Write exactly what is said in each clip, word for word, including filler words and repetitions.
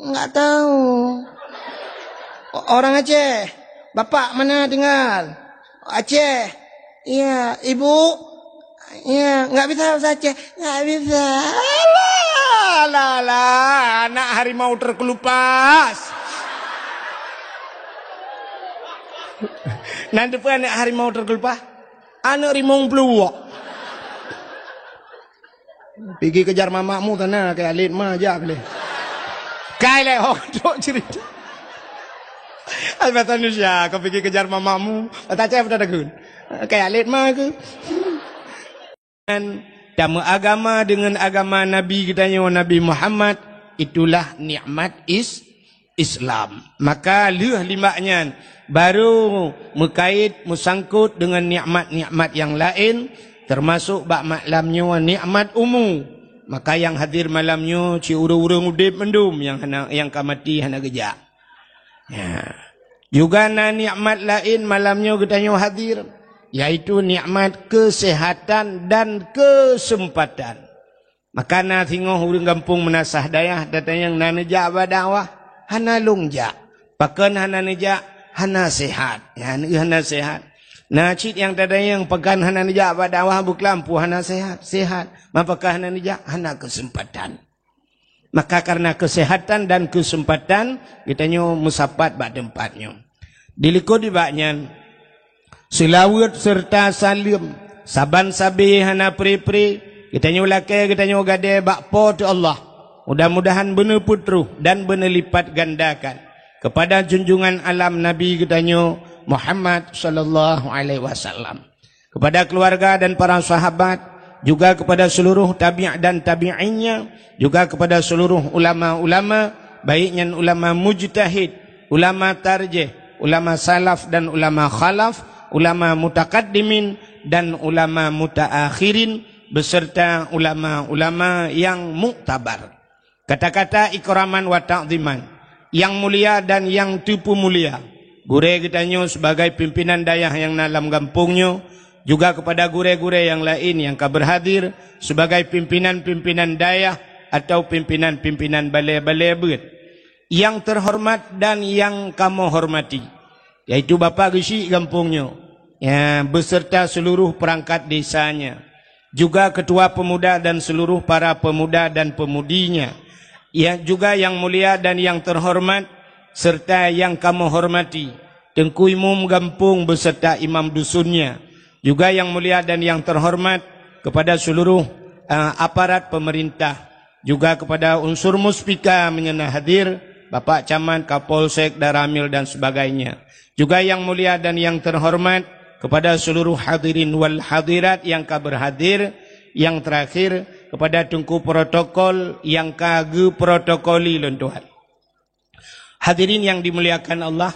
Enggak tahu. O-, orang Aceh. Bapak mana tinggal? Aceh. Iya, ibu? Iya, enggak bisa bahasa Aceh. Enggak bisa. Alah, alah, alah, anak harimau terkelupas. Nan teupeu anak harimau terkelupas? Anak rimong peluwok. Pigi kejar mamakmu sana, kayak alit ma jak leh. Kai leh, oh, dok cerita. Ai bahasa Indonesia, kau pigi kejar mamakmu. Bahasa Aceh apa dah gun? Kayak alit ma ke? Dan tameuagama dengan agama Nabi geutanyoe, Nabi Muhammad, itulah nikmat is-, Islam. Maka lheueh limbak nyan, baru meukait, meusangkot deungon nikmat-nikmat nyang laén, teumasok bak malam nyoe nikmat umu. Maka nyang hadir malam nyoe cit ureuëng-ureuëng udeb mandum, nyang hana, nyang ka maté hana geujak. Ya. Juga na nikmat laén malam nyoe geutanyoe hadir, yaitu nikmat keuseuhatan dan keuseumpatan. Maka na singoh ureuëng gampông meunasah dayah, tatanyong na neujak bak dakwah, hana lôn jak. Pakon hana neujak? Hana seuhat. Ya, hana seuhat. Na cit nyang tatanyong pakon hana neujak bak dakwah, beuklam peue hana seuhat? Seuhat. Ma pakon hana neujak? Hana keuseumpatan. Maka karena keuseuhatan dan keuseumpatan, geutanyoe meusapat bak teumpat nyoe. Dilikot nibak nyan, seulaweuet seureuta saleuem saban sabe hana pre-pre geutanyoe lakée geutanyoe gadée bak Po teu Allah. Mudah-mudahan beuneupeutroh dan beuneulipat gandakan keupada junjungan alam Nabi geutanyoe Muhammad sallallahu alaihi wasallam, kepada keluarga dan para sahabat, juga kepada seluruh tabi' dan tabi'innya, juga kepada seluruh ulama-ulama, baik nyan ulama mujtahid, ulama tarjih, ulama salaf dan ulama khalaf, ulama mutakaddimin dan ulama mutaakhirin, beserta ulama-ulama yang muktabar. Kata-kata ikraman wa ta'ziman, yang mulia dan yang teupeumulia, gurée geutanyoe sebagai pimpinan dayah nyang na lam gampông nyoe, juga kepada gurée-gurée nyang laén nyang ka berhadir sebagai pimpinan-pimpinan dayah atau pimpinan-pimpinan balée-balée beuet. Yang terhormat dan yang kamoe hormati, yaitu Bapak Geuchik gampông nyoe, ya, beserta seluruh perangkat desanya, juga ketua pemuda dan seluruh para pemuda dan pemudinya, ya, juga yang mulia dan yang terhormat serta yang kamoe hormati, Teungku Imum gampông beserta imam dusunnya, juga yang mulia dan yang terhormat kepada seluruh, eh, aparat pemerintah, juga kepada unsur muspika meunyoe na hadir, Bapak Camat, Kapolsek, Danramil dan sebagainya. Juga yang mulia dan yang terhormat kepada seluruh hadirin wal hadirat nyang ka berhadir, yang terakhir kepada Teungku Protokol nyang ka geuprotokoli lôn tuan. Hadirin yang dimuliakan Allah,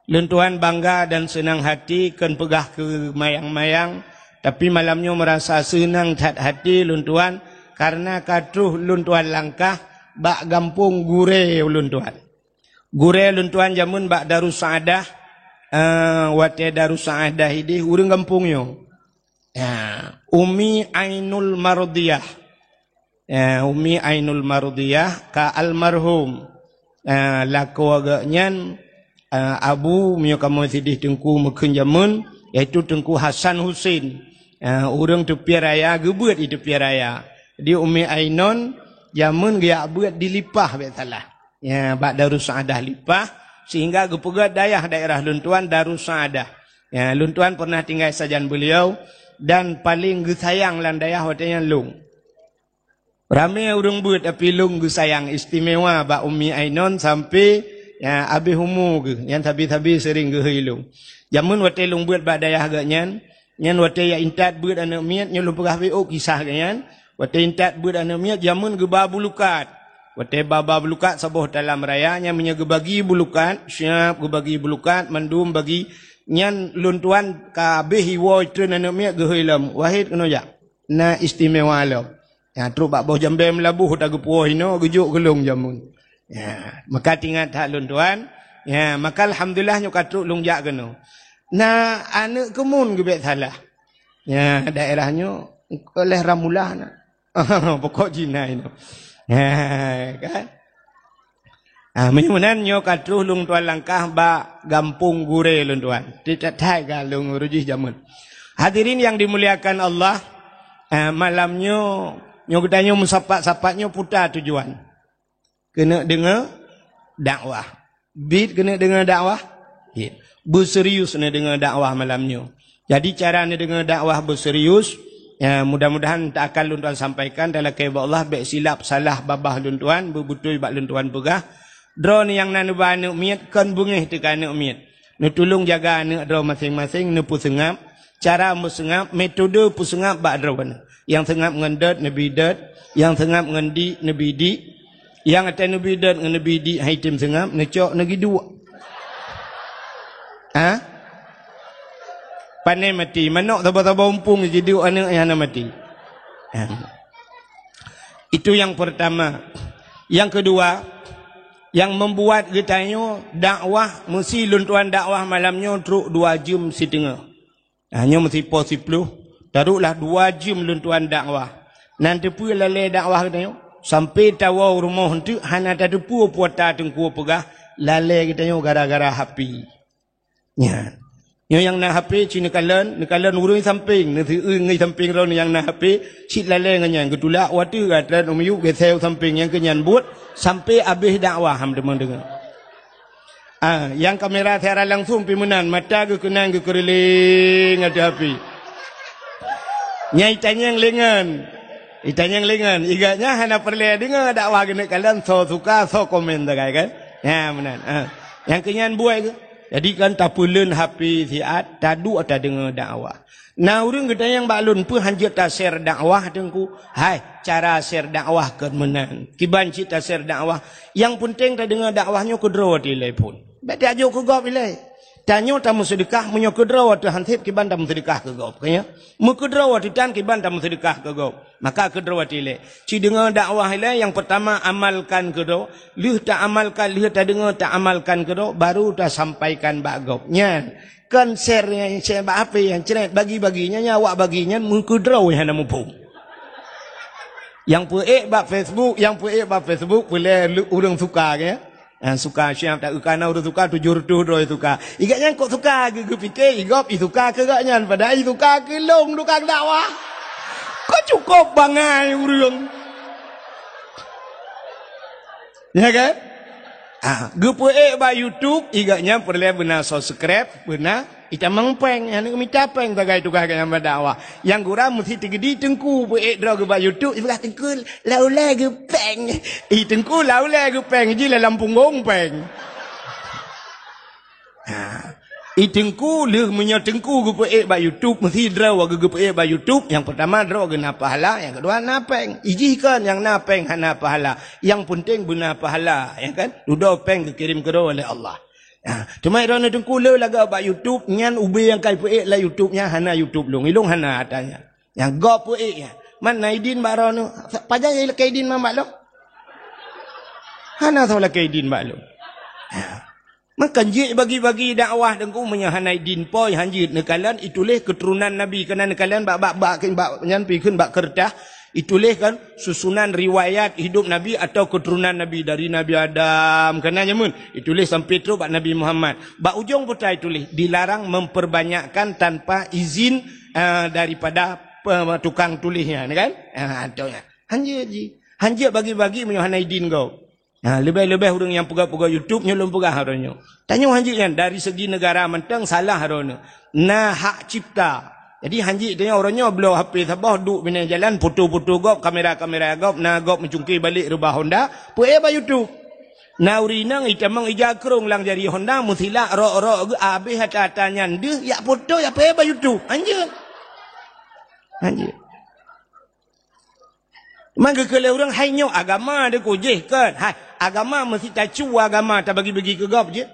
lôn tuan bangga dan seunang hati, kon peugah keu mayang-mayang, tapi malam nyoe meurasa seunang that hati lôn tuan karena ka troh lôn tuan langkah bak gampông gurée lôn tuan. Gurée lôn tuan jameun bak Darussaadah, eh, watée Darussaadah ideh ureuëng gampông nyoe. Ya, Umi Ainul Mardiyah. Ya, Umi Ainul Mardiyah ka almarhum. Ya, lakoe geuh nyan, eh, abu meunyoe kamoe sideh Teungku meukheun jameun, yaitu Teungku Hasan Husin. Ya, ureuëng Teupie Raya, geubeuet di Teupie Raya. Di Umi Ainun jameun geujak beuet di Lipah bék salah. Ya, bak Darussaadah Lipah, sehingga geupeugét dayah daerah lôn tuan Darussaadah. Ya, lôn tuan pernah tinggai sajan beliau dan paling geusayang lam dayah watée nyan lôn. Ramé ureuëng beuet, tapi lôn geusayang istimewa bak Umi Ainun sampai, ya, abéh umu geuh, nyang sabe-sabe sering geuhôi lôn. Jameun watée lôn beuet bak dayah geuh nyan, nyan watée jak intat beuet aneuëk miet, nyoe lôn peugah beuet kisah geuh nyan. Watée intat beuet aneuëk miet, jameun geuba bulukat. Watée ba-ba bulukat saboh talam raya, nyan meunyoe geubagi bulukat, siab geubagi bulukat, mandum bagi, nyan lôn tuan ka abéh iwoe treun aneuëk miet geuhôi lom, "Wahid, keunoe jak. Na istimewa lom." Ya, trok bak boh jambée meulaboh ta geupuwoe inoe, geujok keu lôn jameun. Ya, maka tingat that lôn tuan. Ya, maka alhamdulillah nyoe ka trok lôn jak keunoe. Na aneuëk keumun geubek salah. Ya, daerah nyoe oleh Ramulah na. Pokok jih na inoe. Ha, kan? Ah, meunyoe meunan nyoe ka troh lôn tuan langkah bak gampông gurée lôn tuan. Titat hai ka lôn rujih jameun. Hadirin yang dimuliakan Allah, ah, malam nyoe, nyoe geutanyoe meusapat-sapat nyoe peue tujuan. Keuneuk deungoe dakwah. Bit keuneuk deungoe dakwah. Bit. Beuserius neudeungoe dakwah malam nyoe. Jadi cara neudeungoe dakwah beuserius, ya, mudah-mudahan tak akan lôn tuan sampaikan, talakée bak Allah, bék silap salah babah lôn tuan, beubeutôi bak lôn tuan peugah. Droeneuh nyang na neuba aneuëk miet, kon beungéh teuka aneuëk miet. Neutulông jaga aneuëk droe maséng-maséng, neupeuseungab. Cara meuseungab, metode peuseungab bak droeneuh. Nyang seungab ngon dot, neubi dot. Nyang seungab ngon dik, neubi dik. Nyang até neubi dot ngon neubi dik, hai tem seungab, neucok, neugiduek. Ha? Pane mati, manok saba-saba umpung giduek aneuëk nyang hana mati. Ha. Itu yang pertama. Yang kedua, yang membuat geutanyoe dakwah, meusi lôn tuan dakwah malam nyoe trok dua jeuem siteungoh. Ha, nyoe meusi poh siploh, taroklah dua jeuem lôn tuan dakwah. Nan teupeue lalée dakwah geutanyoe? Sampai tawoe rumoh eunteuk hana tateupeue peue ata teungku peugah, lalée geutanyoe gara-gara H P. Nyan. Nyoe nyang na H P, ci neukalon, neukalon ureuëng sampéng, neuseueu ngon sampéng droeneuh nyang na H P, cit lalée ngon nyan, geutulak u ateueh, gata u miyueb, geuseu sampéng nyang keu nyan buet, sampai abéh dakwah, ham teuma deungoe. Ah, nyang kamera siaran langsung pi meunan, mata geukeunang geukeureuléng ateueh H P. Nyang itanyong lé ngon. Itanyong lé ngon. Igat nyan hana peureulée deungoe dakwah geuneuk kalon, soe suka, soe komen sagai kan. Nyan meunan. Ah. Nyang keu nyan buet geuh. Jadi kan tapeuleuen H P siat, taduek tadeungoe dakwah. Na ureuëng geutanyong bak lôn, "Peue hanjeuet ta-share dakwah, Teungku?" Hai, cara share dakwah kon meunan. Kiban cit ta-share dakwah. Nyang peunteng tadeungoe dakwah nyoe keudroe ateueh ilée phon. Bék tajok keu gob ilée. Tanyoe tameuseudeukah, meunyoe keudroe ateueh hanseb kiban tameuseudeukah keu gob. Ka nyan? Meukeudroe ateueh tan kiban tameuseudeukah keu gob. Maka keudroe ateueh ilée. Ci deungoe dakwah ilée, nyang peurtama amalkan keudroe. Lheueh taamalkan, lheueh tadeungoe taamalkan keudroe, baru tasampaikan bak gob. Nyan. Kon share nyang share bak H P nyang cret bagi-bagi nyan, nyang awak bagi nyan meukeudroe hana muphom. Nyang peuék bak Facebook, nyang peuék bak Facebook, peulée lu-, ureuëng suka ke? Nyang suka siap tak kana ureuëng suka tujoh reutôh droe suka. Igat nyan kok suka geu-, geupike, igob i suka keu gak nyan, padahai i suka keu lôn tukang dakwah. Kok cukôp bangai ureuëng. Ya kan? Ah, geupeuék bak YouTube, igat nyan peureulée beuna subscribe, beuna itamong péng, hana mita péng sagai tugaih geuh nyang bak dakwah. Nyang gura meusti teugeudi teungku peuék droe geuh bak YouTube, ipeugah teungku laulée geupéng. Ih, teungku laulée geupéng, ji lam punggong péng. Ha. I teungku lheueh meunyoe teungku geupeuék bak YouTube, meusti droe geuh geupeuék bak YouTube, nyang peurtama droe geuh na pahala, nyang keudua na péng. Ijih kon nyang na péng hana pahala. Nyang peunteng beuna pahala, ya kan? Dudoe péng geukirém keudroe lé Allah. Ha. Teuma droeneuh teungku le lagak bak YouTube, nyan ubé nyang ka ipeuék lam YouTube nyan hana YouTube lôn. Ilôn hana ata nyan. Nyang gob peuék nyan. Man na idin bak droeneuh. Pajan nyang lakée idin man bak lôn? Hana soe lakée idin bak lôn. Ha. Maka jeuet bagi-bagi dakwah teungku meunyoe hana idin po hanjeuet neukalon ituléh keuturonan Nabi keunan neukalon bak, bak, bak, bak nyan pi kheun bak keureutah ituléh kan susunan riwayat hidup Nabi atau keuturonan Nabi dari Nabi Adam keunan jameun ituléh sampai trok bak Nabi Muhammad. Bak ujong peue ituléh dilarang memperbanyakkan tanpa izin, eh, daripada pe-, tukang tuléh nyan kan? Ah, tu nyan. Hanjeuet ji. Hanjeuet bagi-bagi meunyoe hana idin gob. Ha, leubeh-leubeh ureuëng nyang peugah-peugah YouTube nyoe lôn peugah uroe nyoe. Tanyoe hanjeuet nyan dari segi negara mantong salah droeneuh. Na hak cipta. Jadi hanjeuet tanyoe uroe nyoe bloe H P saboh duek binéh jalan foto-foto gob, kamera-kamera gob, na gob meucungké balek reubah Honda, peuék bak YouTube. Na ureuëng inong itamong ija krong lam jari Honda meusilak rok-rok geuh abéh ata-ata nyan deuh yak foto yak peuék bak YouTube. Hanjeuet. Hanjeuet. Man geukheun lé ureuëng hai nyoe agama deuh kujih kon. Hai, agama meusti tacue agama tabagi-bagi keu gob jeuet.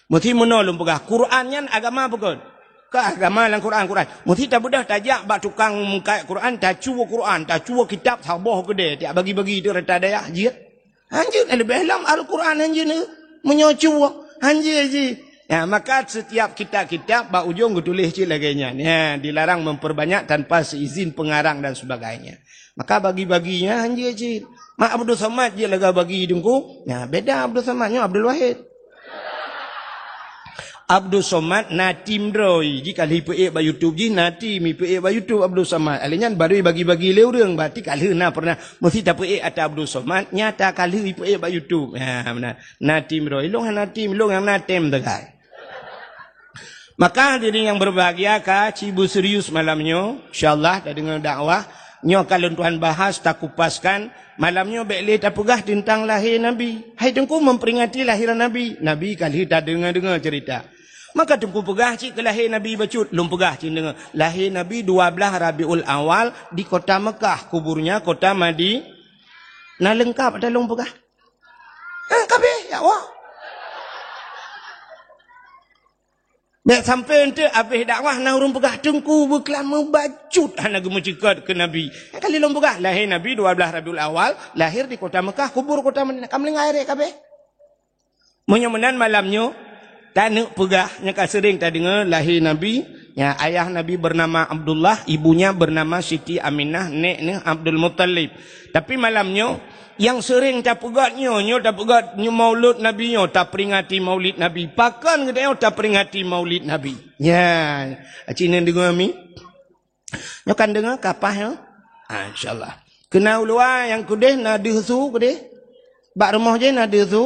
Meusti meunoe lôn peugah, Quran nyan agama peue kon? Ka agama lam Quran, Quran. Meusti tabeudôh tajak bak tukang meukat Quran, tacue Quran, tacue kitab saboh keudée, tiak bagi-bagi teuk rata dayah jeuet. Hanjeuet leubeh lom Al-Quran hanjeuet. Meunyoe cue, hanjeuet jih. Ya, maka setiap kitab-kitab bak ujong geutuléh cit lagée nyan. Ya, dilarang memperbanyak tanpa seizin pengarang dan sebagainya. Maka bagi-bagi nyan hanjeuet cit. Mak Abdul Somad jeuet lagée bagi Teungku. Ya, beda Abdul Somad nyoe Abdul Wahid. Abdul Somad na tim droe, jih ka lheueh ipeuék bak YouTube jih, na tim ipeuék bak YouTube Abdul Somad. Alèh nyan baru bagi-bagi lé ureuëng, berarti ka lheueh na pernah mesti tapeuék ata Abdul Somad, nyata ka lheueh ipeuék bak YouTube. Ha, beuna. Na tim droe, ilong hana tim, ilong nyang na tem sagai. Maka hadirin yang berbahagia, ka ci beuserius malam nyoe, insyaallah tadeungoe dakwah nyoe ka lôn tuan bahas, takupaskan. Malam nyoe bék lé tapeugah teuntang lahé Nabi. Hai Teungku memperingati lahiran Nabi. Nabi ka lheueh tadeungoe-deungoe cerita. Maka Teungku peugah cit keu lahé Nabi bacut, lôn peugah cit deungoe. Lahé Nabi dua belas Rabiul Awal di kota Mekah, kuburnya kota Madi-, na leungkap ata lôn peugah. Eh, kabeh, ya Allah. Bék sampai eunteuk abéh dakwah na ureuëng peugah Teungku beuklam meubacut hana geumeucukot keu Nabi. Nyang kali lôn peugah, lahé Nabi dua belas Rabiul Awal, lahir di kota Mekah, kubur kota Madinah. Ka meulinggai rek kabeh. Meunyoe meunan malam nyoe, taneuk peugah nyang ka seuring tadeungoe lahé Nabi, ya, ayah Nabi bernama Abdullah, ibunya bernama Siti Aminah, nek neuh Abdul Muttalib. Tapi malam nyoe, nyang seuring tapeugét nyoe, nyoe tapeugét nyoe maulud Nabi nyoe, taperingati maulid Nabi. Pakon geutanyoe taperingati maulid Nabi? Nyan, aci neudeungoe mi? Nyoe kan deungoe kapah nyoe? Ah, insyaallah. Keu na u luwa nyang keudeh na deuh su keudeh? Bak rumoh jih na deuh su?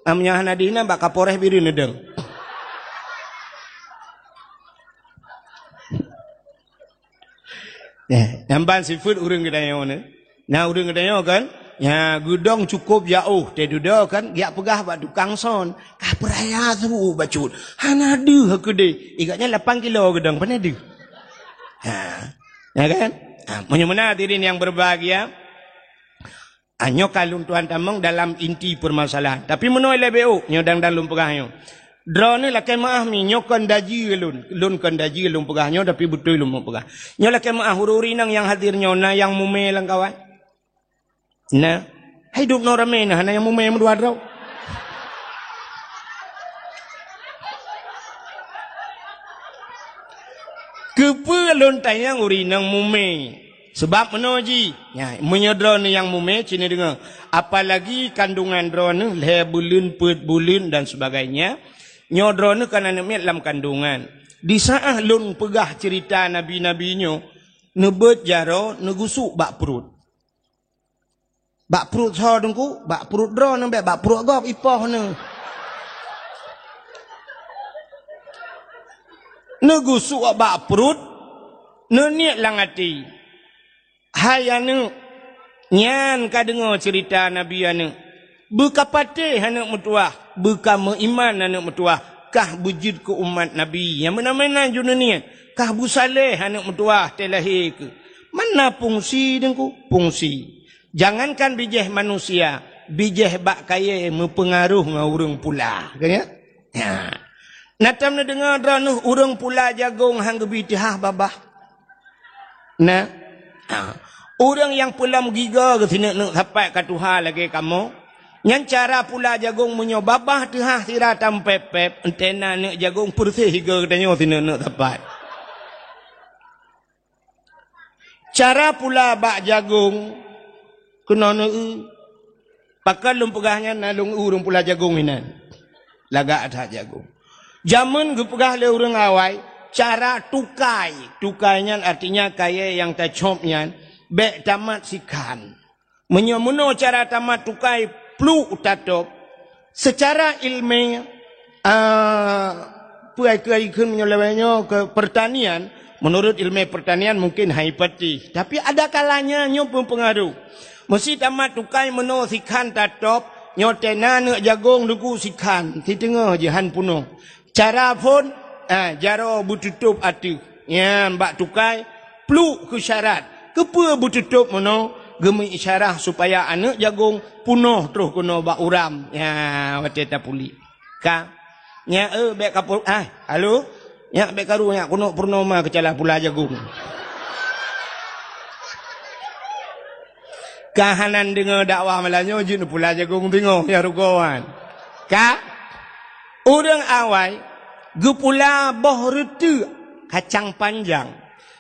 Ah, meunyoe hana deuh na bak Kapolres Bireuen neudong. Eh, nyang ban sifeuet ureuëng geutanyoe nyoe. Na ureuëng geutanyoe kan? Nya, geudong cukôp jaôh, teududoe kan, geujak peugah bak tukang son, "Ka peuraya su bacut, hana deuh keudeh." Igat nyan lapan kilo geudong, pane deuh? Ha. Ya kan? Ha, meunyoe meunan hadirin yang berbahagia, Ah, nyoe ka lôn tuan tamong dalam inti permasalahan. Tapi meunoe lé B O, nyoe dang-dang lôn peugah nyoe. Droeneuh lakée meuáh mi, nyoe kon daji lôn. Lôn kon daji lôn peugah nyoe, tapi beutôi lôn peugah. Nyoe lakée meuáh ureuëng-ureuëng inong nyang hadir nyoe, na nyang mumé lam kawan? Na. Hai dub noe ramé na, hana nyang mumé meudua droe. Keupeue lôn tanyong ureuëng inong mumé? Seubab meunoe jih, nya, meunyoe droeneuh nyang mumé, ci neudeungoe, apalagi kandungan droeneuh lhée buleuen, peuet buleuen dan sebagainya, nyoe droeneuh kan aneuëk miet lam kandungan. Di saát lôn peugah ceurita nabi-nabi nyoe, neubeuet jaroe, neugusuk bak pruet. Bak pruet soe Teungku? Bak pruet droeneuh bék, bak pruet gob ipoh neuh. Neugusuk bak pruet, neuniet lam até, "Hai aneuëk, nyan ka deungoe ceurita Nabi aneuëk. Beukapatéh aneuëk meutuwah, beukameuiman aneuëk meutuwah, kah beujeuet keu umat Nabi." Nyang meunan-meunan ju neuniet, "Kah beusaléh aneuëk meutuwah teuh lahé keuh." Mana fungsi Teungku? Fungsi. Jangankan bijéh manusia, bijéh bak kayée meupeungaroh ngon ureuëng pula. Ka nyan? Nya. Na tom neudeungoe droeneuh ureuëng pula jagong han geubi teuhah babah? Na. Ha. Ureuëng nyang peulom gigoe geuh sineuk-neuk sapat ka tuha lagée kamoe. Nyan cara pula jagong meunyoe babah teuhah sira tampép-pép, entena neuk jagong peureuseh gigoe geutanyoe sineuk-neuk sapat. Cara pula bak jagong keunoe neueu. Pakon lôn peugah nyan na lôn eu ureuëng pula jagong inan. Lagak that jagong. Jameun geupeugah lé ureuëng awai, cara tukai. Tukai nyan artinya kayée nyang tacop nyan bék tamat sikhan. Meunyoe meunoe cara tamat tukai pluek tatôb, seucara iéleumé, ah, peue ai keu ai kheun meunyoe lawét nyoe keu peurtanian, meunurot iéleumé peurtanian mungken hai patéh, tapi ada kalanya nyoe meupeungaroh. Meusi tamat tukai meunoe sikhan tatôb, nyoe tena neuk jagong Teungku sikhan, siteungoh jih han punoh. Cara phon, ah, jaroe beututôb ateueh. Nyan bak tukai, pluek keu syarat. Keupeue beututôb meunoe? Geumeuisyarah supaya aneuëk jagong punoh troh keunoe bak uram. Nya, watée tapuléh. Ka. Nya, eh, bék ka pur-, ah, halo? Nya, bék karu, nya, keunoe purnoma keucalah pula jagong. Ka hana neudeungoe dakwah malam nyoe, jeuet pula jagong teungoh, ya rugoe wan. Ka? Ureuëng awai, Geupula boh reuteuk kacang panjang.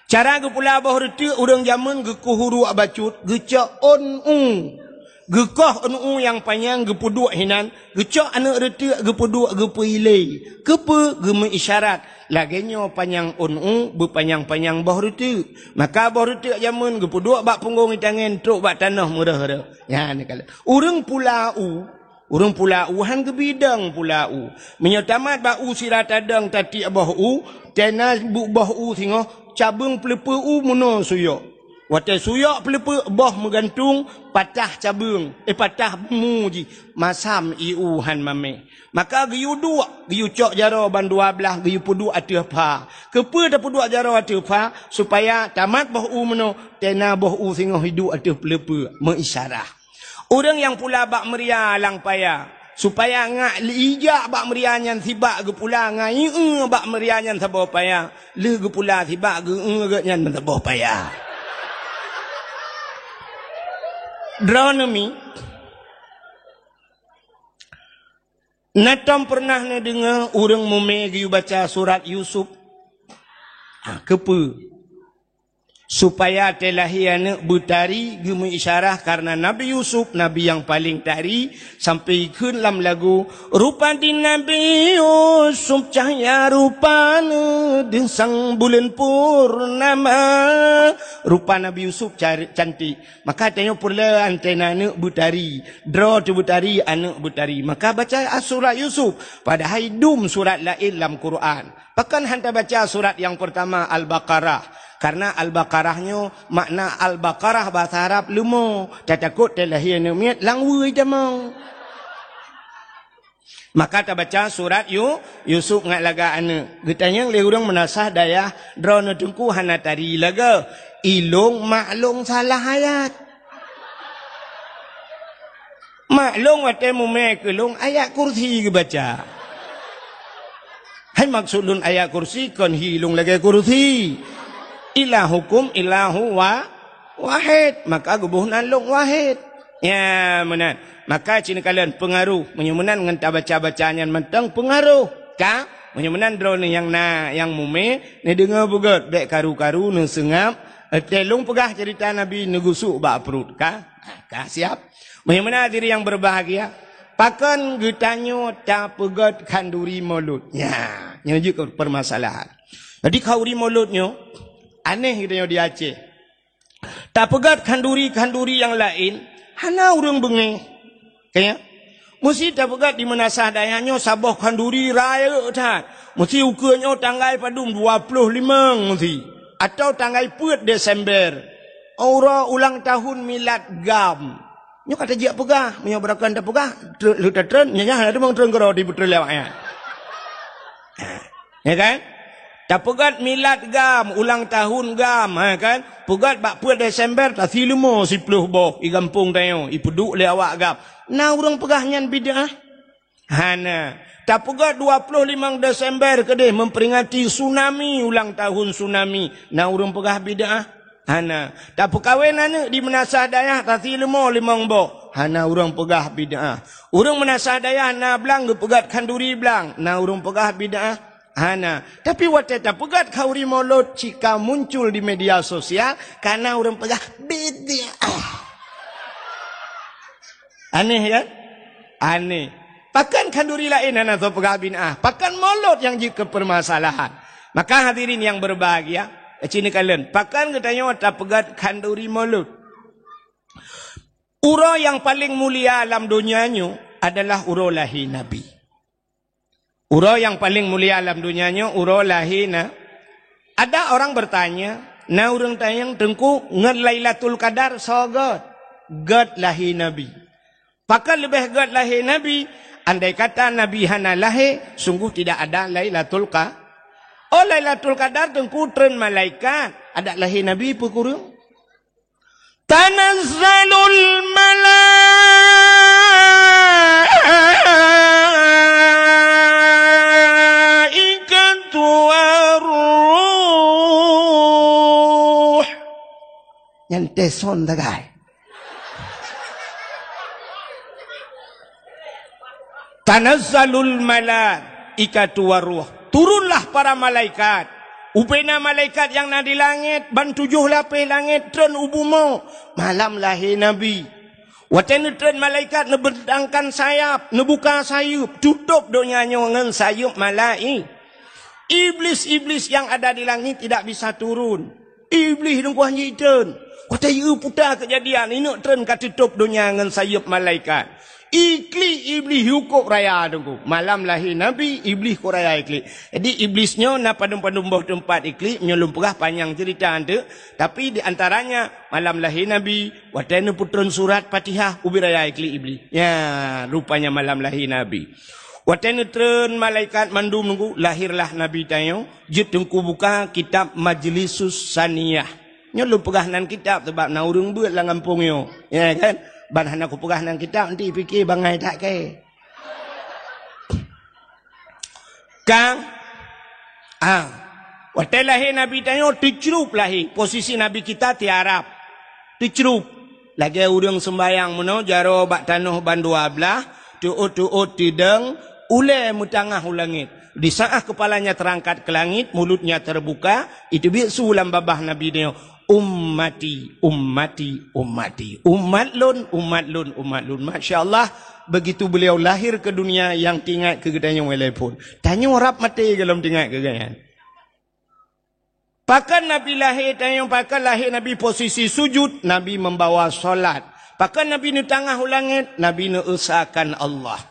Cara geupula boh reuteuk, ureuëng jameun geukoh uruek bacut, geucok ôn u. Geukoh ôn u nyang panyang, geupeuduek hinan, geucok aneuëk reuteuk, geupeuduek, geupeuilée. Keupeue? Geumeuisyarat. Lagée nyoe panyang ôn u, beupanyang-panyang boh reuteuk. Maka boh reuteuk jameun geupeuduek bak punggong itangen, trok bak tanoh meureuh-reuh. Nyan keuh. Ureuëng pula u, Ureuëng pula u hán geubidong pula u. Meunyoe tamat bak u sira tadong tatiek boh u, tena bu-, boh u singoh, cabeueng peuleupeue u meunoe suyok. Watée suyok peuleupeue, boh meugantung, patah cabeueng, eh, patah mu jih, masam ié u hán mamèh. Maka geuyue duek, geuyue cok jaroe ban dua blaih, geuyue peuduek ateueh pha. Keupeue tapeuduek jaroe ateueh pha? Supaya tamat boh u meunoe, tena boh u singoh iduek ateueh peuleupeue, meuisyarah. Ureuëng nyang pula bak meuria lam paya, supaya ngat ijak bak meuria nyan sibak geupula ngon ié bak meuria nyan saboh paya, lheueh geupula sibak geu-eu geuh nyan saboh paya. Droeneuh mi, na tom peureunah neudeungoe ureuëng mumè geuyue baca surat Yusuf? Ah, keupeue? Supaya teulahé aneuëk beutari, geumeuisyarah karena Nabi Yusuf, nabi nyang paleng tari, sampai kheun lam lagu, "Rupa di Nabi Yusuf cahya rupana, deusang buleuen purnama." Rupa Nabi Yusuf car-, cantik. Maka tanyoe peureulée antena aneuëk beutari, droe teuh beutari, aneuëk beutari. Maka baca surat Yusuf, padahai dum surat laén lam Quran. Pakon hana tabaca surat nyang peurtama Al-Baqarah? Karena Al-Baqarah nyoe makna Al-Baqarah bahasa Arab leumo, tatakot teulahé aneuëk miet lam weueh tamong. Maka tabaca surat Yu-, Yusuf ngat lagak aneuëk. Geutanyong lé ureuëng meunasah dayah, "Droeneuh teungku hana tari lagée? Ilong maklong salah ayat." Maklong watée mumè keu lôn ayat kursi geubaca. Hai maksud lôn ayat kursi kon hi lôn lagée kursi. Ilahukum ilahu wa-, wahid. Maka geuboh nan lôn wahid. Ya, meunan. Maka ci neukalon peungaroh. Meunyoe meunan ngon tabaca-baca nyan mantong peungaroh. Ka? Meunyoe meunan droeneuh nyang na, nyang mumè, neudeungoe beugét, bék karu-karu, neuseungab. Watée lôn peugah ceurita Nabi neugusuk bak pruet. Ka? Ka siap. Meunyoe meunan hadirin nyang berbahagia, pakon geutanyoe tapeugét khanduri Maulud? Nya, nyoe jeuet keu permasalahan. Jadi khanduri Maulud nyoe aneh geutanyoe di Aceh. Tapeugét khanduri-khanduri nyang laén, hana ureuëng beungéh. Ka nyan? Meusti tapeugét di meunasah dayah nyoe saboh khanduri rayeuk that. Meusti ukeue nyoe tanggai padum, dua ploh limong meusti. Atawa tanggai peuet Desember. Uroe ulang tahun milad GAM. Nyoe ka tajak peugah, meunyoe beurakan tapeugah, tre-, lheueh tatreun, nyan, nyan, hana teumong treun keudroe di peutrön lewat nyan. Ya kan? Tapeugét milad GAM, ulang tahun GAM, ha kan? Peugét bak peuet Desember, tasi leumo siploh boh, i gampông tanyoe, ipeuduek lé awak GAM. Na ureuëng peugah nyan bid'ah? Hana. Tapeugét dua ploh limong Desember keudeh memperingati tsunami, ulang tahun tsunami. Na ureuëng peugah bid'ah? Hana. Tapeukawen aneuëk di meunasah dayah, tasi leumo limong boh. Hana ureuëng peugah bid'ah. Ureuëng meunasah dayah na blang geupeugét khanduri blang. Na ureuëng peugah bid'ah? Hana. Tapi watée tapeugét khanduri Maulud, cit ka muncul di media sosial, ka na ureuëng peugah bid'ah. Aneh kan? Aneh. Pakon khanduri laén hana soe peugah bid'ah? Pakon Maulud nyang jeuet keu permasalahan? Maka hadirin nyang berbahagia, ci neukalon, pakon geutanyoe tapeugét khanduri Maulud? Uroe nyang paleng mulia lam donya nyoe adalah uroe lahé Nabi. Uroe nyang paleng mulia lam donya nyoe uroe lahé na. Ada orang bertanya, na ureuëng tanyong, "Teungku, ngon Lailatul Qadar soe gét?" Gét lahé Nabi. Pakon leubeh gét lahé Nabi? Andai kata Nabi hana lahé, sungguh tidak ada Lailatul Qa-, oh, Lailatul Qadar teungku treun malaikat, adak lahé Nabi peue kureueng? Tanazzalul malaikatu warruh. Nyan teson tagai. Tanazzalul malaikatu warruh. Turunlah para malaikat. Ubena malaikat nyang na di langét, ban tujoh lapéh langét treun u bumoe malam lahé Nabi. Watée neutreun malaikat neubentangkan sayap, neubuka sayeuep, tutôb donya nyoe ngon sayeuep malai-, Iblis-iblis yang ada di langit tidak bisa turun. Iblih dong kuah jitreun. Watée yue puta keujadian, ineuk treun ka teutôb donya ngon sayeuep malaikat. Iklik Iblih yue kôk raya dong ku. Malam lahé Nabi, Iblih kôk raya iklik. Jadi Iblis nyoe na padum-padum boh teumpat iklik, meunyoe lôn peugah panyang cerita anteuk. Tapi di antaranya malam lahé Nabi, watée neupeutreun surat Fatihah, ubit raya iklik Iblih. Ya, rupanya malam lahé Nabi. Watée neutreun malaikat mandum nunggu, lahirlah Nabi tanyoe, jeuet teungku buka kitab Majlisus Saniyah. Nyoe lôn peugah nan kitab sabab na ureuëng beuet lam gampông nyoe. Ya kan? Ban hana kupeugah nan kitab, nanti pike bangai that kée. Kang, ah, watée lahé Nabi tanyoe teucrup lahé, posisi Nabi kita tiarap. Teucrup. Lagée ureuëng seumbayang meunoe jaroe bak tanoh ban dua blaih, teuôt-teuôt teudong, ulée meutangah u langét. Di saat kepalanya terangkat ke langit, mulutnya terbuka, iteubiet su lam babah Nabi nyoe, "Ummati, ummati, ummati. Umat lôn, umat lôn, umat lôn." Masya Allah, begitu beliau lahir ke dunia, nyang teuingat keu geutanyoe lé phon. Tanyoe rab maté gohlom teuingat keu geuhnyan. Pakon Nabi lahé tanyoe, pakon lahé Nabi posisi sujud, Nabi membawa salat. Pakon Nabi neutangah u langét, Nabi neuesakan Allah.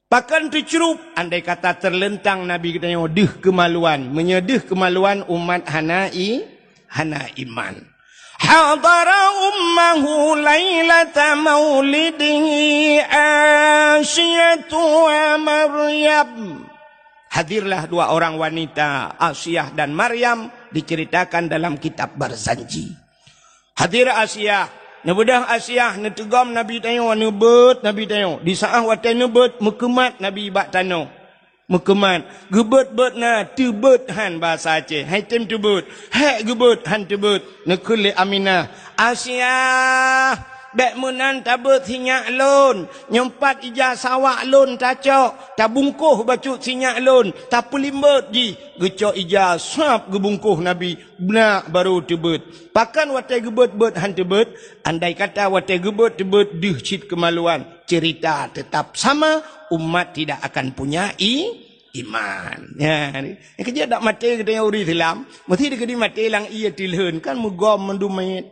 Pakon teucrup, andai kata teuleuntang Nabi geutanyoe deuh keumaluan. Meunyoe deuh keumaluan, umat hana i-, hana iman. Hadara ummahu lailata maulidihi Asiyatu wa Maryam. Hadirlah dua orang wanita, Asiah dan Maryam, diceritakan dalam kitab Barzanji. Hadir Asiah, neubeudôh Asiah, neuteugom Nabi tanyoe, neubeuet Nabi tanyoe. Di saat watée neubeuet, meukeumat Nabi bak tanoh. Meukeumat, geubeuet-beuet na, teubeuet han bahasa Aceh. Hai tem teubeuet, hék geubeuet han teubeuet. Neukheun lé Aminah, "Asiah, bék meunan tabeuet sinyak lôn. Nyoe pat ija sawak lôn tacok, tabungkôh bacut sinyak lôn, tapeulimbot jih." Geucok ija sab geubungkôh Nabi, beunak barô teubeuet. Pakon watée geubeuet-beuet han teubeuet? Andai kata watée geubeuet-beuet deuh cit keumaluan, cerita tetap sama, umat tidak akan punya i-, iman. Ya, ni. Nyang keujeuet dak maté geutanyoe ureuëng Islam, meusti dikeudi maté lam ié teulheueh, kan meugom mandum manyét.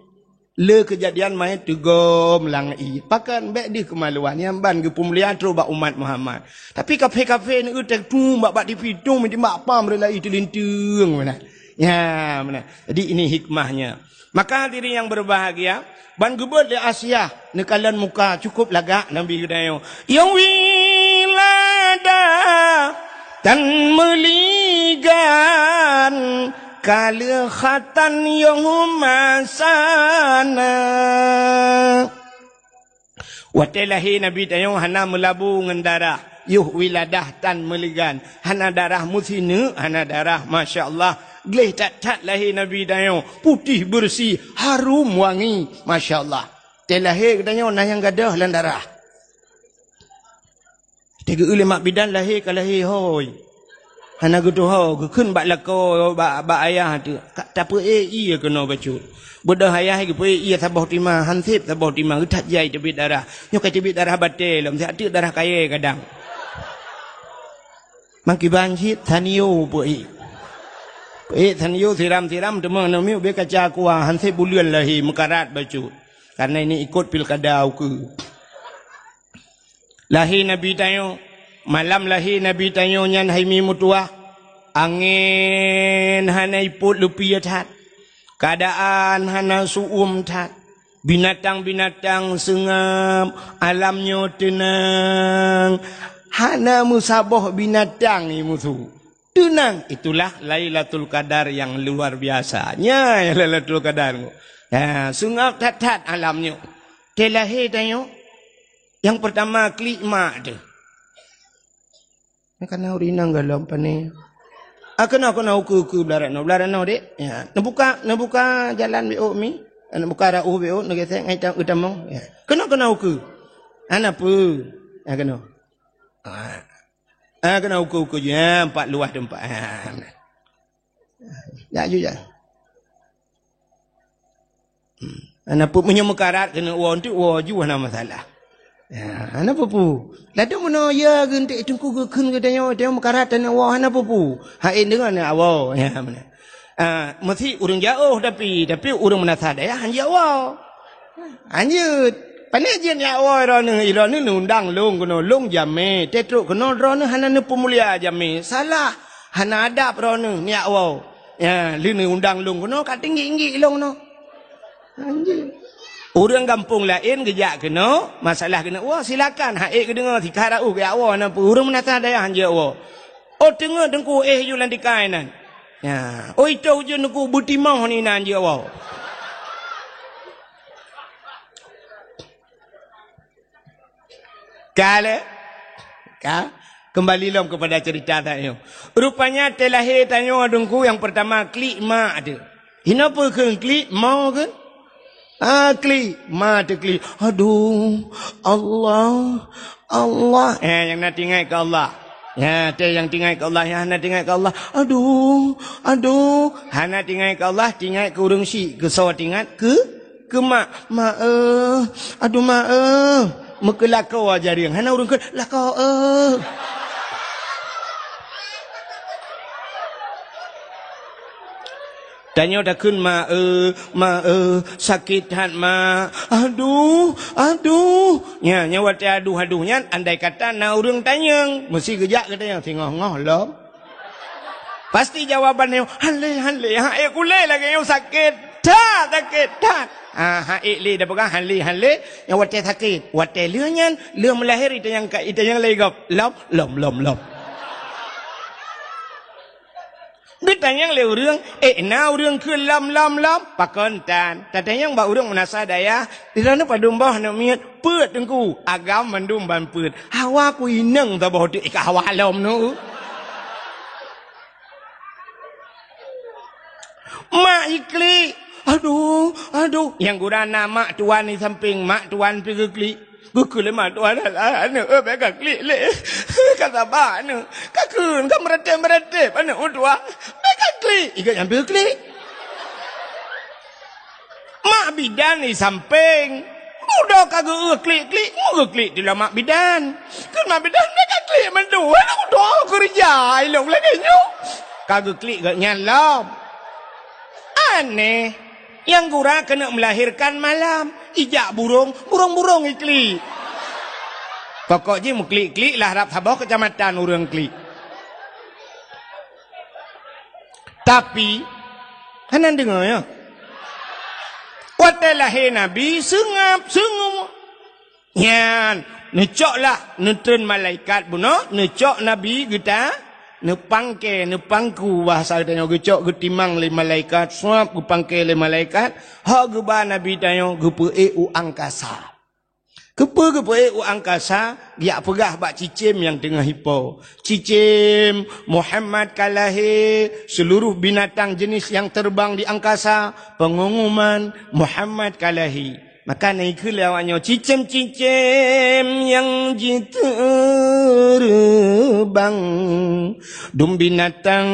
Le keujadian manyét teugom lam ié. Pakon bék deuh keumaluan, nyang ban geupeumulia trok bak umat Muhammad. Tapi kafé-kafé neueu teutu bak, bak tipi tung, meuti bak pam rela ié teulinteung meunan. Ya, meunan. Jadi ini hikmahnya. Maka hadirin yang berbahagia, ban geubeuet lé Asiah neukalon muka cukup lagak Nabi geutanyoe. Nyang wiladah tan meuligan, kaleuh khatan nyang masana. Watée lahé Nabi tanyoe hana meulabu ngon darah, yoh wiladah tan meuligan, hana darah meusineuk, hana darah, masya Allah. Gleh that-that lahé Nabi tanyoe, putéh beureusi, harum wangi, masya Allah. Tée lahé geutanyoe na nyang gadôh lam darah. Teugeue lé mak bidan lahé ka lahé hôi. Hana geutuho, geukheun bak lakoe, bak, bak ayah teuh. Ka tapeuék ié keunoe bacut. Beudôh ayah geupeuék ié saboh tima, hanseb saboh tima, geuthat jai teubiet darah. Nyoe ka teubiet darah batée lom, siat teuk darah kayée kadang. Mangkiban cit, sanio peuék. Peuék sanio siram-siram, teuma aneuk miet ubé kaca kuah, hanseb buleuen lahé, meukarat bacut. Karena ini ikot pilkada ukeue. Lahé Nabi tanyoe, malam lahé Nabi tanyoe nyan hai mi meutuwah, angén hana ipot leupie that, keuadaan hana su'uem that, binatang-binatang seungab, alam nyoe teunang, hana meusaboh binatang i musu. Teunang, itulah Lailatul Qadar yang luar biasa. Nya Lailatul Qadar. Ya, seungab that-that alam nyoe. Tée lahé tanyoe, nyang peurtama klik mak teuh. Nyan kana ureuëng inong gohlom pane. Ah, keunoe, keunoe, ukeue, ukeue, blah rot noe, blah rot noe, Dek. Ya, neubuka, neubuka jalan bék ôk mi. Ah, neubuka rot ueh bék ôk, neugesek ngai ta-, u tamong. Ya. Keunoe, keunoe, ukeue. Hana peue. Ya, keunoe. Ah. Ah, keunoe ukeue-ukeue ju, ah, empat luwah teumpat. Ah, jak ju, jak. Hmm. Hana peue, meunyoe meukarat keuneuk woe, enteuk woe ju hana masalah. Ya, hana peue-peue. Ladôm meunoe ya geunteuk teungku geukheun geutanyoe, tanyoe meukarat taneuk woe hana peue-peue. Hai deungon ya woe. Ya, meunan. Ah, meusi ureueng jiôh tapi, tapi ureueng meunasah dayah han jiôh woe. Hanjeuet. Pané jeuet ya woe droeneuh, droeneuh neundang lôn keunoe, lôn jamé, teutrok keunoe droeneuh hana neupeumulia jamé. Salah, hana adab droeneuh nyak woe. Ya, lheueh neuundang lôn keunoe ka tinggi-tinggi lôn keunoe. Anjing. Ureueng gampông laén geujak keunoe, masalah keuneuk woe, silakan. Hai geudeungoe, sikha raôh geujak woe, na peue ureueng meunasah dayah han jeuet woe. Oh, teungoh teungku éh ju lam tikai nan. Ya. Oh, itoh ujeuen teungku beutimoh ni nan jeuet woe. Ka lé? Ka? Kembali lom kepada cerita tanyoe. Rupanya teulahé tanyoe teungku nyang pertama klik mak teuh. Hinoe peue kheun klik, mo kheun? Ah, klik, ma teuh klik. Aduh, Allah, Allah. Eh, nyang na teuingat keu Allah. Ya, teuh nyang teuingat keu Allah, nyang hana teuingat keu Allah. Aduh, aduh, hana teuingat keu Allah, teuingat keu ureueng syik, keu soe teuingat, keu Keu mak, "Mak, eh, aduh, mak, eh." Meukeulakoe jarieng, hana ureueng kheun, "Lakoe, eh." Tanyoe takheun, "Mak, eh, mak, eh, sakét that, mak." "Aduh, aduh." Nya, nya watée aduh-aduh nyan, andai kata na ureueng tanyong, meusi geujak geutanyoe singoh-ngoh lom. Pasti jawaban nyoe, "Han lé, han lé, han ék kulé lagée nyoe sakét that, sakét that." Ah, han ék lé, dah peugah han lé, han lé, nyang watée sakét. Watée lheueh nyan, lheueh meulahé itanyong ka, itanyong lé gob. Lom, lom, lom, lom. Geutanyong lé ureueng, "Ék na ureueng kheun lom, lom, lom?" Pakon tan. Tatanyong bak ureueng meunasah dayah, "Di droeneuh padum boh aneuk miet?" "Peuet, Teungku." "Agam mandum ban peuet." Hawa ku inong saboh teuk ka hawa lom nu. Mak iklik. Aduh, aduh. Nyang gura na mak tuan di samping, mak tuan pi geuklik. Geukheun lé mak tuan, "Alah, aneuk, eh, bèk ka klik lé. Ka saba aneuk. Ka kheun, ka meuratéb-meuratéb aneuk meutuah. Bèk ka klik." Ikot nyang pi geuklik. Mak bidan di sampéng. Mudo ka geu-, klik-klik, mu geuklik di lom mak bidan. Kheun mak bidan, "Bèk ka klik mandum, aneuk mudo keureuja ilong lagèe nyoe." Ka geuklik geuh nyan lom. Aneh. Nyang gura keuneuk melahirkan malam. Ijak burông, burông-burông iklik. Pokok jih meuklik-klik lah rab saboh keucamatan ureueng klik. Tapi, hana deungoe, ya. Watèe lahé Nabi, seungab, seungab. Nyan, neucok lah, neutreun malaikat bunoe, neucok Nabi geuta, neupangke, neupangku, bahasa geutanyoe geucok geutimang lé malaikat, suab geupangke lé malaikat, hok geuba Nabi tanyoe geupeuék u angkasa. Keupeue geupeuék u angkasa, geujak peugah bak cicém nyang teungoh ipo, "Cicém, Muhammad ka lahé, seluruh binatang jenis yang terbang di angkasa, pengumuman, Muhammad ka lahé." Maka na ikheun lé awaknyoe, "Cicém-cicém nyang jiteureumbang, dum binatang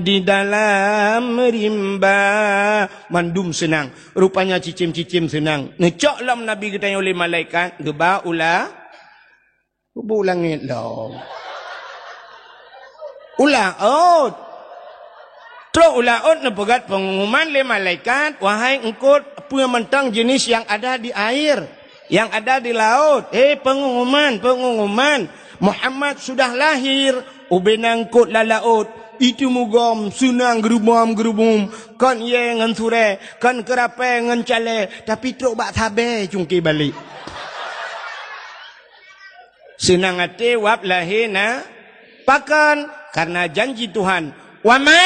di dalam rimba, mandum seunang." Rupanya cicém-cicém seunang. Neucok lom Nabi geutanyoe lé malaikat, geuba u la-, geuba u langét lom. U laôt. Trok u laôt neupeugah pengumuman lé malaikat, "Wahai eungkôt, peue mantong jenis yang ada di air, yang ada di laut, hé pengumuman, pengumuman, Muhammad sudah lahir." Ubé na eungkôt lam laôt, iteumugom, seunang geurubom-geurubum, kon yé ngon surée, kon keurapée ngon calée, tapi trok bak sabée cungké balek. Seunang até wab lahé na pakon, karena janji Tuhan, "Wa ma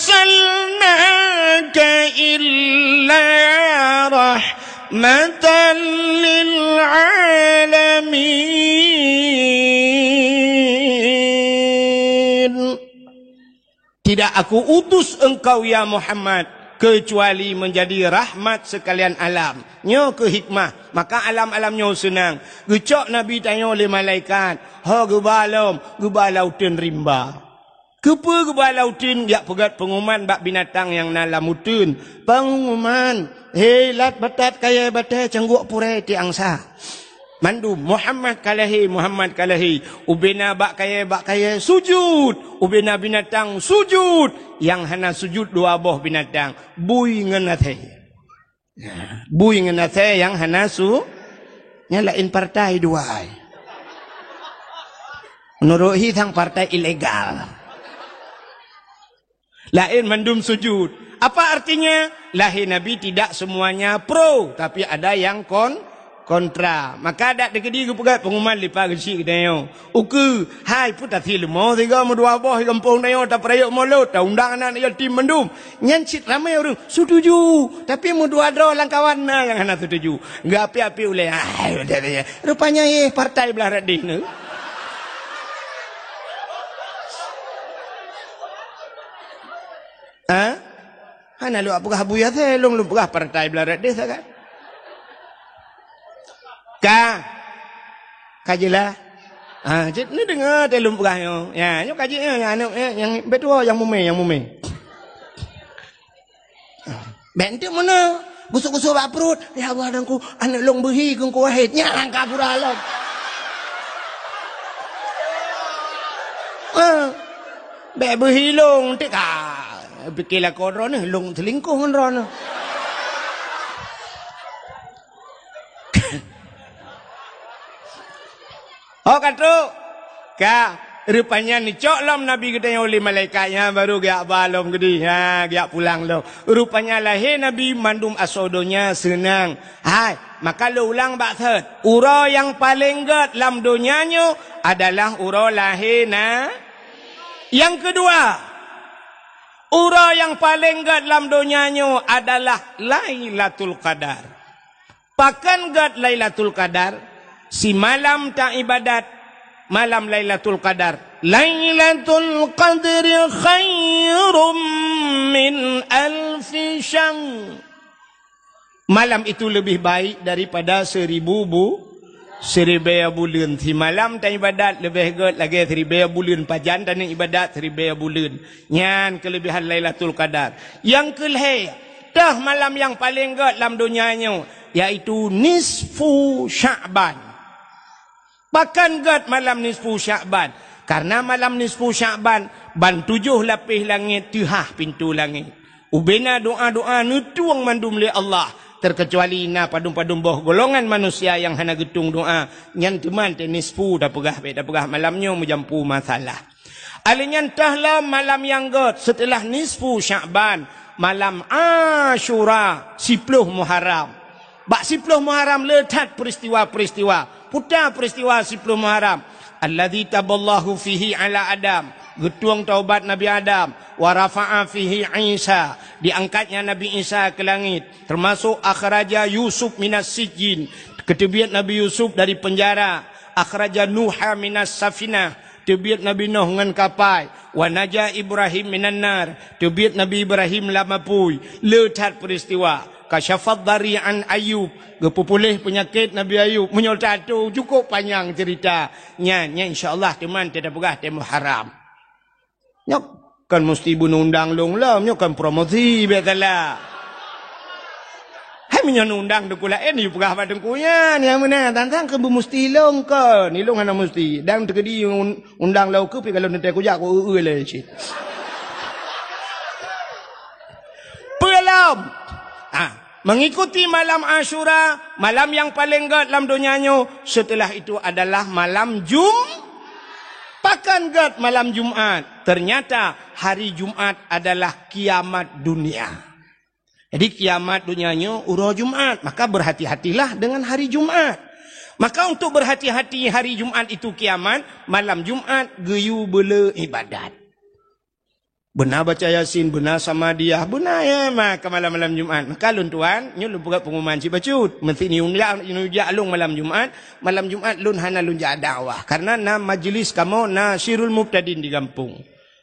arsalnaka illa rahmatan lil alamin." Tidak Aku utus engkau, ya Muhammad, Keucuali meunjadi rahmat seukalian alam. Nyoe keuh hikmah, maka alam-alam nyoe seunang. Geucok Nabi tanyoe lé malaikat, ho geuba lom, geuba lam uteuen rimba. Keupeue geuba lam uteuen? Jak peugét peunguman bak binatang nyang na lam uteuen. Peunguman, "Hei, lat batat kayée batée cangguek purée ti angsa." Mandum, "Muhammad ka lahé, Muhammad ka lahé." Ubena bak kayée, bak kayée sujut, ubena binatang sujut. Nyang hana sujut dua boh binatang, bui ngon asée. Ya, bui ngon asée nyang hana su-, nyang laén partai dua ai. Meunurot hi sang partai ilegal. Laén mandum sujud. Apa artinya? Lahé Nabi tidak semuanya pro, tapi ada yang kon-, kontra. Maka dak teukeudi geupeugah peunguman lipa geuchik geutanyoe. Ukeue, hai peuet até leumo sigoe meudua boh di gampông tanyoe tapeurayeuk molot, taundang aneuk yatim mandum. Nyan cit ramé ureuëng setuju, tapi meudua droe lam kawan na nyang hana setuju. Geuapi-api ulée, "Hai, rupanya yeh partai blah radeh nyoe." Ha? Hana lôn peugah Abu Yasir, lôn, lôn peugah partai blah radeh sagai. Ka. Ka jeulaih. Ha, cit neudeungoe teuh lôn peugah nyoe. Ya, nyoe ka jeuet nyoe, nyang aneuk, eh, nyang beutôi nyang mumé, nyang mumé. Bék enteuk meunoe, gusok-gusok bak pruet. "Ya Allah, Teungku, aneuk lôn beuhi keu Teungku Wahid." Nyan ka pura lom. Ha. Bék beuhi lôn, enteuk ka. Pike lakoe droeneuh, lôn seulingkoh ngon droeneuh. Ho ka trok. Ka, rupanya neucok lom Nabi geutanyoe lé malaikat nyan, baru geujak ba lom geudeh. Ha, geujak pulang lom. Rupanya lahé Nabi mandum asoe donya seunang. Hai, maka lôn ulang bak thot. Uroe nyang paleng gét lam donya nyoe adalah uroe lahé na-, nyang keudua, uroe nyang paleng gét lam donya nyoe adalah Lailatul Qadar. Pakon gét Lailatul Qadar? Simalam taibadat malam Lailatul Qadar. Lailatul Qadri khairum min alfi syahr. Malam itu lebih baik daripada seribu bu-, siribée buleuen. Simalam taibadat leubeh gét lagée siribée buleuen. Pajan taneuk ibadat siribée buleuen. Nyan keuleubehan Lailatul Qadar. Nyang keulhée, toh malam nyang paleng gét lam donya nyoe, yaitu nisfu Sya'ban. Pakon gét malam nisfu Sya'ban? Karena malam nisfu Sya'ban, ban tujoh lapéh langét teuhah pintoe langét. Ubena doa-doa neutueng mandum lé Allah, terkecuali na padum-padum boh golongan manusia nyang hana geutueng doa, nyan teuma teuh nisfu tapeugah, bék tapeugah malam nyoe meujampu masalah. Alheuh nyan toh lom malam nyang gét seuteulah nisfu Sya'ban, malam Asyura, siploh Muharram. Bak siploh Muharram le that peuristiwa-peuristiwa. Peue ta peuristiwa siploh Muharram? Alladzi taballahu fihi ala Adam. Geutueng taubat Nabi Adam. Wa rafa'a fihi Isa. Diangkatnya Nabi Isa ke langit. Termasuk akhraja Yusuf minas sijjin. Geuteubiet Nabi Yusuf dari penjara. Akhraja Nuha minas safinah. Teubiet Nabi Nuh ngon kapai. Wa naja Ibrahim minan nar. Teubiet Nabi Ibrahim lam apui. Le that peuristiwa. Kasyafad dari an Ayub. Geupeupuléh peunyakét Nabi Ayub. Meunyoe tato, cukup panyang cerita. Nyan, nyan insya Allah teuma teupeugah teuh Muharram. Nyoe kon musti beuneundang lôn lom, nyoe kon promosi biasalah. Hai meunyoe neundang teungku laén, yue peugah bak teungku nyan, nyang meunan, tantang keu beumusti lôn kon, ilôn hana musti. Dan teukeudi un-, undang lôn keu pi kalau neutée kujak ku eu-eu lé cit. Peue lom? Ah, mengikuti malam Asyura, malam nyang paleng gét lam donya nyoe, setelah itu adalah malam Jum-, pakon gét malam Jumat. Ternyata hari Jumat adalah kiamat dunia. Jadi kiamat donya nyoe uroe Jumat, maka berhati-hatilah dengan hari Jumat. Maka untuk berhati-hati hari Jumat itu kiamat, malam Jumat geuyue beule ibadat. Beuna baca Yasin, beuna Samadiyah, beuna ya maka malam-malam Jumat. Maka lôn tuan, nyoe lôn peugah pengumuman cit bacut. Meusti ni undang, ni ujak lôn malam Jumat, malam Jumat lôn hana lôn jak dakwah. Karena na majlis kamoe, na Sirul Mubtadin di gampông.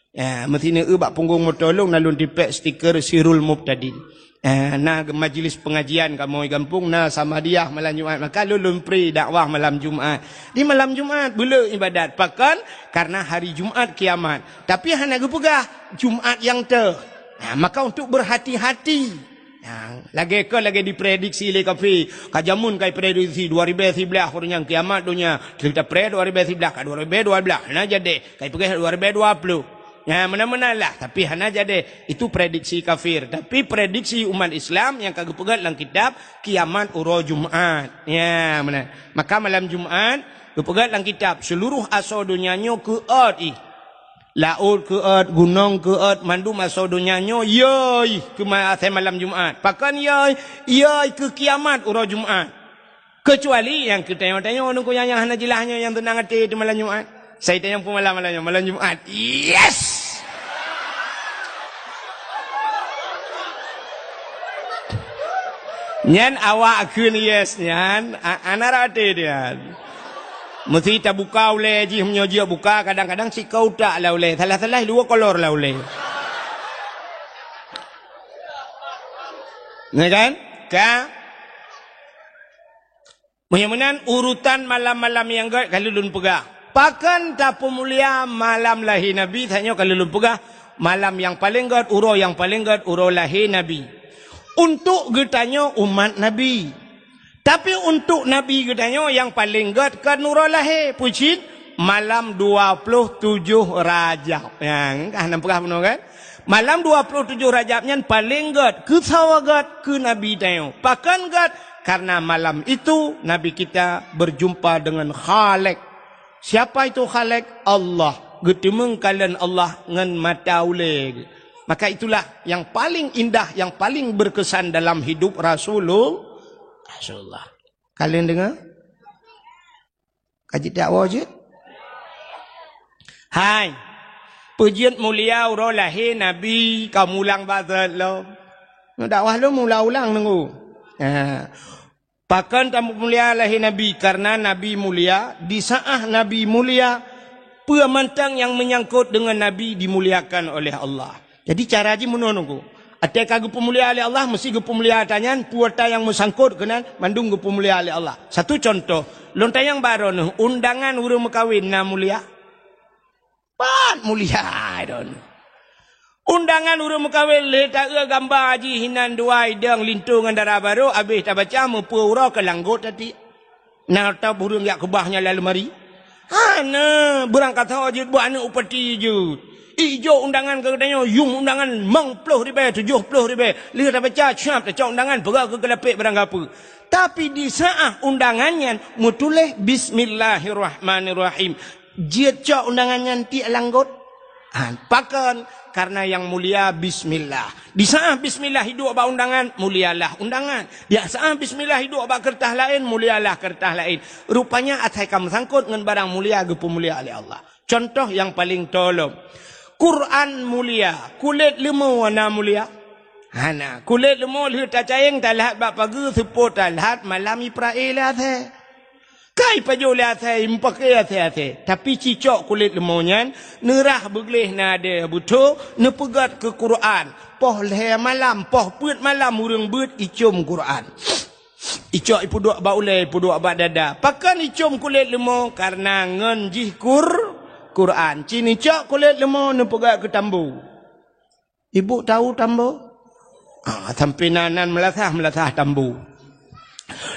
Ya, meusineue bak punggong moto lôn na lôn tipék stiker Sirul Mubtadin. Eh, na majlis pengajian kamoe gampông, na Samadiyah malam Jumat, maka lôn, lôn pri dakwah malam Jumat. Di malam Jumat beuleuh ibadat. Pakon? Karena hari Jumat kiamat. Tapi hana geupeugah Jumat nyang teuh. Nah, maka untuk berhati-hati. Nah, lagée kon lagée diprediksi lé kafé. Ka jameun ka iprediksi dua ribée siblaih ureuëng nyang kiamat donya. Kita pre dua ribée siblaih ka dua ribée dua blaih. Nah, jadi ka ipeugah dua ribée dua ploh. Ya, meunan-meunan lah, tapi hana jadi. Itu prediksi kafir. Tapi prediksi umat Islam nyang ka geupeugah lam kitab, kiamat uroe Jumat. Ya, meunan. Maka malam Jumat geupeugah lam kitab, seluruh asoe donya nyoe keuôt ih. Laôt keuôt, gunong keuôt, mandum asoe donya nyoe yoi keu ma-, asai malam Jumat. Pakon yoi? Yoi keu kiamat uroe Jumat. Keucuali nyang keu tanyoe-tanyoe nungku nyang, nyang hana jeulaih nyoe nyang teunang até di malam Jumat. Sai tanyoe peumalam malam nyoe, malam Jumat. Yes! Nyan awak kheun yes nyan, a-, ana rate nyan. Meusti tabuka ulée jih, meunyoe jeuet buka, kadang-kadang sikau tak lah ulée, salah-salah dua kolor lah ulée. Ya kan? Ka? Meunyoe meunan urutan malam-malam nyang gét ka lôn peugah. Pakon tapeumulia malam lahé Nabi, tanyoe ka lôn peugah, malam nyang paleng gét, uroe nyang paleng gét, uroe lahé Nabi. Untuk geutanyoe umat Nabi. Tapi untuk Nabi geutanyoe nyang paleng gét kon uroe lahé, peue cit? Malam dua ploh tujoh Rajab. Nyang ka hana peugah bunoe kan? Malam dua ploh tujoh Rajab nyan paleng gét, keu sawa gét keu Nabi tanyoe. Pakon gét? Karena malam itu Nabi kita berjumpa dengan Khalik. Siapa itu Khalik? Allah. Geuteumeung kalon Allah ngon mata ulée. Maka itulah yang paling indah, yang paling berkesan dalam hidup Rasulul-, Rasulullah. Kalian dengar? Ka jidakwa jeuet? Hai. Peue jeuet mulia uroe lahé Nabi ka mulang bak zat lom. Dakwah lom ulang-ulang nunggu. Ha. Pakon tamulia lahé Nabi? Karena Nabi mulia, di saat Nabi mulia, peue mantong nyang menyangkut dengan Nabi dimuliakan oleh Allah. Jadi cara jih meunoe nunggu. Até ka geupeumulia lé Allah, meusti geupeumulia ata nyan, peue ata nyang meusangkot keunan, mandum geupeumulia lé Allah. Satu contoh, lôn tanyong bak droeneuh, undangan ureuëng meukawen na mulia? Pat mulia droeneuh. Undangan ureuëng meukawen lé taeu gamba jih hinan dua idong linto ngon dara barô, abéh tabaca meupeu uroe keu langgot tati. Na ata bureueng jak keubah nyan lam leumari? Hana, beurangkasoe jeuet buet aneuëk upati jeuet. Ijok undangan keu geutanyoe, yum undangan limong ploh ribée, tujoh ploh ribée. Lheueh tabaca, siap tacok undangan, peugah keu keulapék barang gapeue. Tapi di saat undangan nyan meutuléh bismillahirrahmanirrahim. Jeuet cok undangan nyan tiek langgot. Ha, pakon? Karena yang mulia bismillah. Di saat bismillah iduek bak undangan, mulialah undangan. Di saat bismillah iduek bak keureutah laén, mulialah keureutah laén. Rupanya asai ka meusangkot ngon barang mulia geupeumulia lé Allah. Contoh nyang paleng tolom. Quran mulia, kulét leumô na mulia? Hana. Kulét leumô lheueh tacayeng talhat bak pageue, seupôt talhat malam iprae lé asée. Ka ipajoh lé asée, imeupakée asée-asée. Tapi cicok kulét leumô nyan, neurah beugleh nadée beutôi, neupeugét keu Quran. Poh lhée malam, poh peuet malam ureuëng beuet icom Quran. Icok ipeuduek bak ulée, ipeuduek bak dada. Pakon icom kulét leumô? Karena ngon jih Qur-, Quran. Ci neucok kulét leumô neupeugét keu tambo. Ibu tahu tambo? Ah, sampai nan, nan meulasah, meulasah tambo.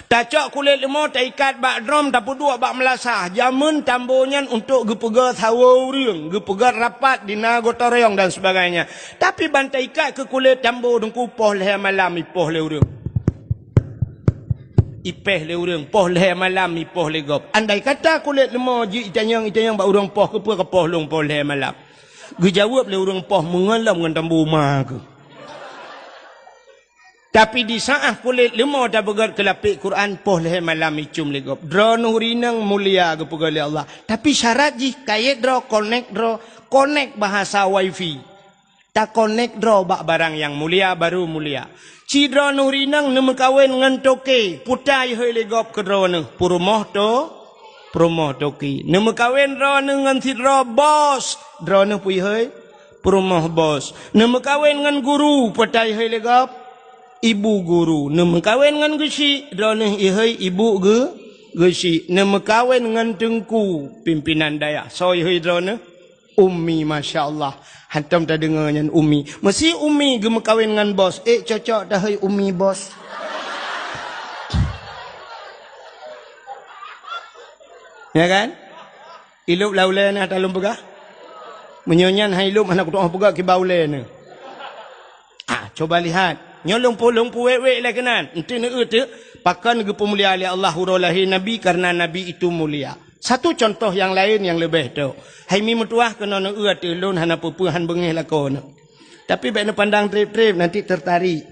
Tacok kulét leumô, taikat bak drom, tapeuduek bak meulasah. Jameun tambo nyan untuk geupeugét sawoe ureuëng, geupeugét rapat di na gotong royong dan sebagainya. Tapi ban taikat keu kulét tambo teungku poh lhée malam ipoh lé ureuëng. Ipéh lé ureuëng, poh lhée malam ipoh lé gob. Andai kata kulét leumô jeuet itanyong, itanyong bak ureuëng poh, keupeue kapoh lôn poh lhée malam? Geujaweueb lé ureuëng poh meungon lom ngon tambo ma keuh. Tapi di saat kulét leumô tapeugét keu lapék Quran, poh lhée malam icom lé gob. Droeneuh ureuëng inong mulia geupeugét lé Allah. Tapi syarat jih kayét droe, konek droe, konek bahasa wifi. Takonek droe bak barang nyang mulia, baru mulia. Ci droeneuh ureuëng inong neumeukawen ngon toke, peue ta ihôi lé gob keu droeneuh? Peurumoh to-, peurumoh toke. Neumeukawen droeneuh ngon sidroe bos, droeneuh peue ihôi? Peurumoh bos. Neumeukawen ngon guru, peue ta ihôi lé gob? Ibu guru. Neumeukawen ngon geuchik, droeneuh ihôi ibu geu-, geuchik. Neumeukawen ngon teungku, pimpinan dayah. Soe ihôi droeneuh? Ummi, masya Allah. Hantom tadeungoe nyan ummi. Meusi ummi geumeukawen ngon bos. Ék cocok tahôi ummi bos. Ya kan? Ilop lam ulée na talom peugah. Meunyoe nyan hai ilop hana kutu'oh peugah kiban ulée na. Ah, coba lihat. Nyoe lôn pu-, lôn puwék-wék lé keunan. Enti neueu teuk, pakon geupeumulia lé Allah uroe lahé Nabi, karena Nabi itu mulia. Satu contoh yang lain yang leubeh tok. Hai mi meutuwah keunoe neueu ateueh lôn hana peue-peue han beungéh lakoe nyoe. Tapi bék neupandang treb-treb, nanti tertarik.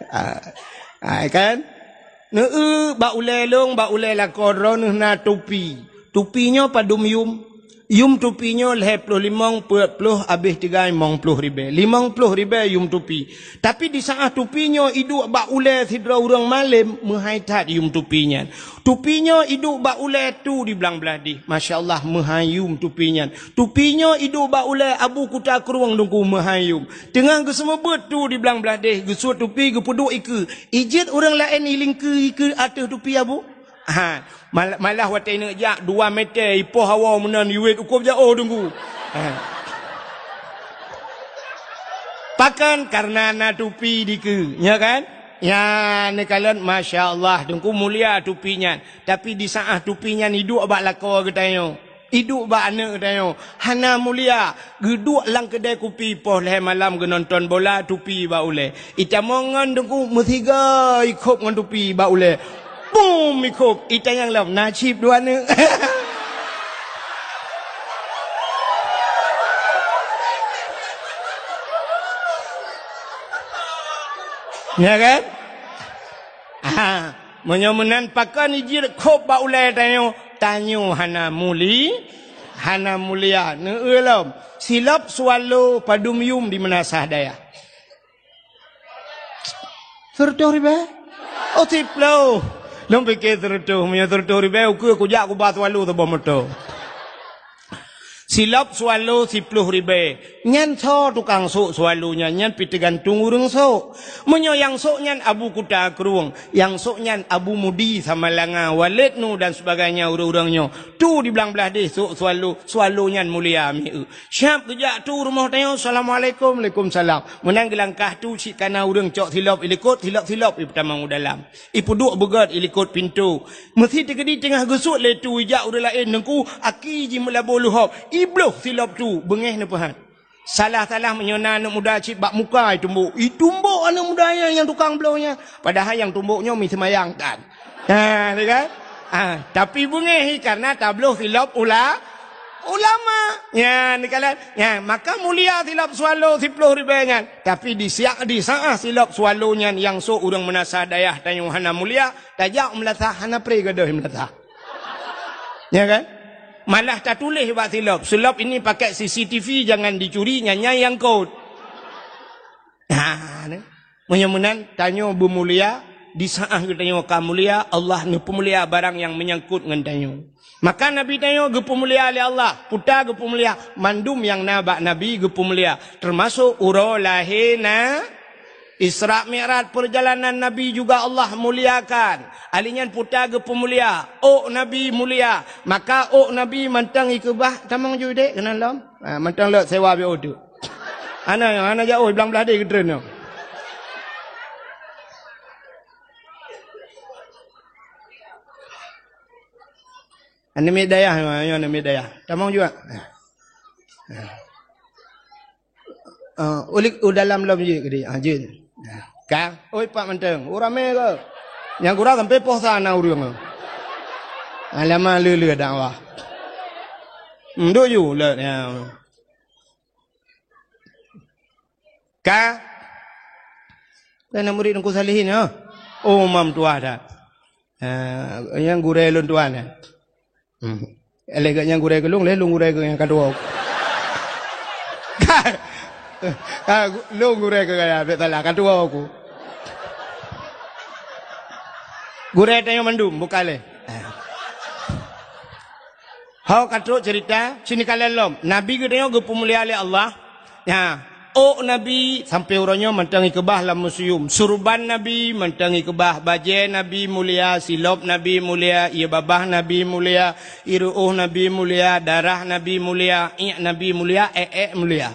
Ah, ah, kan? Neueu bak ulée lôn, bak ulée lakoe droeneuh na tupi. Tupi nyoe padum yum? Yum tupi nyoe lhée ploh limong, peuet ploh, abéh tigai limong ploh ribée. Limong ploh ribée yum tupi. Tapi di saát tupi nyoe iduek bak ulée sidroe ureuëng malém, meuhai that yum tupi nyan. Tupi nyoe iduek bak ulée tu di blang blaih deh. Masya Allah, meuhai yum tupi nyan. Tupi nyoe iduek bak ulée Abu Kuta Krueng Teungku, meuhai yum. Teungoh geuseumeubeuet tu di blang blaih deh, geusuet tupi, geupeuduek ikeue. Ijeuet ureuëng laén ilingkeue ikeue ateueh tupi Abu? Ha, mal-, malah watée neuk jak dua meter ipoh hawa meunan iwet ukob jaoh Teungku. Ha. Pakon? Karena na tupi dikeue, nya kan? Ya, neukalon, masya Allah, Teungku, mulia tupi nyan. Tapi di saát tupi nyan iduek bak lakoe geutanyoe. Iduek bak aneuëk geutanyoe, hana mulia, geuduek lam keudée kupi poh lhée malam geunonton bola tupi bak ulée. Itamong ngon Teungku meusiga ikhop ngon tupi bak ulée. Bum ikhop, itanyong lom na cit dua aneuëk. Ya kan? Ah, meunyoe meunan pakon ijeuet khop bak ulée tanyoe, tanyoe hana muli, hana mulia. Neueu lom, silop swallow padum yum di meunasah dayah? Seureutôh ribée? Oh, siploh. Lôn pike seureutôh, meunyoe seureutôh ribée ukeue kujak kuba swallow saboh moto. Silop swallow siploh ribée. Nyan soe tukang sôk swallow nyan, nyan pih teugantung ureuëng sôk. Meunyoe nyang sôk nyan Abu Kuta Krueng, nyang sôk nyan Abu Mudi Samalanga, Waled Nu dan sebagainya ureuëng-ureuëng nyoe. Tu di blang blaih deh sôk swallow, swallow nyan mulia mieu. Siap geujak tu rumoh tanyoe, "Assalamualaikum." "Waalaikumsalam." Meunan geulangkah tu cit kana ureuëng cok silop ilikot, silop-silop ipeutamong u dalam. Ipeuduek beugét ilikot pintoe. Meusi teukeudi teungoh geusuet lé tu ijak ureuëng laén, Teungku, aki jih meulabô luhop, ibloh silop tu, beungéh neupeuhat. Salah-salah meunyoe na aneuëk muda cit bak muka itumbok. Itumbok aneuëk muda nyan nyang tukang bloh nyan. Padahai nyang tumbok nyoe mi seumayang tan. Ha, ni kan? Ha, tapi beungéh karena tabloh silop ula-, ulama. Nyan, ni kan? Nyan, maka mulia silop swallow siploh ribée nyan. Tapi di siak, di saát silop swallow nyan nyang sôk ureuëng meunasah dayah tanyoe hana mulia, tajak meunasah hana pré gadôh meunasah. Ya kan? Malah tatuléh bak silop, "Silop ini pakai C C T V, jangan dicuri, nyan nyang kot." Ha, ni. Meunyoe meunan, tanyoe beumulia, di saát geutanyoe ka mulia, Allah neupeumulia barang nyang meunyangkot ngon tanyoe. Maka Nabi tanyoe geupeumulia lé Allah, peue ta geupeumulia, mandum nyang na bak Nabi geupeumulia, teumasok uroe lahé na Isra Mi'raj, perjalanan Nabi juga Allah muliakan. Ali nyan peue ta geupeumulia, ôk Nabi mulia. Maka ôk Nabi mantong ikeubah tamong ju dek keunan lom. Ha, mantong lok sewa biôh tu. Hana, hana jauh, blang blaih deh geutreun nyoe. Aneuk miet dayah, nyoe aneuk miet dayah. Tamong juga. Ha. Ah, ulik u dalam lom jeuet keudeh. Ah, jeuet. Ah, ka. Oi, pak mantong. Oh, ramé ke? Nyang kurang sampai poh sa na ureueng. Alamak, lé-lé dakwah. Hmm, duk ju, le, ya. Ka. Kan murid Teungku Salihin, ha? Oh, mam tuah dah. Ah, nyang gurée lôn tuan, eh. Hmm. Lé geuh nyang gurée keu lôn, lé lôn gurée keu nyang ka tuwoe. Ka, ka, lôn gurée keu gaya, bèk salah, ka tuwoe ku. Gurée tanyoe mandum, bukan lé. Ho ka trok ceurita, sini kalon lom. Nabi geutanyoe geupeumulia lé Allah. Nya, ôk Nabi sampoe uroe nyoe mantong ikeubah lam museum. Surban Nabi mantong ikeubah, bajée Nabi mulia, silop Nabi mulia, ié babah Nabi mulia, ié ruôh Nabi mulia, darah Nabi mulia, iék Nabi mulia, ék-ék mulia.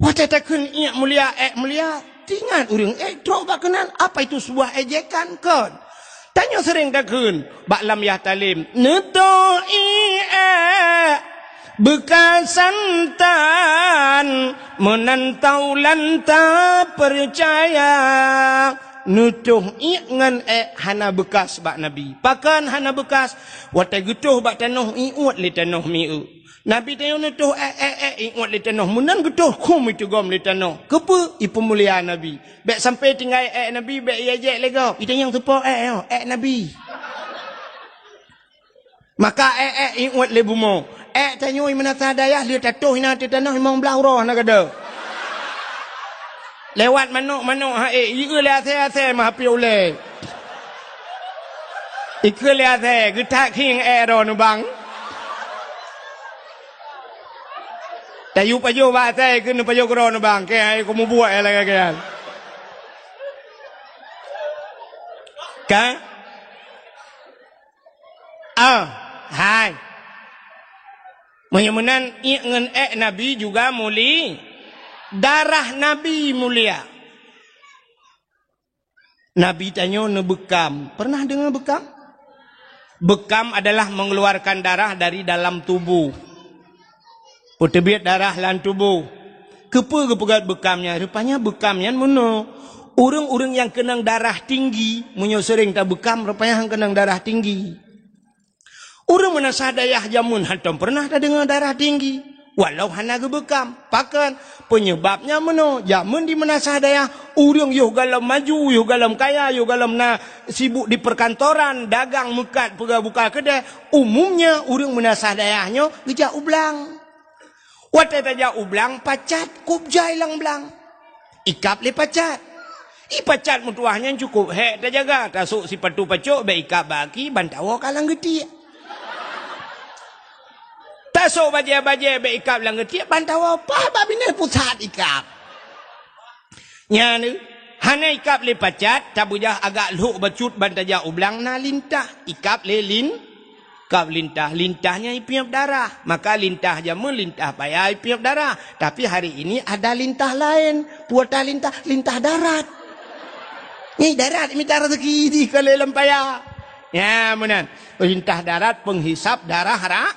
Watée takheun iék mulia, ék mulia, teuingat ureuëng ék trok bak keunan, apa itu sebuah ejekan kon? Tanyoe seuréng takheun bak lam yah talem, "Neutoh iék ék beukasan tan, meunan taulan tapeucaya." Neutoh iék ngon ék hana beukas bak Nabi. Pakon hana beukas? Watée geutoh bak tanoh, iuet lé tanoh mieu. Nabi tanyoe neutoh ék, ék, ék, iuet lé tanoh, meunan geutoh khum iteugom lé tanoh. Keupeue? Ipeumulia Nabi. Bék sampoe tinggai ék Nabi, bék iéjék lé gob. Itanyong teupo ék nyoe, ék Nabi. Maka ék, ék, iuet lé bumoe. Ék tanyoe meunasah dayah lheueh tatoh inan ateueh tanoh limong blaih uroe hana gada. Lewat manok-manok ha ék, ieu lé asée-asée meuhapé ulée. Ikheun lé asée, geutak khieng ék droe neubang. Tayue pajoh bak asée, keu neupajoh keudroe neubang. Keu hai keu mubuet lagée nyan. Ka? Ah, hai. Meunyoe meunan, iék ngon ék Nabi juga muli-, darah Nabi mulia. Nabi tanyoe neubeukam. Pernah deungoe beukam? Beukam adalah mengeluarkan darah dari dalam tubuh. Peuteubiet darah lam tuboh. Keupeue geupeugét beukam nyan? Rupanya beukam nyan meunoe. Ureuëng-ureuëng nyang keunong darah tinggi, meunyoe seuréng tabeukam, rupanya han keunong darah tinggi. Ureuëng meunasah dayah jameun hantom peureunah tadeungoe darah tinggi, walau hana geubeukam. Pakon? Peunyeubabnya meunoe, jameun di meunasah dayah, ureuëng yoh gohlom maju, yoh gohlom kaya, yoh gohlom na sibuk di perkantoran, dagang meukat, peugah buka keudée, umumnya ureuëng meunasah dayah nyoe geujak u blang. Watée tajak u blang, pacat kub jai lam blang. Ikab lé pacat. I pacat meutuwah nyan cukôp hék tajaga, tasôk sipatu pacok bék ikab bak aki, ban tawoe ka lam geutiek. Tasôk bajée-bajée bék ikab lam geutiek, ban tawoe paih bak binéh pusat ikab. Nyan, hana ikab lé pacat, tabeujah agak lhok bacut ban tajak u blang na lintah, ikab lé lin-, ikab lintah. Lintah nyan ipiep darah. Maka lintah jameun lintah paya ipiep darah. Tapi hari ini ada lintah laén. Peue lintah? Lintah darat. Nyan darat mita rezeki di keu lé lam paya. Nyan meunan. Lintah darat penghisap darah ra-,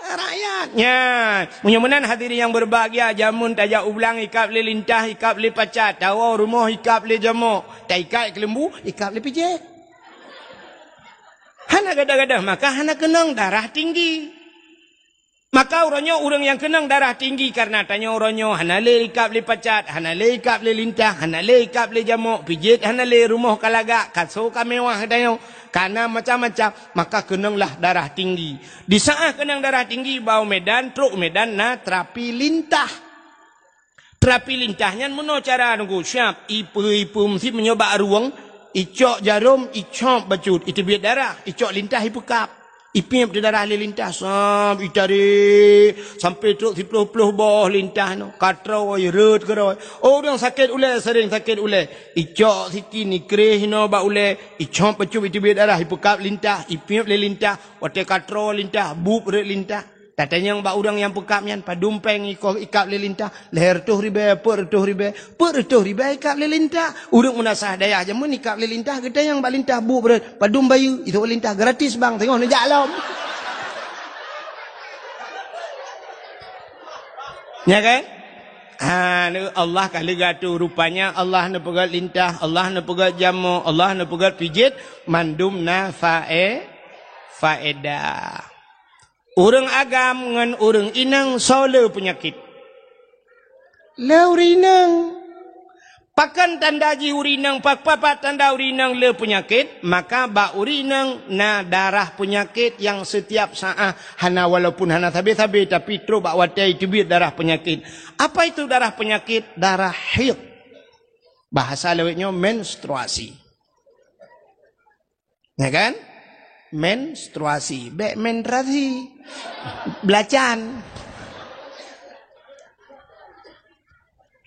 rakyat. Nyan. Meunyoe meunan hadirin nyang berbahagia, jameun tajak u blang ikab lé lintah, ikab lé pacat, tawoe rumoh ikab lé jamok, taikat keuleumbu, ikab lé pijet. Hana gadoh-gadoh, maka hana keunong darah tinggi. Maka uroe nyoe ureuëng nyang keunong darah tinggi kareuna tanyoe uroe nyoe hana lé ikab lé pacat, hana lé ikab lé lintah, hana lé ikab lé jamok, pijet hana lé, rumoh ka lagak, kaso ka mewah tanyoe, ka na macam-macam, maka keunonglah darah tinggi. Di saát keunong darah tinggi, ba u Medan, trok u Medan na terapi lintah. Terapi lintah nyan meunoe cara nunggu siab, ipeue-ipeue meusit meunyoe bak rueng, icok jarom, icop bacut, iteubiet darah, icok lintah ipeukab. Ipiep di darah lé lintah, sam, itarek, sampoe trok siploh-ploh boh lintah nyoe. Ka troe, rhot keudroe. Oh, ureuëng sakét ulée, seuréng sakét ulée. Icok sikin, ikreh inoe bak ulée, icop bacut, iteubiet darah, ipeukab lintah, ipiep lé lintah. Watée ka troe lintah, bueb rhot lintah. Tatanyong bak ureuëng nyang peukab nyan, padum péng iko ikab lé lintah, lhée reutôh ribée, peuet reutôh ribée, peuet reutôh ribée ikab lé lintah. Ureuëng meunasah dayah jameun ikab lé lintah, geutanyong bak lintah bueb rhot, padum bayeue, itu lintah gratis bang, teungoh neujak lom. Nya kan? Ha, Allah ka leuga tu, rupanya Allah neupeugét lintah, Allah neupeugét jamok, Allah neupeugét pijet, mandum na fae-, faedah. Ureuëng agam ngon ureuëng inong soe le peunyakét? Le ureuëng inong. Pakon tanda jih ureuëng inong, pak-, papat tanda ureuëng inong le peunyakét? Maka bak ureuëng inong na darah peunyakét nyang setiap saát hana, walaupun hana sabe-sabe, tapi trok bak watée iteubiet darah peunyakét. Apa itu darah peunyakét? Darah haid. Bahasa lawét nyoe menstruasi. Ya kan? Menstruasi, bèk menstruasi. Belacan.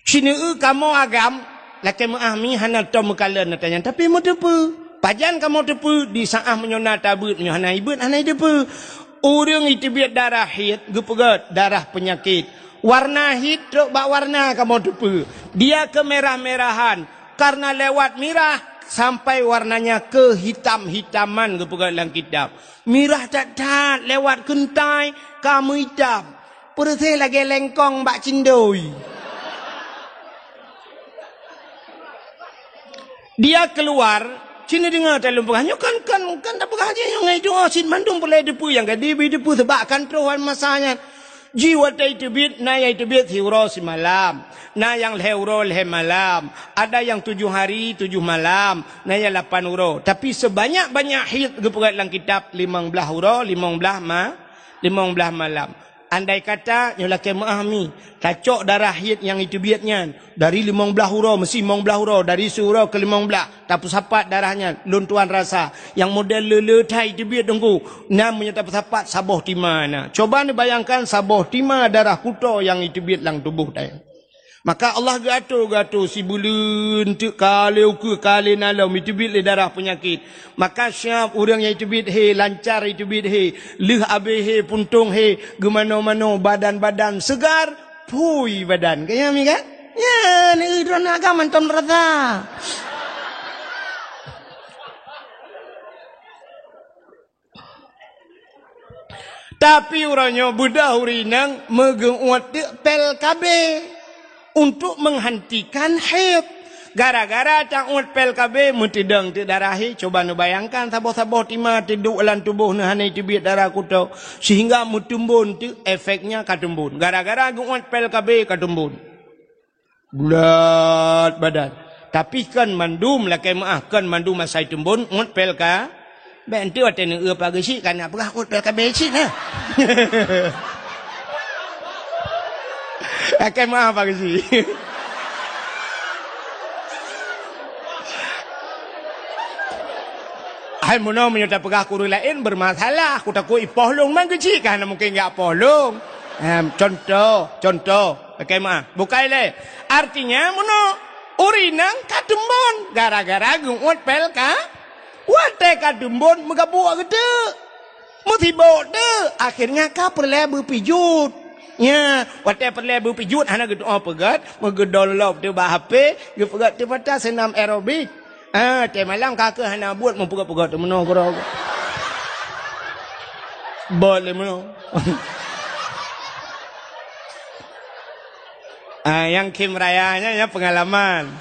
Sineue kamoe agam, lakèe meu'ah mi hana tom meukalon ata nyan, tapi meuteupeue. Pajan kamoe teupeue, di saat meunyoe na tabeuet, meunyoe hana ibeuet, hana iteupeue. Ureueng iteubiet darah haid, geupeugöt darah peunyakét. Warna haid trok bak warna kamoe teupeue. Dia kemerah-merahan, karena lewat mirah sampai warnanya kehitam-hitaman, geupeugöt lam kitab. Mirah that-that lewat keuntai ka meuitam. Peureuséh lagèe lengkong bak cindoi. Dia keluar, ci neudeungoe that lôn peugah. Nyoe kan, kan, kan tapeugah jih nyoe ngon doa cit mandum peureulèe teupeue nyang ka dibi teupeue seubab kan troh masa nyan. Jih watèe iteubiet, na nyang iteubiet siuroe simalam, na nyang lhèe uroe lhèe malam, ada nyang tujoh hari tujoh malam, na nyang lapan uroe. Tapi sebanyak-banyak haid geupeugöt lam kitab limong blaih uroe, limong blaih ma-, limong blaih malam. Andai kata nyoe lakèe meu'ah mi, tacok darah haid nyang iteubiet nyan dari limong blaih uroe, meusi limong blaih uroe, dari siuroe keu limong blaih, tapeusapat darah nyan, lôn tuan rasa, nyang model le-le that iteubiet Teungku, nyan meunyoe tapeusapat saboh tima na. Coba neubayangkan saboh tima darah kuto nyang iteubiet lam tuboh tanyoe. Maka Allah geuato-geuato sibuleuen teuk ka lé ukeue ka lé na lom iteubiet lé darah peunyakét. Maka siab ureueng nyang iteubiet hé, lancar iteubiet hé, lheueh abéh hé, puntông hé, geumanoe-manoe, badan-badan seugar, phui badan. Ka nyan mi kan? Nyan, eh, droeneuh agam mantong rasa. Tapi uroe nyoe beudôh ureueng inong meugeu'uet teuk pil K B untuk menghentikan haid. Gara-gara ta-uet pil K B meuteudong teuk darah haid, coba neubayangkan saboh-saboh tima teuduek lam tuboh neuh hana teubiet darah kuto, sehingga meuteumbon teuk efeknya ka teumbon. Gara-gara geu'uet pil K B ka teumbon. Bulat badan. Tapi kon mandum lakèe meu'ah, kon mandum asai teumbon, uet pil K B. Bèk enteuk watèe neueu pageusi, ka na peugah uet pil K B cit na. Lakèe meu'ah pageusi. Hai meunoe meunyoe tapeugah keu ureueng laén bermasalah, kutakot ipoh lôn, man geusi ka hana mungken jak poh lôn. Em, contoh, contoh. Lakèe meu'ah. Bukai lé. Artinya, meunoe, ureueng inong ka teumbon gara-gara geu'uet pil K B. Watèe ka teumbon, meugabuk geuteuk. Meusibok teuk. Akhirnya ka peureulèe beupijot. Nya, watèe peureulèe beupijot, hana geutu'oh peugöt, meugeudong lom teuk bak H P, geupeugöt teuk pata seunam aerobik. Ah, watèe malam ka keuh hana buet meupeugöt-peugöt teuk meunoe keudroe. Bot lé meunoe. Ah, nyang khém raya nyan, nyan peungalaman.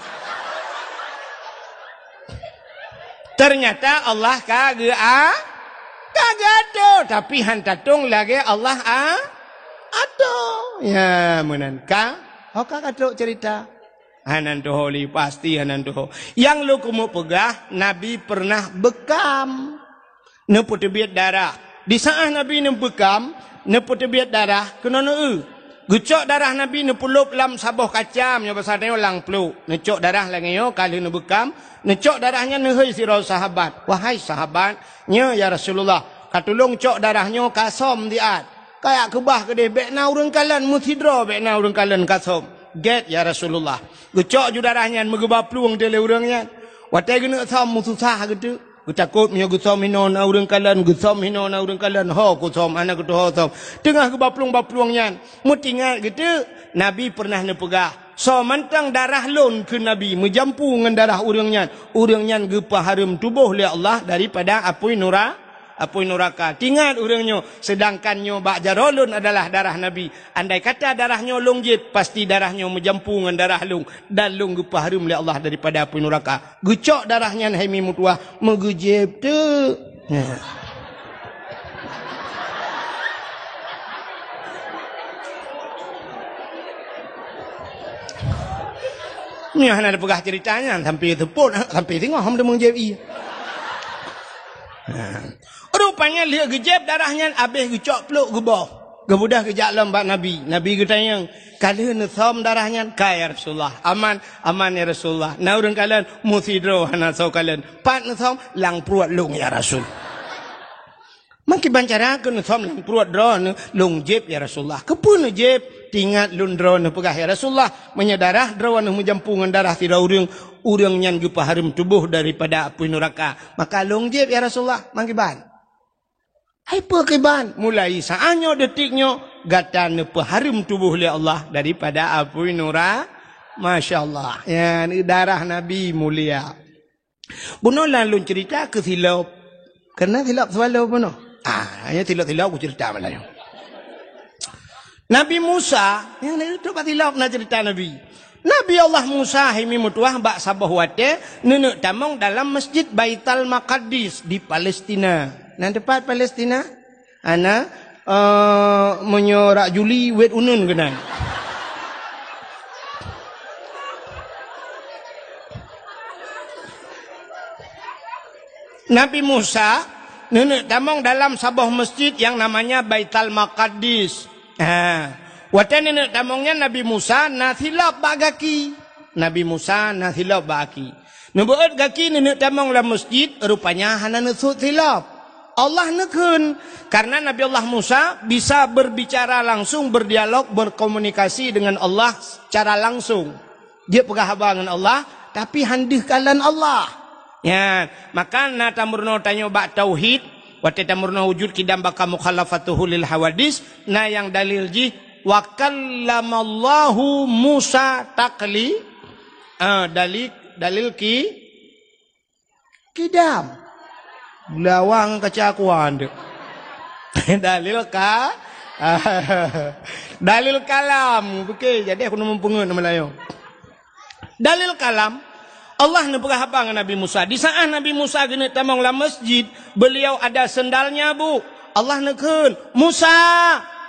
Ternyata Allah ka geu-, a-, ka geuato, tapi han tatong lagèe Allah a-, ato. Ya, meunan ka. Ho ka ka trok cerita. Hana tuho lé, pasti hana tuho. Nyang lôn keumeung peugah, Nabi pernah beukam. Neupeuteubiet darah. Di saat Nabi neubeukam, neupeuteubiet darah, keunoe neueu. Geucok darah Nabi neupeulop lam saboh kacam, nyoe basa tanyoe lam pluek. Neucok darah lagèe nyoe ka lheueh neubeukam, neucok darah nyan neuhôi sidroe sahabat. "Wahai sahabat, nyoe ya Rasulullah, ka tulông cok darah nyoe ka som siat." Kajak keubah keudéh, bèk na ureueng kalon, meusidroe bèk na ureueng kalon ka som. "Gèt ya Rasulullah." Geucok ju darah nyan, meugeubaplueng teuk lé ureueng nyan. Watèe geuneuk som, meususah geuteuk. Geutakot meunyoe geusom hinoe na ureueng kalon, geusom hinoe na ureueng kalon, ho kusom, hana geutuho som. Teungoh geubaplueng-baplueng nyan, meutingat geuteuk, Nabi pernah neupeugah, "Soe mantong darah lôn," kheun Nabi, "meujampu ngon darah ureueng nyan, ureueng nyan geupeuhareuem tuboh lé Allah daripada apui nura-, apui nuraka." Tingat ureueng nyoe, seudangkan nyoe bak jaroe lôn adalah darah Nabi. Andai kata darah nyoe lôn jieb, pasti darah nyoe meujampu ngon darah lôn, dan lôn geupeuhareuem lé Allah daripada apui nuraka. Geucok darah nyan hai mi meutuwah, meugeujieb teuk. Nyan hana tapeugah cerita nyan, sampai seupôt, sampai singoh hom teumeung jieb ie. Rupanya lheueh geujieb darah nyan, abéh geucok pluek geuboh. Geubeudôh geujak lom bak Nabi. Nabi geutanyong, "Ka lheueh neusom darah nyan?" "Ka, ya Rasulullah." "Aman?" "Aman, ya Rasulullah." "Na ureueng kalon?" "Meusidroe hana soe kalon." "Pat neusom?" "Lam pruet lôn, ya Rasul." Meukiban cara keuneuk som lam pruet droeneuh, lôn jieb, ya Rasulullah. Keupeue neujieb? Teuingat lôn droeneuh peugah, ya Rasulullah, meunyoe darah droeneuh meujampu ngon darah sidroe ureuëng, ureuëng nyan geupeuhareuem tuboh daripada apui nuraka. Maka lôn jieb, ya Rasulullah, meukiban. Hai peu kiban, mulai saát nyoe, detik nyoe, gata neupeuhareuem tuboh lé Allah daripada apui nura-, Masya Allah. Ya, darah Nabi mulia. Bunoe lôn ceurita keu silop. Karena silop swallow bunoe. Ah, hanya silop-silop kuceurita malam nyoe. Nabi Musa, nyang na trok bak silop na ceurita Nabi. Nabi Allah Musa hai mi meutuwah bak saboh watée neuneuk tamong dalam Masjid Baital Maqaddis di Palestina. Na teupat Palestina? Ana, eh, meunyoe rak Juli, wet uneun keunan. Nabi Musa neuneuk tamong dalam saboh masjid yang namanya Baital Maqaddis. Ha. Watée neuneuk tamong nyan, Nabi Musa na silop bak gaki. Nabi Musa na silop bak gaki. Neubeuet gaki neuneuk tamong lam masjid, rupanya hana neusut silop. Allah neukheun, karena Nabi Allah Musa bisa berbicara langsung, berdialog, berkomunikasi dengan Allah secara langsung. Jeuet peugah haba ngon Allah, tapi han deuh kalon Allah. Nyan, maka na tameurunoe tanyoe bak tauhid, watée tameurunoe wujud qidam baqa mukhalafatuhu lil hawadis, na nyang dalil jih, "Wa kallamallahu Musa takli-," ah, dalil, dalil ki-, qidam. Beulawang kaca kuan tu. Dalil ka-, dalil kalam. Oke, jadi aku neumeupeungeut nama lain. Dalil kalam, Allah neupeugah haba ngon Nabi Musa. Di saat Nabi Musa geuneuk tamong lam masjid, beliau ada sendalnya, Bu. Allah neukheun, "Musa,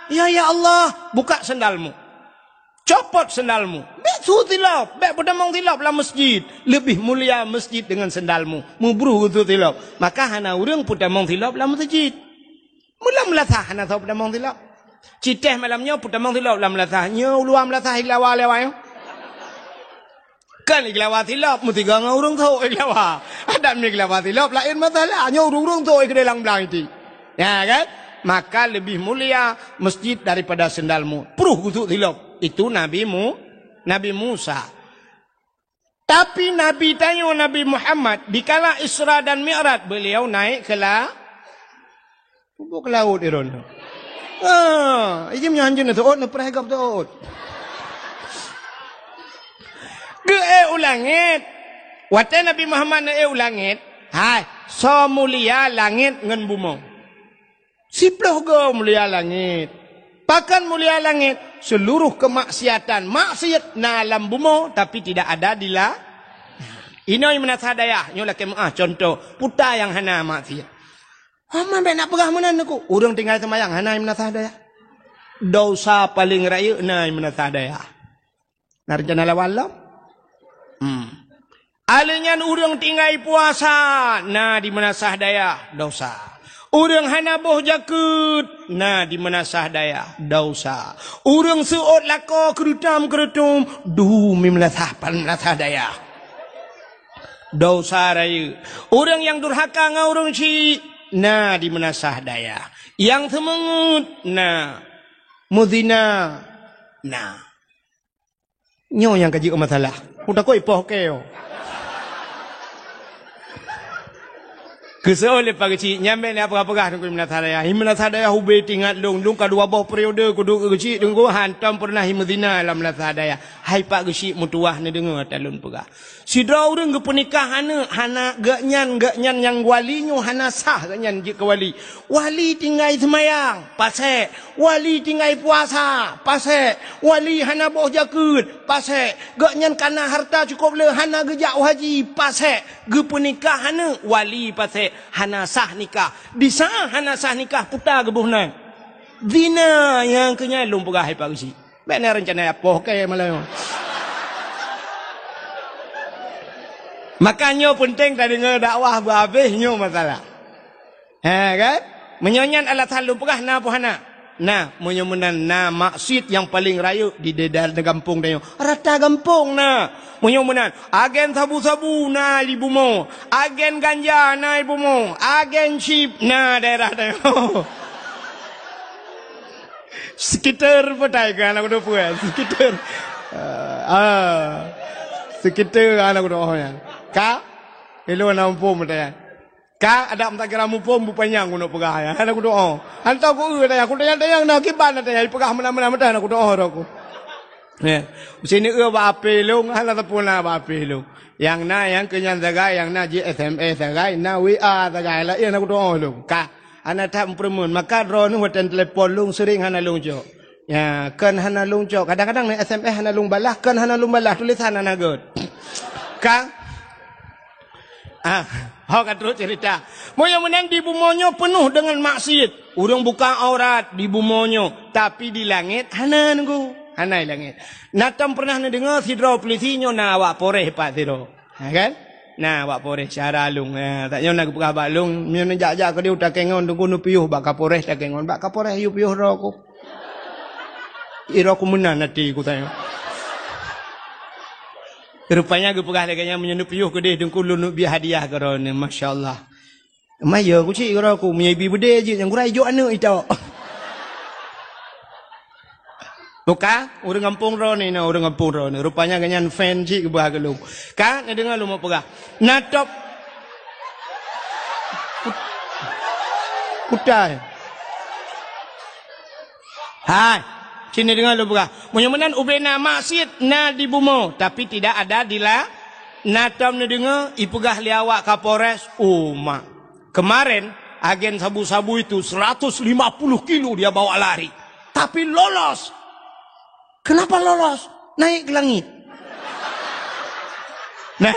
ya, ya Allah, buka sendalmu. Copot sendalmu. Bék su silop, bék peutamong silop lam masjid. Leubeh mulia masjid dengan sendalmu." Meubruh geusu silop. Maka hana ureuëng peutamong silop lam masjid. Meulam meulasah hana soe peutamong silop. Citéh malam nyoe peutamong silop lam meulasah. Nyoe uluwa meulasah iglawa lewat nyoe. Kan iglawa silop, meusigoe ngon ureuëng sôk iglawa. Adak meuiglawa silop, laén masalah. Nyoe ureuëng-ureuëng sôk keudeh lam blang iti. Ya kan? Maka leubeh mulia masjid daripada sendalmu. Pruh geusu silop. Itu Nabi Mu-, Nabi Musa. Tapi Nabi tanyoe Nabi Muhammad, dikala Isra dan Mi'raj, beliau naik ke la-, Tumbok ke laôt Iron tu. Ah, ijim nyan hanjeut na teuôt, na peurah gop teuôt. Geuék u langét. Watée Nabi Muhammad neuék u langét, hai, soe mulia langét ngon bumoe? Siploh goe mulia langét. Pakon mulia langét? Seluruh kemaksiatan, maksiat na lam bumoe, tapi tidak ada di la-, inoe meunasah dayah, nyoe lakée meuáh contoh, puta nyang hana maksiat. Hama bék na peugah meunan neuk. Ureuëng tinggai seumayang hana meunasah dayah. Dosa paleng rayeuk na meunasah dayah. Na reuncana lawan lom? Hmm. Aleuh nyan ureuëng tinggai puasa na di meunasah dayah, dosa. Ureuëng hana boh jakeuet na di meunasah dayah, dosa. Ureuëng seuôt lakoe keurutom-keurutom, du mi meunasah pan meunasah dayah. Dosa rayeuk. Ureuëng nyang durhaka ngon ureuëng syik na di meunasah dayah. Nyang seumeungeut na. Meuzina na. Nyoe nyang ka jeuet masalah. Ku takot ipoh keu. Keusoe lé Pak Geuchik, nyan bék lé peugah-peugah teungku meunasah dayah. Hi meunasah dayah ubé teuingat lôn, lôn ka dua boh periode kuduek keu Geuchik teungku, hantom peureunah hi meuzina lam meunasah dayah. Hai Pak Geuchik, meutuwah neudeungoe ata lôn peugah. Sidroe ureuëng geupeunikah aneuëk hana, geuhnyan, geuhnyan nyang wali nyoe hana sah geuhnyan jeuet keu wali. Wali tinggai seumayang, pasék. Wali tinggai puasa, pasék. Wali hana boh jakeuet, pasék. Geuhnyan kana hareuta cukôp le hana geujak u haji, pasék. Geupeunikah aneuëk, wali pasék. Hana sah nikah. Di saát hana sah nikah, puta geuboh nan. Zina nyang keu nyan lôn peugah hai Pak Geuchik. Bék na reuncana ipoh keu malam nyoe. Maka nyoe peunteng tadeungoe dakwah beuhabéh nyoe masalah. Ha kan? Meunyoe nyan alasan lôn peugah na peue hana. Nah, meunyoe meunan na maksiet nyang paleng rayeuk di daerah gampông tanyoe. Rata gampông na. Meunyoe meunan, agen sabu-sabu na di bumoe, agen ganja na di bumoe, agen chip na daerah tanyoe. Sekitar petai kan aku tu puas. Sekitar. Ah. Sekitar kan aku tu oh ya. Ka? Ilo na muphom petai. Ka adak meutakira muphom bupanyang keuneuk peugah ya. Hana kudoa. Hantom ku eu tayang, ku tayang-tayang na kiban na tayang ipeugah meunan-meunan meutan hana kudoa roh ku. Ya. Sini eu bak ape lông, hana teupeu na bak ape lông. Yang na yang keu nyan sagai, yang na ji S M S sagai, na W A sagai lah, ya hana kudoa lông. Ka hana that meupeureumeun, maka droeneuh watèe telepon lông sering hana lông jaweueb. Ya, kan hana lông cok. Kadang-kadang na S M S hana lông balah, kan hana lông balah, tulisan hana göt. Ka? Ah, ho ka trok cerita. Meunyoe meunan di bumoe nyoe peunoh deungon maksiet. Ureueng buka aurat di bumoe nyoe, tapi di langét hana nunggu. Hana di langét. Na tom pernah neudeungoe sidroe polisi nyoe na awak Polres pat sidroe. Ha kan? Na awak Polres syara lông. Ha, tak nyoe na geupeugah bak lông, meunyoe neujak-jak keudeh u Takengon, teungku neupiôh bak Kapolres Takengon, bak Kapolres yue piôh droe ku. Ira ku meunan até ku tanyong. Rupanya geupeugah lagèe nyan, meunyoe neupiôh keudeh teungku lôn neubri hadiah keu droeneuh. Masya Allah. Maya ku cit keu droe ku, meunyoe ibi beudé jeuet nyang gura ijok aneuk itok. Buka, ureueng gampông droeneuh na, ureueng gampông droeneuh. Rupanya geuh nyan fan cit geuba keu lôn. Ka, neudeungoe lôn meupeugah. Na top. Kutai. Hai, sini deungoe lôn peugah. Meunyoe meunan ubena maksiet na di bumoe, tapi tidak ada di la-, na tom neudeungoe ipeugah lé awak Kapolres, uma. Kemarin, agen sabu-sabu itu seratus lima puluh kilo dia bawa lari. Tapi lolos. Kenapa lolos? Naik ke langit. Nah,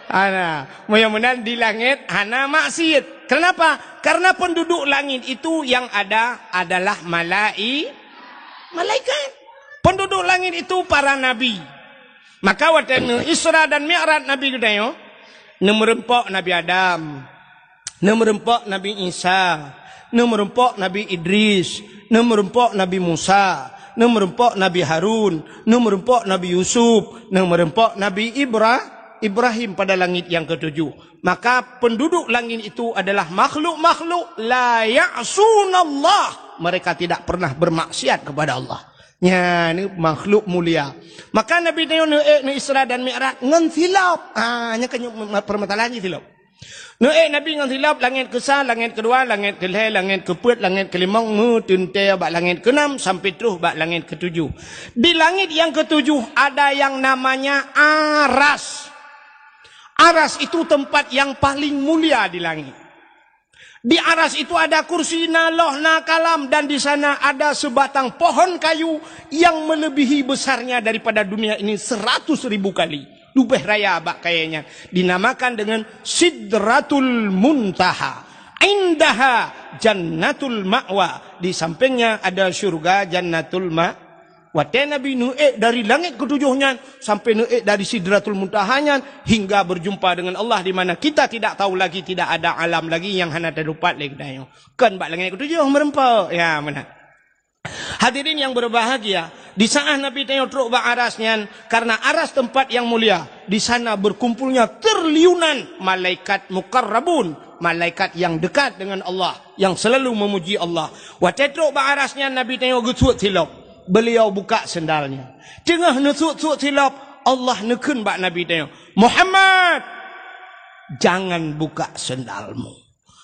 ana, meunyoe meunan di langét hana maksiet. Kenapa? Karena penduduk langit itu yang ada adalah malai-, malaikat. Penduduk langit itu para nabi. Maka watèe neu Isra dan Mi'raj Nabi geutanyoe, neumeureumpok Nabi Adam. Neumeureumpok Nabi Isa, neumeureumpok Nabi Idris, neumeureumpok Nabi Musa, neumeureumpok Nabi Harun, neumeureumpok Nabi Yusuf, neumeureumpok Nabi Ibra-, Ibrahim pada langit yang ketujuh. Maka penduduk langit itu adalah makhluk-makhluk la ya'sunallah. Mereka tidak pernah bermaksiat kepada Allah. Nyan makhluk mulia. Maka Nabi tanyoe neuék neu Isra dan Mi'raj ngon silop. Ah, nyan kan permasalahan jih silop. Neuék Nabi ngon silop, langét keusa, langét keudua, langét keulhèe, langét keupeuet, langét keulimong, meuteuntèe bak langét keunam sampai troh bak langét keutujoh. Di langét nyang keutujoh ada yang namanya Aras. Aras itu tempat yang paling mulia di langit. Di Aras itu ada kursi, na loh, na kalam, dan di sana ada sebatang pohon kayu yang melebihi besarnya daripada dunia ini seratus ribu kali. Leubeh raya bak kayèe nyan. Dinamakan dengan Sidratul Muntaha. Indaha Jannatul Ma'wa. Di sampingnya ada syurga Jannatul Ma-, watèe Nabi neuék dari langét keutujoh nyan sampai neuék dari Sidratul Muntaha nyan hingga berjumpa dengan Allah di mana kita tidak tahu lagi, tidak ada alam lagi nyang hana teutupat lé geutanyoe. Kon bak langét keutujoh meureumpok. Ya, meunan. Hadirin yang berbahagia, di saat Nabi tanyoe trok bak Aras nyan, karena Aras tempat yang mulia, di sana berkumpulnya triliunan malaikat muqarrabun, malaikat yang dekat dengan Allah, yang selalu memuji Allah. Watèe trok bak Aras nyan Nabi tanyoe geusuet silop. Beliau buka sendalnya. Teungoh neusuet-suet silop, Allah neukheun bak Nabi tanyoe, "Muhammad, jangan buka sendalmu."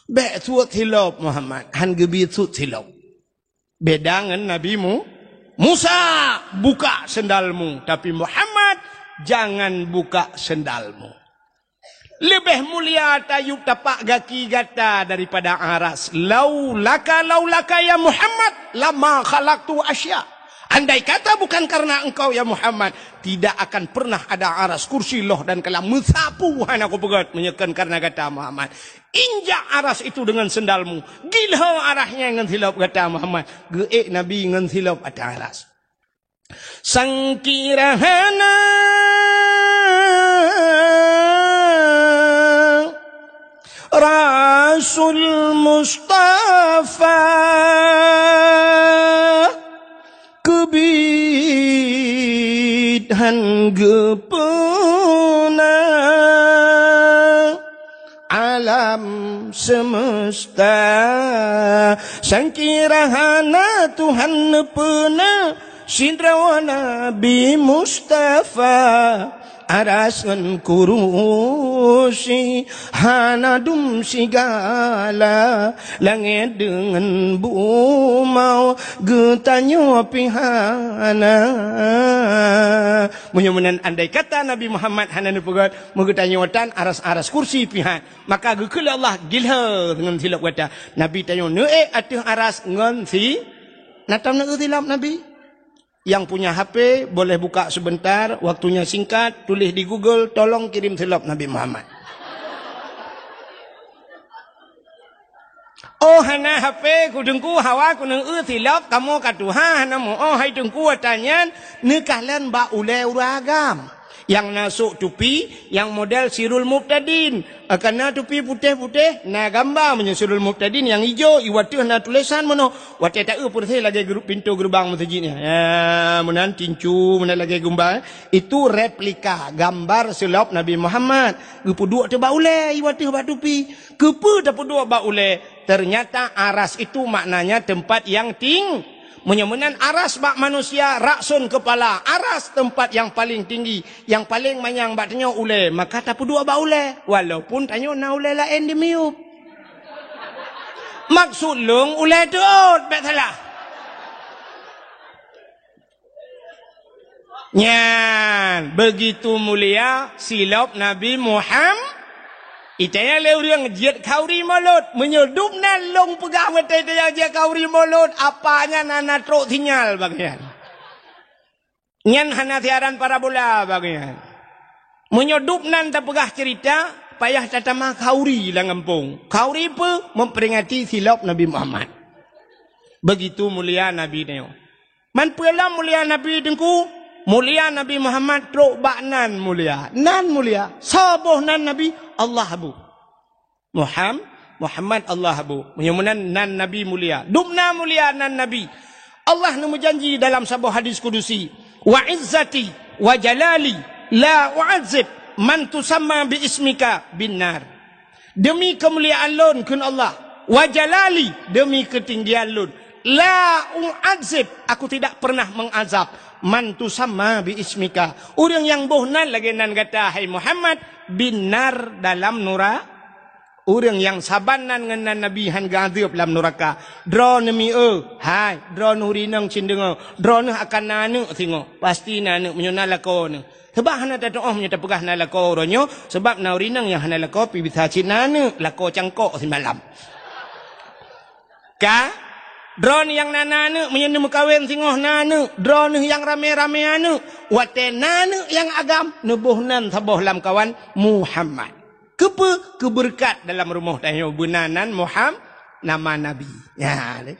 Bèk suet silop Muhammad, han geubri suet silop. Beda ngon Nabi Mu-, Musa, buka sendalmu, tapi Muhammad, jangan buka sendalmu. Leubeh mulia tayue tapak gaki gata daripada Aras. Laulaka, laulaka ya Muhammad, lama khalaqtu asya. Andai kata bukan karena engkau ya Muhammad, tidak akan pernah ada Aras, kursi, loh dan kalam meusapu hana kupeugöt meunyoe kon karena gata Muhammad. Injak Aras itu dengan sendalmu. Gilho Aras nyan ngon silop gata Muhammad. Geuék Nabi ngon silop ateueh Aras. Sangkira hana ra- Rasul Mustafa keubiet han geupeuna alam semesta. Sangkira hana Tuhan neupeuna sidroe Nabi Mustafa, aras ngon kurusi hana dum sigala, langét deungon bumoe geutanyoe pih hana. Meunyoe meunan andai kata Nabi Muhammad hana neupeugét, meugeutanyoe tan aras-aras kursi pih han, maka geukheun lé Allah gilhée ngon silop gata. Nabi tanyoe neuék ateueh aras ngon si, na tom neuék silop Nabi. Yang punya H P boleh buka sebentar, waktunya singkat, tulis di Google, "Tolong kirim silop Nabi Muhammad." Oh, hana H P, ku Teungku, hawa ku neueu silop, kamoe ka tuha, hana meu-oh, hai Teungku, ata nyan neukalon bak ulée ureuëng agam. Nyang na sôk tupi, nyang model Sirul Mubtadin. Kana tupi putéh-putéh, na gamba meunyoe Sirul Mubtadin nyang ijo, i wateueh na tulésan meunoe. Watée taeu peureséh lagée gru-, pintoe geureubang meuseujid nyan. Ya, meunan tincu, meunan lagée gumba. Itu replika gambar silop Nabi Muhammad. Geupeuduek teuh bak ulée, i wateueh bak tupi. Keupeue tapeuduek bak ulée? Ternyata aras itu maknanya tempat yang ting-, meunyoe meunan aras bak manusia, rakson kepala, aras tempat yang paling tinggi, yang paling manyang bak tanyoe ulée, maka tapeuduek bak ulée, walaupun tanyoe na ulée laén di miyueb. Maksud lôn ulée teuôt, bék salah. Nyan, begitu mulia silop Nabi Muham-, itanya lé ureuëng jeuet khauri mulod. Meunyoe dum nan lôn peugah watée itanya jeuet khauri mulod, apa nyan hana trok sinyal bak nyan. Nyan hana siaran parabola bak nyan. Meunyoe dum nan tapeugah ceurita, payah tatamah khauri lam gampông. Khauri peue? Memperingati silop Nabi Muhammad. Begitu mulia Nabi nyoe. Man peue lom mulia Nabi Teungku? Mulia Nabi Muhammad trok bak nan mulia. Nan mulia. Soe boh nan Nabi? Allah boh. Muham-, Muhammad Allah boh. Meunyoe meunan nan Nabi mulia. Dum na mulia nan Nabi. Allah neumeujanji dalam saboh hadis kudusi, "Wa izzati wa jalali la u'adzib man tusamma bi ismika bin nar." Demi keumuliaan lôn, kheun Allah, wa jalali, demi keutinggian lôn, la u'adzib, aku tidak pernah mengazab, man tusamma bi ismika, ureuëng nyang boh nan lagée nan gata, hai Muhammad, bin nar, dalam nura-, ureuëng nyang saban nan ngon nan Nabi han geuazeueb lam nuraka. Droeneuh mi-, eu, hai, droeneuh rinong cit deungoe, droeneuh akan na aneuëk singoh, pasti na aneuëk meunyoe na lakoe neuh. Sabab hana tatu'oh meunyoe tapeugah na lakoe uroe nyoe, sabab na ureuëng inong nyang hana lakoe pih bisa cit na aneuëk, lakoe cangkok simalam. Ka? Droeneuh nyang na, na aneuëk meunyoe neumeukawen singoh na aneuëk, droeneuh nyang ramé-ramé aneuëk, watée na aneuëk nyang agam, neuboh nan saboh lamkawan Muhammad. Keupeue? Keubeureukat dalam rumoh tanyoe beuna nan Muham-, nama Nabi. Nyan.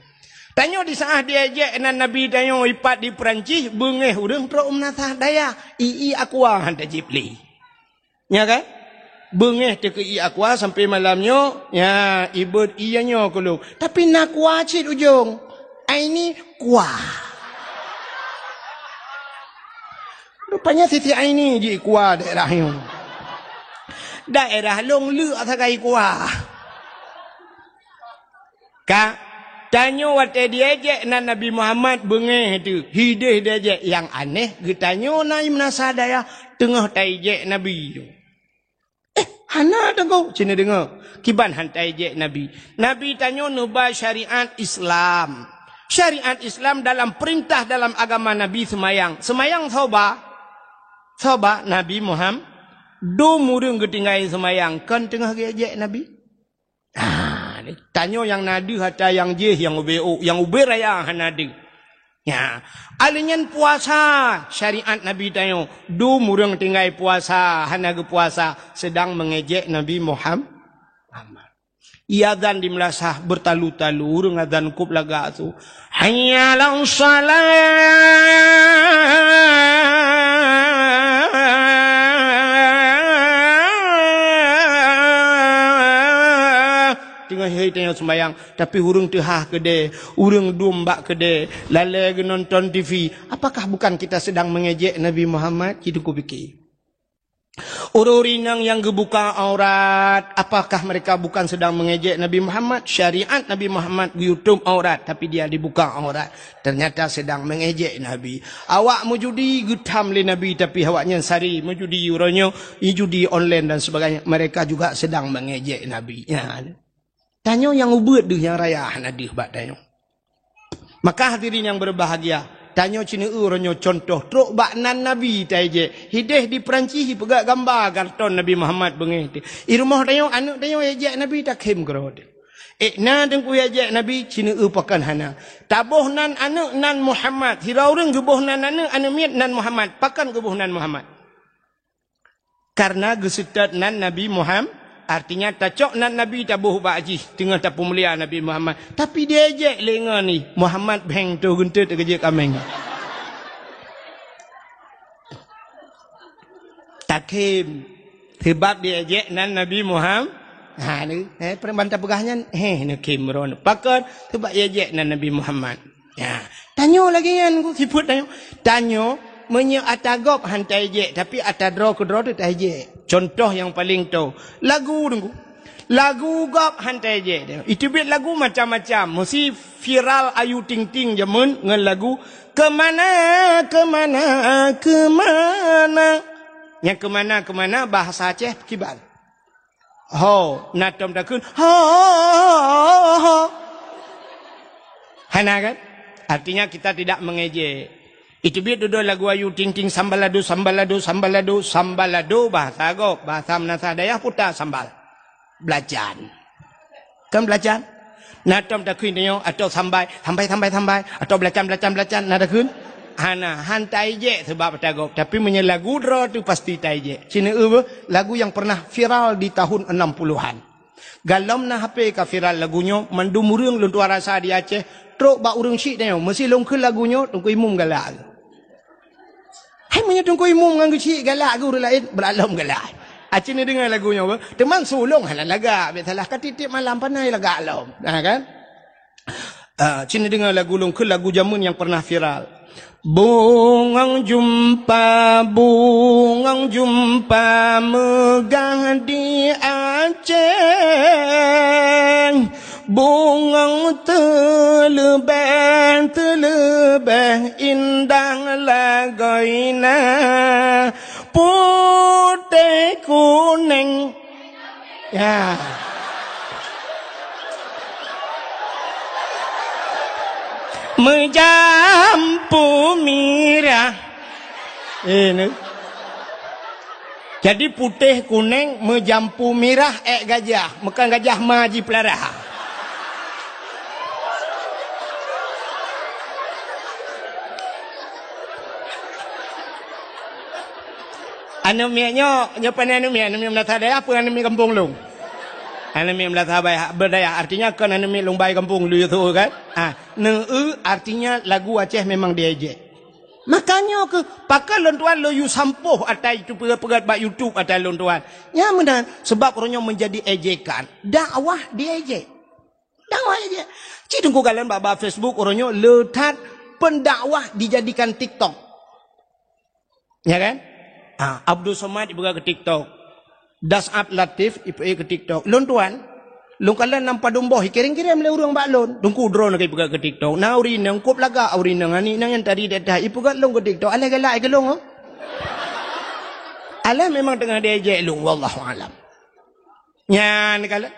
Tanyoe di saát diejek nan Nabi tanyoe ipat di Peurancih, beungéh ureuëng trok u meunasah dayah, ié aqua han tajieb lé. Nya kan? Beungéh teuh keu ié aqua sampai malam nyoe, nya, ibeuet ié nyoe keu lôn. Tapi na aqua cit ujong. Ai ni aqua. Rupanya Siti Aini ji aqua daerah nyoe. Daerah lôn leuk sagai aqua. Ka, tanyoe watée diejek nan Nabi Muhammad beungéh teuh, hideh diejek. Nyang aneh, geutanyoe na i meunasah dayah teungoh taejek Nabi. Eh, hana deungoe, cit neudeungoe. Kiban han taejek Nabi. Nabi tanyoe neuba syariat Islam. Syariat Islam dalam peurintah dalam agama Nabi seumayang. Seumayang soe ba? Soe ba? Nabi Muhammad. Dum ureuëng geutinggai seumayang, kon teungoh geuejek Nabi. Ah, tanyoe nyang na deuh atra nyang jih nyang ubé ôk, nyang ubé raya hana deuh. Nya, alèh nyan puasa, syariat Nabi tanyoe, dum ureuëng tinggai puasa, hana geupuasa, seudang meungejek Nabi Muham-, Muhammad. Ié azan di meulasah beutalu-talu, ureuëng azan kôb lagak su. Hayya 'alas shalah. Hai tanyoe sembahyang, tapi ureuëng teuhah keudè, ureuëng dum bak keudè, lalè geunonton T V. Apakah bukan kita sedang mengejek Nabi Muhammad? Cit teupike. Ureuëng-ureuëng inong nyang geubuka aurat, apakah mereka bukan sedang mengejek Nabi Muhammad? Syariat Nabi Muhammad geuyutob aurat, tapi dia dibuka aurat. Ternyata sedang mengejek Nabi. Awak meujudi geutham lé Nabi, tapi awaknyan sari meujudi uroe nyoe, judi online dan sebagainya. Mereka juga sedang mengejek Nabi. Ya. Tanyoe nyang ubeuet deuh nyang raya hana deuh bak tanyoe. Maka hadirin yang berbahagia, tanyoe ceuneue uroe nyoe contoh trok bak nan Nabi taejek. Hideh di Perancis ipeugah gamba karton Nabi Muhammad beungéh teuh. I rumoh tanyoe aneuëk tanyoe ejek Nabi takhém keudroe teuh. Ék na teungku ejek Nabi ceuneue pakon hana. Taboh nan aneuëk nan Muhammad. Sira ureuëng geuboh nan aneuëk, aneuëk miet nan Muhammad. Pakon geuboh nan Muhammad? Karena geuseutôt nan Nabi Muhammad, artinya tacok nan Nabi taboh bak jih teungoh tapeumulia Nabi Muhammad. Tapi diejek lé ngon ni Muhammad bheng toh geunteut keujeuet kaméng. Takhém. Sebab diejek nan Nabi Muhammad. Ha ni, eh, peureuman tapeugah nyan, heh, neukhém droe. Pakon? Sebab diejek nan Nabi Muhammad. Ya, tanyoe lagée nyan ku sifeuet tanyoe. Tanyoe meunyoe ata gob han taejek, tapi ata droe keudroe teuh taejek. Contoh nyang paleng toe, lagu teungku. Lagu gob han taejek. Iteubiet lagu macam-macam. Meusi viral Ayu Ting Ting jameun ngon lagu Kemana, Kemana, Kemana. Nyang kemana, kemana bahasa Aceh kiban. Ho, na tom takheun, ho, ho, ho, ho. Hana kan? Artinya kita tidak mengejek. Iteubiet dudoe lagu Ayu Ting Ting, sambalado, sambalado, sambalado, sambalado, bahasa gob, bahasa meunasah dayah puta sambal. Belacan. Kan belacan? Na tom takheun tanyoe, atau sambai, sambai, sambai, sambai, atau belacan, belacan, belacan, na takheun? Hana, han taejek sebab ata gob. Tapi meunyoe lagu droe teuh pasti taejek. Ceuneue beuh, lagu yang pernah viral di tahun enam puluhan. Galom na H P ka viral lagu nyoe, mandum ureuëng lôn tuan rasa di Aceh, trok bak ureuëng syiek tanyoe, meusi lôn kheun lagu nyoe, Teungku Imum galak. Hai meunyoe Teungku Imum ngon geuchik galak geuh ureuëng laén, beulalom galak. Aci neudeungoe lagu nyoe beuh, teuma su lôn hana lagak, bèk salah ka tiep-tiep malam panai lagak lom. Nah kan? Ah, ci neudeungoe lagu lôn kheun lagu jameun nyang pernah viral. Bungong jumpa, bungong jumpa meugah di Aceh. Bungong teuleubeh, teuleubeh indah lagoina, putéh kuneng. Ya. Meujampu mirah. Ini. Jadi putéh kuneng meujampu mirah ék gajah, meukan gajah ma jipeulara. Aneuk miet nyoe, nyoe pane aneuk miet, aneuk miet meunasah dayah peue aneuk miet gampông lôn? Aneuk miet meunasah baya-, beudayah, artinya kon aneuk miet lôn bai gampông lôn yue tho kan? Ah, neueu artinya lagu Aceh memang diejek. Makanya keuh, pakon lôn tuan lôn yue sampôh ata itu peugét-peugét bak YouTube ata lôn tuan. Nyan meunan, sebab uroe nyoe menjadi ejekan. Dakwah diejek. Dakwah ejek. Cit teungku kalon bak, bak Facebook uroe nyoe le that pendakwah dijadikan TikTok. Ya kan? Ah, Abdul Somad ipeugah keu TikTok. Das'ab Latif ipeugah keu TikTok. Lôn tuan, lôn kalon lam padum boh, ikirém-kirém lé ureuëng bak lôn. Teungku droeneuh ka ipeugah keu TikTok. Na ureuëng inong kôb lagak ureuëng inong, aneuk inong nyang tadi that-that ipeugah lôn keu TikTok. Alah galak keu lôn, oh. Alah memang teungoh diejek lôn, wallahu alam. Nyan kalon.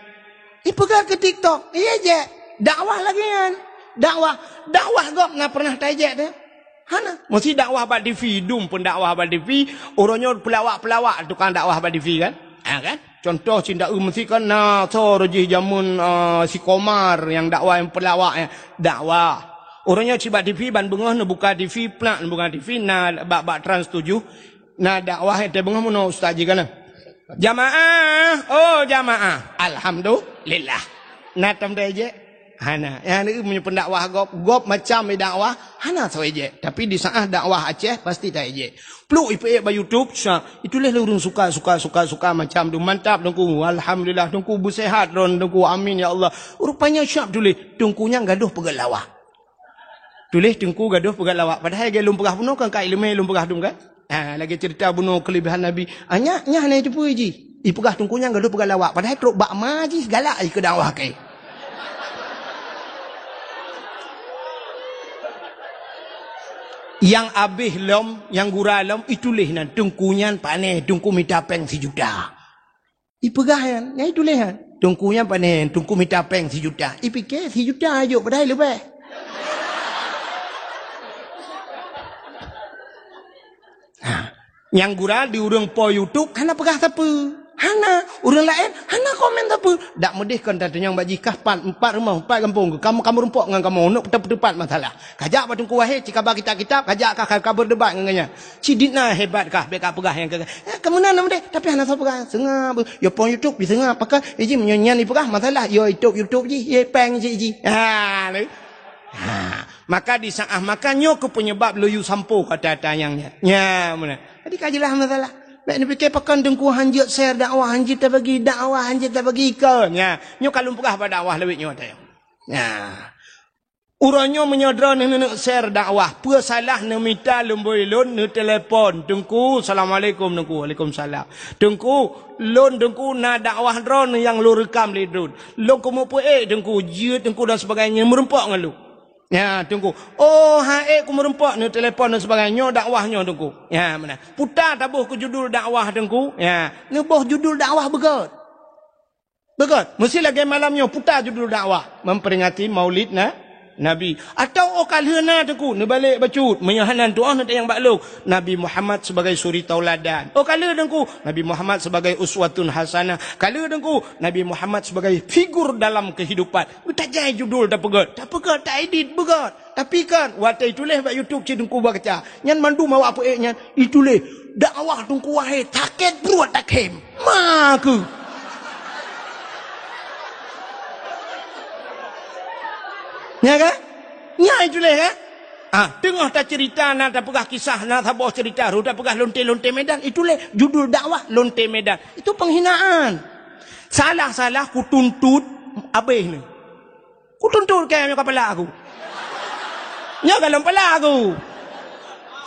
Ipeugah keu TikTok, iya jek. Dakwah lagée nyan. Dakwah, dakwah gob na pernah taijek teuh? Hana. Meusi dakwah bak T V, dum pun dakwah bak T V, uroe nyoe peulawak-peulawak tukang dakwah bak T V kan? Ha kan? Contoh cit taeu meusi kan na soe jih jameun, ah, si Komar nyang dakwah nyang peulawak nyan. Dakwah. Uroe nyoe cit bak T V ban beungoh neubuka T V, plak neubuka T V, na bak, bak Trans tujuh, na dakwah nyang teubeungoh meunoe ustaz jih kan. Jamaah, oh jamaah. Alhamdulillah. Na tom taijek? Hana. Nyang ni meunyoe pendakwah gob, gob macam dakwah, Hana soe ejek, tapi di saat dakwah Aceh pasti taejek. Pluk ipeuék bak YouTube, sa, ituléh lé ureuëng suka, suka, suka, suka macam tu. Mantap Teungku, alhamdulillah Teungku, beuseuhat droen Teungku, amin ya Allah. Rupanya siap tuléh, Teungku nyan gadoh peugah lawak. Tuléh Teungku gadoh peugah lawak. Padahai lagée lôn peugah bunoe kan ka iéleumé lôn peugah dum kan? Ha, lagée ceurita bunoe keulebihan Nabi. Ah, nyak, nyak hana jiteupeue jih. Ipeugah Teungku nyan gadoh peugah lawak. Padahai trok bak ma jih galak jih keu dakwah keu. Nyang abéh lom, nyang gura lom, ituléh nan Teungku nyan pané, Teungku mita péng sijuta. Ipeugah nyan, nyan ituléh nyan. Teungku nyan pané, Teungku mita péng sijuta. Ipike sijuta jok padahai leubeh. Ha. Nyang gura di ureuëng po YouTube hana peugah sapeue. Hana, ureuëng laén hana komen sapeue. Dak meudeh kon tatanyong bak jih kah pat, empat rumoh, empat gampông, kamoe, kamoe rumpok ngon kamoe, neuk peuteupat masalah. Kajak bak Teungku Wahé, cikaba kitab-kitab, kajak kah ka, ka beudebat ngon gobnyan. Cit dit na hebat kah, bék ka peugah nyang ka, eh, ka meunan na meudeh, tapi hana soe peugah. Seungab, yo pon YouTube, diseungab, pakon, eh, jih meunyoe nyan dipeugah, masalah, yo YouTube, YouTube jih, ye péng cit jih. Ha, lé. Ha, maka di saat maka nyoe keuh peunyeubab lôn yue sampoe kata-kata nyang nyan. Nya, meunan. Jadi ka jeulaih masalah. Bék neupike pakon Teungku hanjeuet share dakwah, hanjeuet tabagi dakwah, hanjeuet tabagi ikon. Nya, nyoe ka lôn peugah bak dakwah lawét nyoe tayong. Nya. Uroe nyoe meunyoe droeneuh neuk share dakwah, peue salah neumita lumbôi lôn, neutelepon, "Teungku, assalamualaikum, Teungku." "Waalaikumsalam." "Teungku, lôn, Teungku, na dakwah droeneuh nyang lôn reukam lé droen. Lôn keumeupeuék, Teungku, jeuet, Teungku, dan sebagainya, meurumpok ngon lôn." Ya, Teungku. "Oh, han ék keu meurumpok," neutelepon dan sebagainya, "nyoe dakwah nyoe, Teungku." Ya, meunan. Puta taboh keu judul dakwah, Teungku. Ya, neuboh judul dakwah beugét. Beugét, meusti lagée malam nyoe puta judul dakwah, memperingati Maulid na, Nabi. Atawa, "Oh, ka lheueh na, Teungku," neubalek bacut, meunyoe hana tuoh neutanyong bak lôn, "Nabi Muhammad sebagai suri tauladan." "Oh, ka lheueh, Teungku, Nabi Muhammad sebagai uswatun hasanah." "Ka lheueh, Teungku, Nabi Muhammad sebagai figur dalam kehidupan." Tajai judul tapeugét, tapeugét, taedit beugét. Tapi kan, watée ituléh bak YouTube cit Teungku baca. Nyan mandum awak peuék nyan, ituléh, "Dakwah Teungku Wahé sakét pruet takhém." Ma keuh. Nya kan? Nya ituléh kan? Ah, teungoh taceurita na tapeugah kisah na saboh ceurita, ru tapeugah lonte-lonte Medan, ituléh judul dakwah lonte Medan. Itu penghinaan. Salah-salah kutuntut abéh ni. Kutuntut kayém nyoe keu pala aku. Nyoe golom pala aku.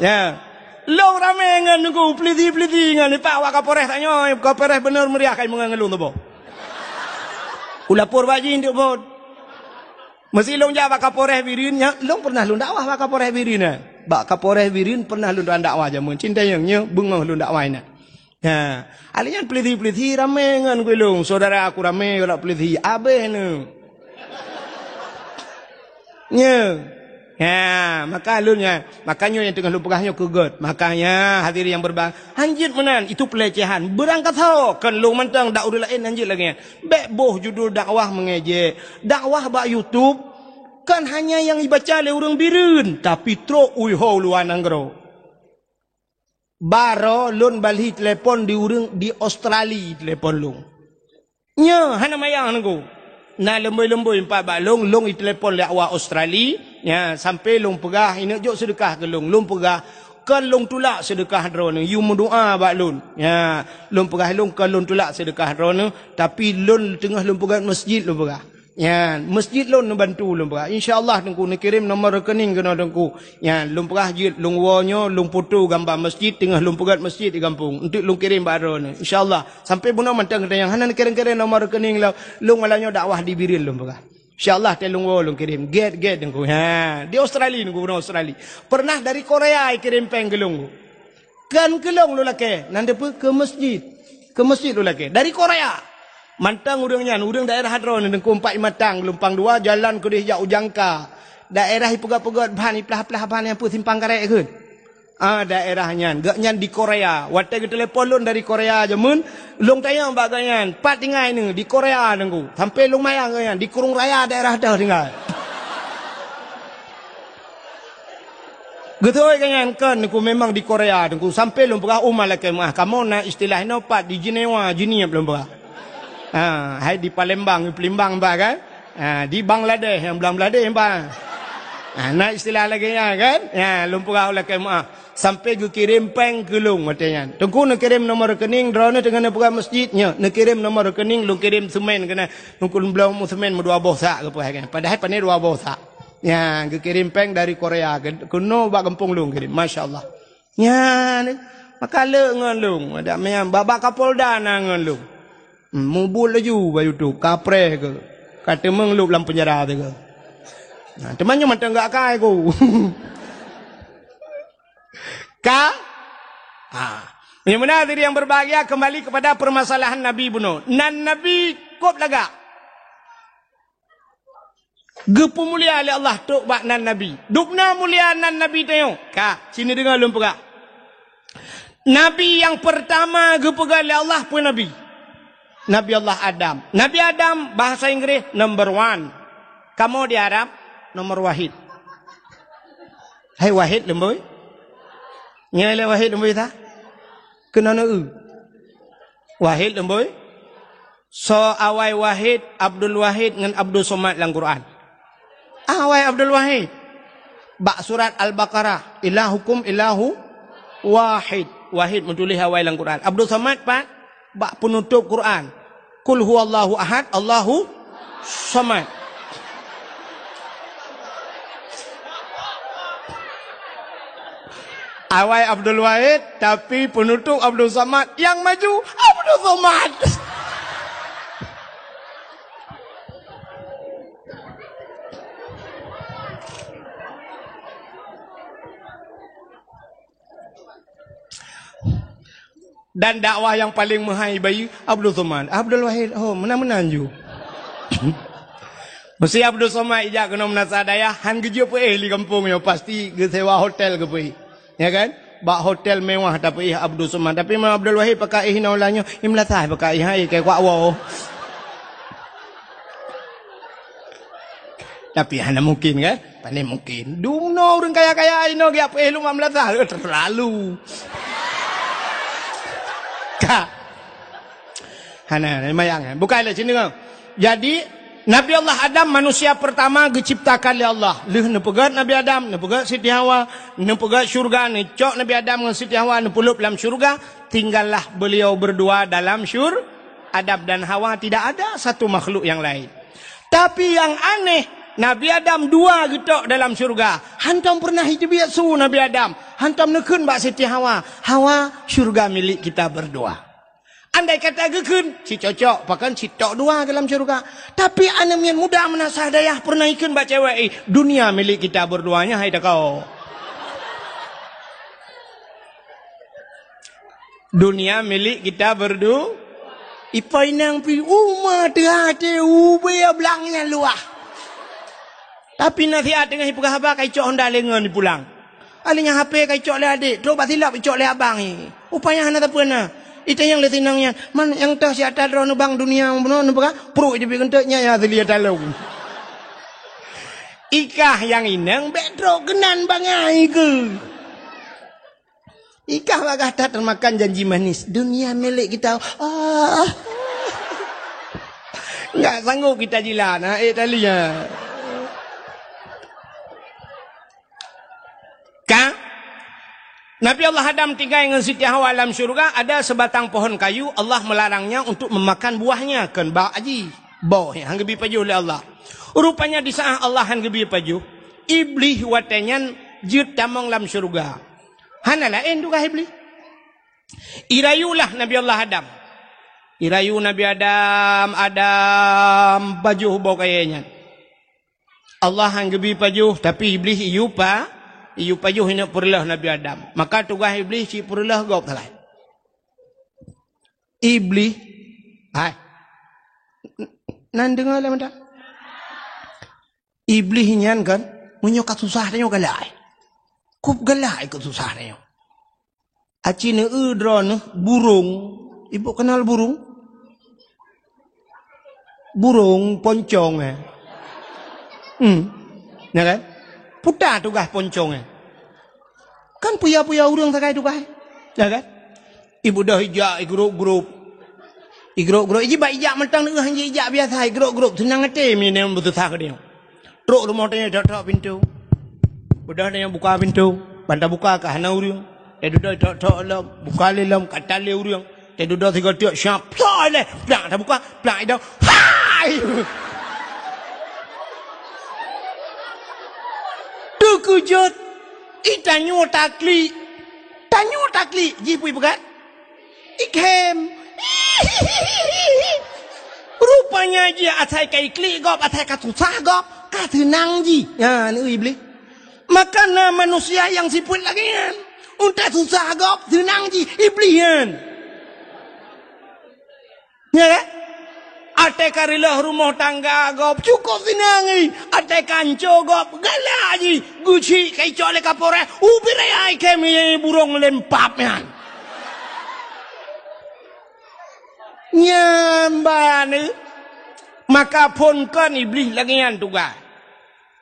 Ya. Lôn ramé ngon Teungku, peulisi-peulisi ngon, ipak wak Kapolres tanyoe, Kapolres beuneuh meuriah kai meungon ngon lôn tuboh. Kulapor bak jih untuk bot. Meusi lôn jak bak Kapolres Bireuen, nya, lôn pernah lôn dakwah bak Kapolres Bireuen, eh. Bak Kapolres Bireuen pernah lôn dakwah jameun. Cinta nyang nyoe beungoh lôn dakwah inan. Ha, alèh nyan peulisi-peulisi ramé ngon gulong, syedara aku ramé ngon peulisi, abéh nyoe. Nyoe. Ha, maka lôn nyan, maka nyoe nyang teungoh lôn peugah nyoe keu gét. Makanya hadirin yang berbahagia, hanjeuet meunan, itu pelecehan. Beurangkat ho, kon lôn mantong dak ureueng laén hanjeuet lagèe nyan. Bèk boh judul dakwah mengejek. Dakwah bak YouTube kon hanya nyang ibaca lé ureueng Bireuen, tapi trok u ho luwa nanggroe. Baroe lôn balhi telepon di ureueng di Australia telepon lôn. Nyoe hana mayang Teungku. Na leumbôi-leumbôi pat bak lôn, lôn itelepon lé awak Australia. Nya, sampai lôn peugah, ineuk jok seudeukah keu lôn. Lôn peugah, kon lôn tulak seudeukah droeneuh, yue meudoa bak lôn. Nya, lôn peugah lôn kon lôn tulak seudeukah droeneuh, tapi lôn teungoh lôn peugah masjid lôn peugah. Nyan, masjid lôn neubantu lôn peugah. Insya Allah Teungku neukirém nomor rekening keunoe Teungku. Nyan, lôn peugah jeuet lôn woe nyoe, lôn foto gamba masjid teungoh lôn peugét masjid di gampông. Enteuk lôn kirém bak droeneuh. Insya Allah, sampai bunoe mantong geutanyoe hana neukirém-kirém nomor rekening lôn. Lôn malam nyoe dakwah di Bireuen lôn peugah. Insya Allah, watèe lôn woe lôn kirém. Gèt-gèt Teungku. Ha, di Australia Teungku, bunoe Australia. Pernah dari Korea ikirém péng keu lôn. Kon keu lôn lôn lakèe, nan teupeu keu masjid. Keu masjid lôn lakèe. Dari Korea. Mantong ureueng nyan, ureueng daerah droeneuh, Teungku, Empat Imatang, Geulumpang Dua, jalan keudéh jak u Jangka. Daerah ipeugét-peugét ban, iplah-plah ban nyang peue simpang karet kheun. Ah, daerah nyan. Gobnyan di Korea. Watèe geutelepon lôn dari Korea jameun, lôn tanyong bak gobnyan, "Pat tinggai neuh?" "Di Korea, Teungku." Sampai lôn mayang gobnyan, "Di Krueng Raya daerah toh tinggai." Geutôi keu nyan kon Teungku memang di Korea Teungku, sampai lôn peugah, "Oh, malaikat meuah, kamoe na istilah inoe pat di Jenewa, Jeunieb," lôn peugah. Ha, hai di Palembang, di Palembang bah kan? Ha, di Bangladesh, nyang Bangladesh bah. Ah, na istilah lagèe nyan kan? Ya, lôn peugah lakèe meu'ah. Sampai geukirém péng keu lôn watèe nyan. Teungku neukirém nomor rekening, droeneuh teungoh neupeugah masjid nyoe, neukirém nomor rekening, lôn kirém seumén keunan. Teungku lôn bloe seumén meudua boh sak geupeugah kan. Padahai pané dua boh sak. Ya, geukirém péng dari Korea, keunoe bak gampông lôn kirém. Masya Allah. Nyan, maka le ngon lôn, ada meunan bak-bak Kapolda na ngon lôn. Hmm, mubuet laju bak YouTube, kapreh keu. Ka teumeung lôb lam penjara teuh keu. Nah, teuma nyoe mantong gak akai ku. Ka? Ha. Yang benar diri yang berbahagia, kembali kepada permasalahan Nabi bunoe. Nan Nabi kop lagak. Geupeumulia lé Allah trok bak nan Nabi. Dubna mulia nan Nabi tanyoe. Ka, sini deungoe lôn peugah. Nabi nyang peurtama geupeugah lé Allah peue nabi? Nabi Allah Adam. Nabi Adam bahasa Inggris number one. Kamoe di Arab nomor wahid. Hai wahid leumboi. Nyoe lé wahid leumboi ta? Keunoe neu-eu. Wahid leumboi. Soe awai Wahid, Abdul Wahid ngon Abdul Somad lam Quran? Awai Abdul Wahid. Bak surat Al-Baqarah, "Ilahukum ilahu wahid." Wahid meutuléh awai lam Quran. Abdul Somad pat? Bak peunutôp Quran. "Qul huwallahu ahad, Allahu somad." Awai Abdul Wahid, tapi peunutôp Abdul Somad, nyang maju Abdul Somad. Dan dakwah nyang paleng meuhai bayeue Abdul Somad. Abdul Wahid, oh, meunan-meunan ju. Meusé Abdul Somad ijak keunoe meunasah dayah, han geujeuet peuéh lé gampông nyoe, pasti geusewa hotel geupeuéh. Ya kan? Bak hotel mewah tapeuéh Abdul Somad. Tapi meunyoe Abdul Wahid pakai éh inoe ulah nyoe, i meulasah pakai éh, hai, keu kuak woe. Tapi hana mungkin kan? Pané mungkin. Dumnoe ureueng kaya-kaya inoe geujak peuéh lom bak meulasah. Eh, terlalu. Ka. Hana, mayang, eh. Bukai lé sini, kan? Jadi, Nabi Allah Adam manusia pertama geuciptakan lé Allah. Lheueh neupeugét Nabi Adam, neupeugét Siti Hawa, neupeugét syurga, neucok Nabi Adam ngon Siti Hawa, neupeulhôb lam syurga, tinggallah beliau berdua dalam syur-, Adam dan Hawa, tidak ada satu makhluk yang lain. Tapi nyang aneh, Nabi Adam dua geutok dalam syurga. Hantom peureunah jiteubiet su Nabi Adam. Hantom neukheun bak Siti Hawa, "Hawa, syurga milik kita berdua." Andai kata geukheun, si cocok, pakon si tok dua dalam syurga. Tapi aneuk miet muda meunasah dayah peureunah jikheun bak cewek, "Eh, dunia milik kita berdua nyan, hai takau." Dunia milik kita berdu-, ipo inong pi uma teuhah teuh ubé blang nyang luwah. Tapi nasihat teungoh ipeugah haba ka icok honda lengon ipulang. Aléh nyan H P ka icok lé adék, trok bak silop icok lé abang i. Upaya hana sapeue na. Itanyong lé sinong nyan, "Man nyang toh si ata droeneuh bang dunia bunoe neupeugah?" Pruet iteupie keuneuk nyan nyang asli ata lôn. Ikah nyang inong bèk trok keunan bangai keuh. Ikah bagah that teumakan janji manis, dunia milik kita. Ah. Enggak sanggup kita jilat, ha, eh, tali, ha. Ka? Nabi Allah Adam tinggai ngon Siti Hawa lam syurga, ada sebatang pohon kayu, Allah melarangnya untuk memakan buahnya, kon bak aji. Boh, han geubi pajoh lé Allah. Rupanya di saat Allah han geubi pajoh, Iblih watèe nyan jeuet tamong lam syurga. Hana laén tugaih Iblih. Irayulah Nabi Allah Adam. Irayu Nabi Adam, Adam, pajoh boh kayèe nyan. Allah han geubi pajoh, tapi Iblih iyue pa-, iyue pajoh ineuk peureulèh Nabi Adam. Maka tugaih Iblih cit peureulèh gob sagai. Iblih, hai. Nan deungö lé mantong. Iblih nyan kan, meunyoe ka susah tanyoe galak. Kup galak ikôt susah tanyoe. Aci neu-eu droeneuh burông. Ibu kenal burông? Burông poncong, eh. Hmm. Ya kan? Puta tugaih poncong, eh. Kan puya-puya ureueng sagai tugaih. Ya kan? Ibu dah ijak, igrop-grop. Igrop-grop. Iji bak ijak mantong neu-eu, iji ijak biasa, igrop-grop. Seunang até mi neu beususah keu dia. Trok rumoh tanyoe, tok-tok pintu. Beudôh tanyoe buka pintoe, ban tabuka ka hana ureuëng. Tadudoe tok-tok lom, buka lé lom, ka talé ureuëng. Tadudoe sigoe teuk, siap, plak ilée, plak tabuka, plak idong. Hai! Teukeujot, i tanyoe taklik. Tanyoe taklik, jih pui peugah. Ikhem. Rupanya jih asai ka iklik gob, asai ka susah gob, ka seunang jih. Nyan, Iblih. Maka na manusia nyang sifeuet lagée nyan. Untée susah gob, seunang jih, Iblih nyan. Ya kan? Até ka reuloh rumoh tangga gob, cukôp seunang jih. Até ka anco gob, galak jih. Geuchik ka icok lé kapolres, ubit raya ikhem burông lempap nyan. Nyan ban, maka phon kon Iblih lagée nyan tugaih.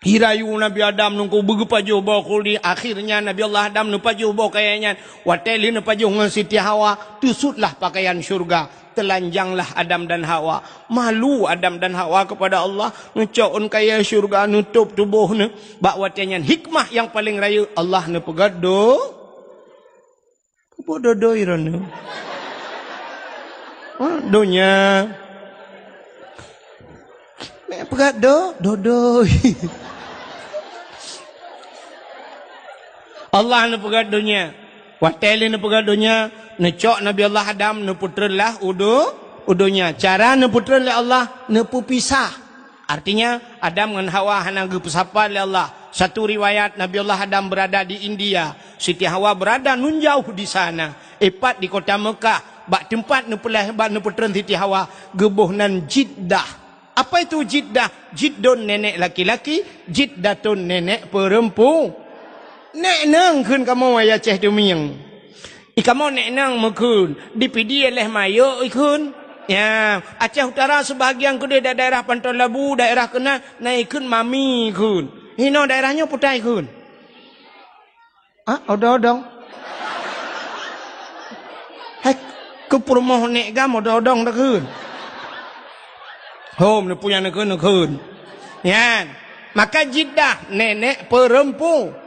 Hirayu Nabi Adam nungku beugeupajoh boh khuldi. Akhirnya Nabi Allah Adam neupajoh boh kayée nyan. Watée lheueh neupajoh ngon Siti Hawa, teusutlah pakaian syurga. Teulanjanglah Adam dan Hawa. Malu Adam dan Hawa kepada Allah. Neucok ôn kayée syurga, neutôb tuboh neu. Bak watée nyan hikmah nyang paleng rayeuk Allah neupeugét do Peubododoi droeneuh. Ha, donya. Mek peugah do, dodoi. Allah neupeugah donya. Watée lé neupeugah donya, neucok Nabi Allah Adam, neupeutreun lah u do-, u donya. Cara neupeutreun lé Allah, neupeupisah. Artinya, Adam ngon Hawa hana geupeusapat lé Allah. Satu riwayat, Nabi Allah Adam berada di India, Siti Hawa berada nun jauh di sana. Ipat di kota Mekah, bak teumpat neupeulahé, bak neupeutreun Siti Hawa, geuboh nan Jiddah. Apa itu Jiddah? Jiddun nenek laki-laki, Jiddatun nenek perempu-, nek nang kheun kamoe ayah Aceh Tumieng. I kamoe nek nang meukheun, di Pidie leh mayok ikheun. Ya, Aceh Utara sebahagian keudeh da-, daerah Panton Labu, daerah keunan, na ikheun mami ikheun. Hinoe daerah nyoe putai ikheun. Ah, odong-odong. Hai, keu peurumoh nek gam odong-odong dah kheun. Hom, neupue nyang neukheun, neukheun. Nyan. Maka Jiddah, nenek perempu.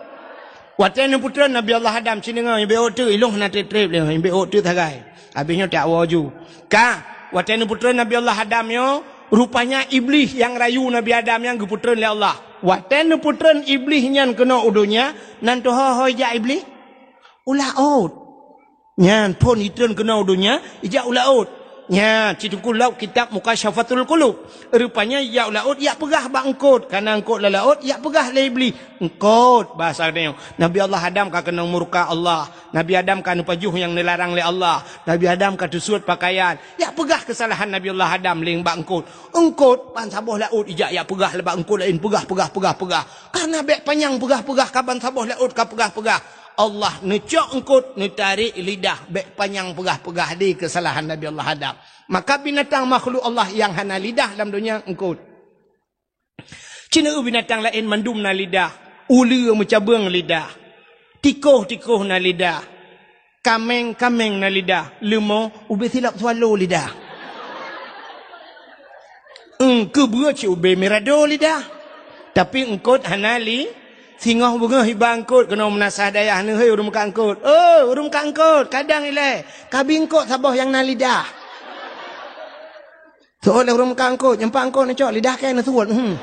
Watée neupeutreun Nabi Allah Adam, ci deungoe, nyang bék ôk teuk, ilong hana treb-treb lé, nyang bék ôk teuk sagai. Habéh nyoe tak woe ju. Ka, watée neupeutreun Nabi Allah Adam nyoe, rupanya Iblih nyang rayu Nabi Adam nyan geupeutreun lé Allah. Watée neupeutreun Iblih nyan keunoe u donya, nan teuhôi-hôi jak Iblih? U laôt. Nyan phon itreun keunoe u donya, ijak u laôt. Nyan, ci teungku lom kitab Mukasyafatul Qulub. Rupanya ijak u laôt, ijak peugah bak eungkôt. Kana eungkôt lam laôt, ijak peugah lé Iblih. Eungkôt, bahasa geutanyoe. Nabi Allah Adam ka keunong murka Allah. Nabi Adam ka neupajoh nyang neularang lé Allah. Nabi Adam ka teusuet pakaian. Ijak peugah keusalahan Nabi Allah Adam lé bak eungkôt. Eungkôt, ban saboh laôt ijak, ijak peugah lé bak eungkôt laén. Peugah, peugah, peugah, peugah. Karena bék panyang peugah-peugah ka ban saboh laôt ka peugah-peugah. Allah neucok eungkôt, neutarek lidah, bék panyang peugah-peugah di keusalahan Nabi Allah Adam. Maka binatang makhluk Allah nyang hana lidah lam donya eungkôt. Ci neu binatang laén mandum na lidah, uleue meucabeueng lidah, tikôh-tikôh na lidah, kaméng-kaméng na lidah, leumo ubé silop swallow lidah. Eungkôt beue cit ubé mirado lidah. Tapi eungkôt hana li, singoh beungoh iba eungkôt keunoe meunasah dayah neuhôi ureuëng meukat eungkôt. Oh, ureuëng meukat eungkôt, kadang ilée, kabi eungkôt saboh nyang na lidah. Seuôt lé ureuëng meukat eungkôt, nyang pat eungkôt neucok lidah kée neusuet. Hmm.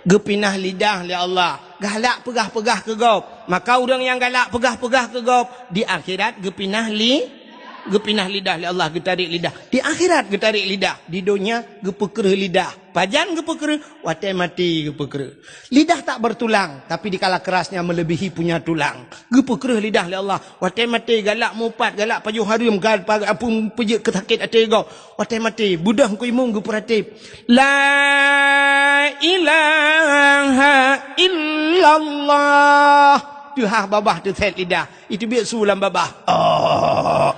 Geupinah lidah lé Allah. Galak peugah-peugah keu gob. Maka ureuëng nyang galak peugah-peugah keu gob, di akhirat geupinah li-, geupinah lidah lé Allah, geutarek lidah. Di akhirat geutarek lidah, di donya geupeukreuh lidah. Pajan geupeukreuh? Watée maté geupeukreuh. Lidah tak bertulang, tapi dikala kerasnya melebihi punya tulang. Geupeukreuh lidah lé Allah. Watée maté galak mupat, galak pajoh hareuem, gal pa-, apui peujeuet keu sakét até gob. Watée maté, beudôh Teungku Imum geupeuratéb. La ilaha illallah. Teuhah babah teusét lidah. Iteubiet su lam babah. Oh.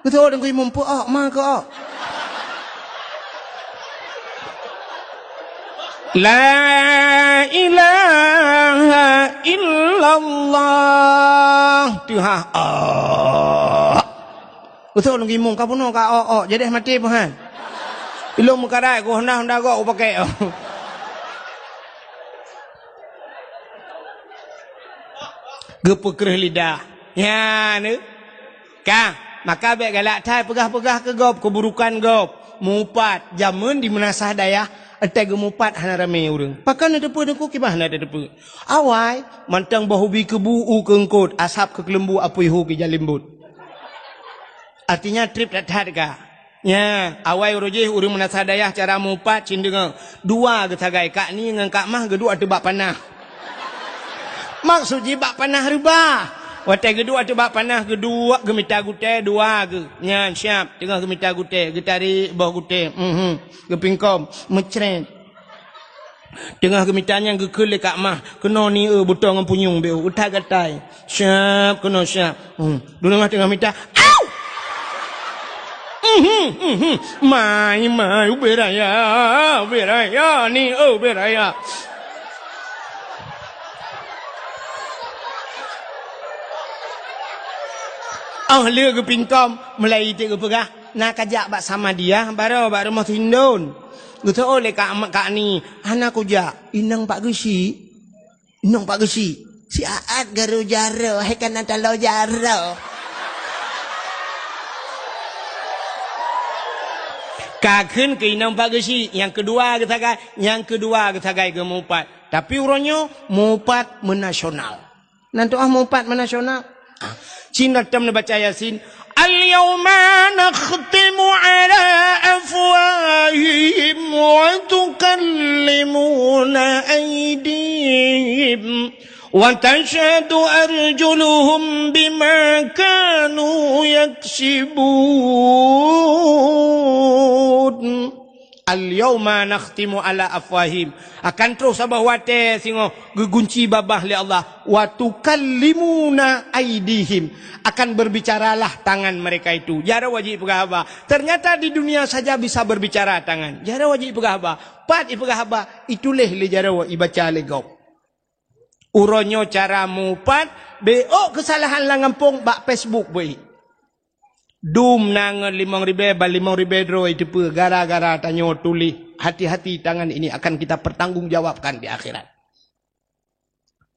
Beutôi Teungku Imum, peu-ok ma keu-ok. La ilaha illallah. Teuhah. Oh. Beutôi Teungku Imum, ka bunoe ka ok-ok, jadeh maté peuhan. Ilong meukarat ku honda-honda gok ku pakai. Geupeukreuh lidah. Nyan, eh. Ka, maka bék galak that peugah-peugah keu gob, keuburukan gob. Mupat, jameun di meunasah dayah, étai geumupat hana ramé ureuëng. Pakon na teupeue teungku, kiban hana teupeue. Awai, mantong boh ubi keubu u keu eungkot, asab keu keuleumbu apui hu keu jalimbot. Artinya treb that-that ka. Nya, awai uroe jih ureuëng meunasah dayah cara mupat cit deungoe. Dua geusagai, Kak Ni ngon Kak Mah geuduek ateueh bak panah. Maksud jih bak panah reubah. Watée geuduek ateueh bak panah geuduek geumita gutée dua geuh. Nyan siab, teungoh geumita gutée, geutarék boh gutée. Mhm. Geupingkom, meucret. Teungoh geumita nyan geukheun lé Kak Mah, keunoe ni eu butong ngon punyueng beu, utak gatai. Siab keunoe siab. Hmm. Dua teungoh mita. Au! Mhm, mhm. Mai, mai, ubé raya, ubé raya ni, eu ubé raya. Oh, le geupingkom, mulai iték geupeugah, na kajak bak Samadiyah, baroe bak rumoh Sindon. Geuseuôt lé Kak, Kak Ni, hana kujak, inong Pak Geuchik. Inong Pak Geuchik. Si Aat garu jaroe, hai kana talo jaroe. Ka kheun keu inong Pak Geuchik, nyang keudua geusagai, nyang keudua geusagai geumupat. Tapi uroe nyoe mupat meunasional. Nan tuah mupat meunasional. Ah, cit na tom neubaca Yasin. Al-yauma nakhtimu ala afwahihim wa tukallimuna aydihim wa tashhadu arjuluhum bima kanu yaksibun. Al-yauma nakhtimu ala afwahim. Akan troh saboh watée singoh geugunci babah lé Allah. Wa tukallimuna aidihim. Akan berbicaralah tangan mereka itu. Jaroe jih peugah haba. Ternyata di dunia saja bisa berbicara tangan. Jaroe jih peugah haba. Pat ipeugah haba, ituléh lé jaroe, ibaca lé gob. Uroe nyoe cara mupat, bék keusalahan lam gampông bak Facebook beuih. Dum na ngon limong ribée, ban limong ribée droe iteupeue gara-gara tanyoe tuléh, hati-hati tangan ini akan kita pertanggungjawabkan di akhirat.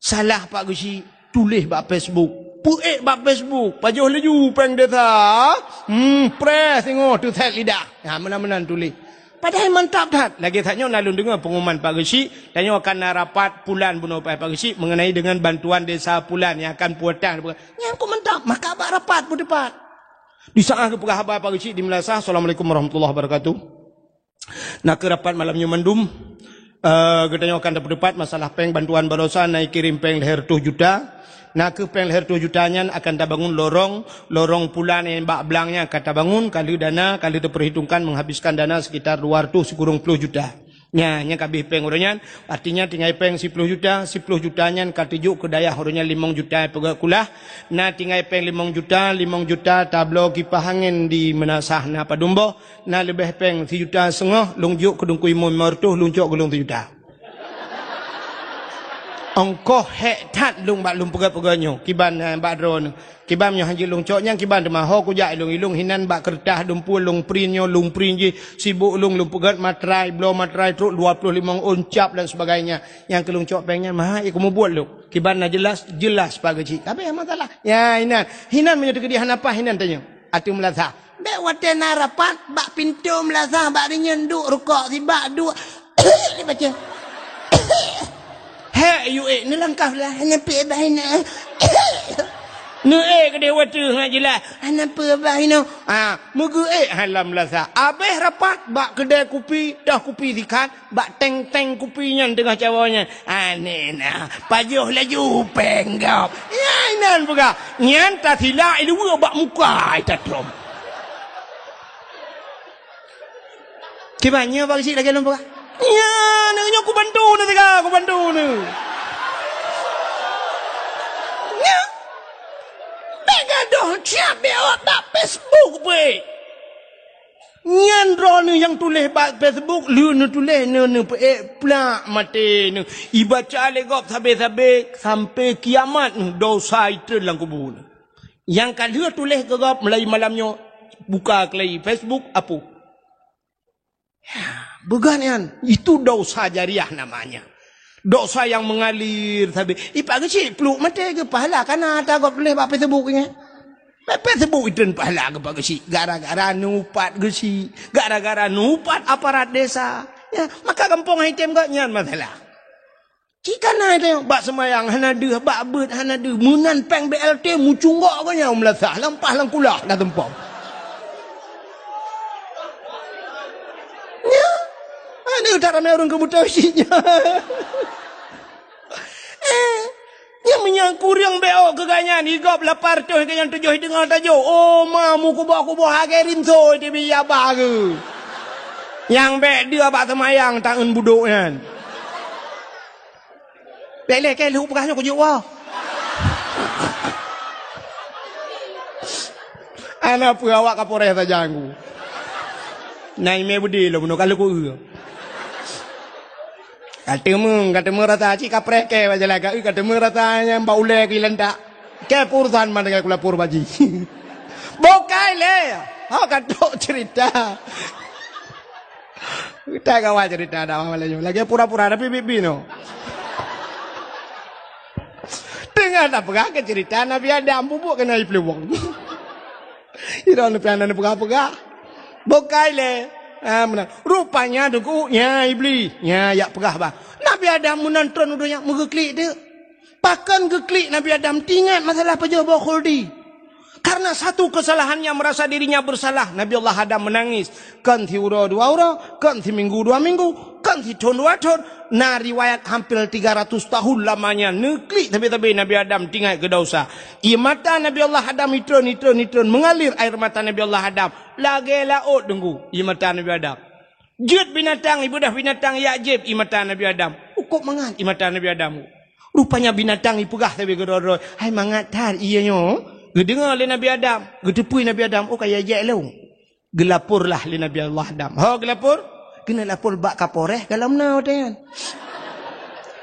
Salah Pak Geuchik, tuléh bak Facebook. Peuék bak Facebook, pajoh laju péng desa. Hmm, preh singoh teuset lidah. Ha, meunan-meunan tuléh. Padahai mantap that. Lagée that nyoe na lôn deungoe pengumuman Pak Geuchik, tanyoe akan na rapat pulan bunoe Pak Geuchik mengenai dengan bantuan desa pulan yang akan puatan. Nyan kok mantap, maka bak rapat peuteupat. Di saat geupeugah haba Pak Geuchik di Meulasah, Assalamualaikum warahmatullahi wabarakatuh. Na keuh rapat malam nyoe mandum, eh, geutanyoe akan tapeuteupat masalah péng bantuan baroesa na ikirém péng lhée reutôh juta. Na keuh péng lhée reutôh juta nyan akan tabangun lorong, lorong pulan nyang bak blang nyan akan tabangun, ka lheueh dana, ka lheueh teupeurhitungkan menghabiskan dana sekitar dua reutôh sikureueng ploh juta. Nya, nyang ka abéh péng uroe nyan, artinya tinggai péng siploh juta, siploh juta nyan ka teujok keu dayah uroe nyan limong juta peugét kulah, na tinggai péng limong juta, limong juta tabloe kipah angén di Meunasah na padum boh, na leubeh péng sijuta seungoh lôn jok keu Teungku Imum limong reutôh, lôn cok keu lôn sijuta. Ongkoh hék that lôn bak lôn peugét-peugét nyoe, kiban, eh, bak droeneuh. Kiban nyoe hanjeuet lôn cok nyan kiban teuma ho kujak ilong-ilong hinan bak keureutah dumpue lôn print nyoe lôn print jih sibok lôn lôn peugét matrai bloe matrai trok dua ploh limong ôn cap dan sebagainya. Nyang keu lôn cok péng nyan maha ikeu mubuet lôn. Kiban na jeulaih, jeulaih Pak Geuchik. Tapi masalah. Ya hinan. Hinan meunyoe teukeudi hana paih hinan tanyoe. Ateueh Meulasah. Bék watée na rapat bak pintoe Meulasah bak rinyeun duek rukok sibak duek. Dibaca. Hék yue, neulangkah lah, hana peue bah inoe. Neuék keudeh wateueh ngat jeulaih, hana peue bah inoe. Ah, meugeuék hai lam Meulasah. Abéh rapat bak keudée kupi, toh kupi sikat, bak teng-teng kupi nyan teungoh cawoe nyan. Aneh na, pajoh laju péng gob. Nyan inan peugah, nyan tasilak iluweue bak muka ai tatrôm. Kiban nyoe Pak Geuchik lagée lôn peugah. Nyan, nyoe kubantu neuh siga, kubantu neuh. Nyan. Bék gadoh siab bék awak bak Facebook beuh. Nyan droeneuh nyang tuléh bak Facebook, lheueh neutuléh neuh neupeuék plak maté neuh. Ibaca lé gob sabé-sabé sampai kiamat neuh dosa itreun lam kubu neuh. Nyang ka lheueh tuléh keu gob mulai malam nyoe buka keulai Facebook apu. Ya, beugat nyan. Itu dosa jariah namanya. Dosa yang mengalir sabe. Ipak geuchik pluek maté geupahala kana tagob tuléh bak Facebook nyan. Bak Facebook itreun pahala geupak geuchik. Gara-gara neuupat geuchik. Gara-gara neuupat aparat desa. Ya, maka gampông hai tem geuh nyan masalah. Cit kana teuh, bak seumayang hana deuh, bak beuet hana deuh, meunan péng B L T meucunggok geuh nyan meulasah, lampah lam kulah dah tumpom. Nyan, aneuk that ramé ureueng keu beutôi cit nyan. Eh, nyang meunyan kureueng B O keu gobnyan, igob lapan reutôh keu nyang tujoh deungoe tajok. Oh, ma meukuboh-kuboh lagèe rinso teubiet abah geuh. Nyang bèk deuh bak seumayang taeun budok nyan. Bèk lé kèe lheueh peugah nyoe kujok woe. Hana peue awak Kapolres sajan ku. Na imè beudé lom bunoe ka lheueh ku eu. Ka teumeung, ka teumeung rasa cit kapreh kèe bak jalan ka eu, ka teumeung rasa nyang bak ulèe keu ilantak. Kèe peurusan man dengan kulapor baji. Bukai lé. Ha ka trok cerita. Kita kawan cerita dah malam nyoe. Lagi pura-pura tapi bibi no. Teungoh tapeugah keu cerita Nabi Adam bubuk keunoe ipluwong. Ira neupian neupeugah-peugah. Bukai lé. Ha, meunan. Rupanya deungon nya Iblis. Nya yak peugah bah. Nabi Adam meunan tron u donya meugeuklik deuk. Pakon geuklik Nabi Adam teuingat masalah pajoh boh khuldi. Karena satu kesalahannya merasa dirinya bersalah, Nabi Allah Adam menangis. Kon siuroe dua uroe, kon siminggu dua minggu, kon sithon dua thon. Na riwayat hampir tiga ratus tahun lamanya neuklik sabe-sabe Nabi Adam teuingat keu dosa. Ie mata Nabi Allah Adam itron, itron, itron mengalir air mata Nabi Allah Adam. Lagèe laôt deungon ie mata Nabi Adam. Jeuet binatang, ibeudoh binatang yak jieb ie mata Nabi Adam. Ukôb mangat ie mata Nabi Adam. Rupanya binatang ipeugah sabe keudroe-droe, "Hai mangat that ie nyoe." Geudeungoe lé Nabi Adam, geuteupeue Nabi Adam, "Oh, ka ijek lôn." Geulaporlah lé Nabi Allah Adam. Ho geulapor? Keuneuk lapor bak Kapolres galom na watèe nyan.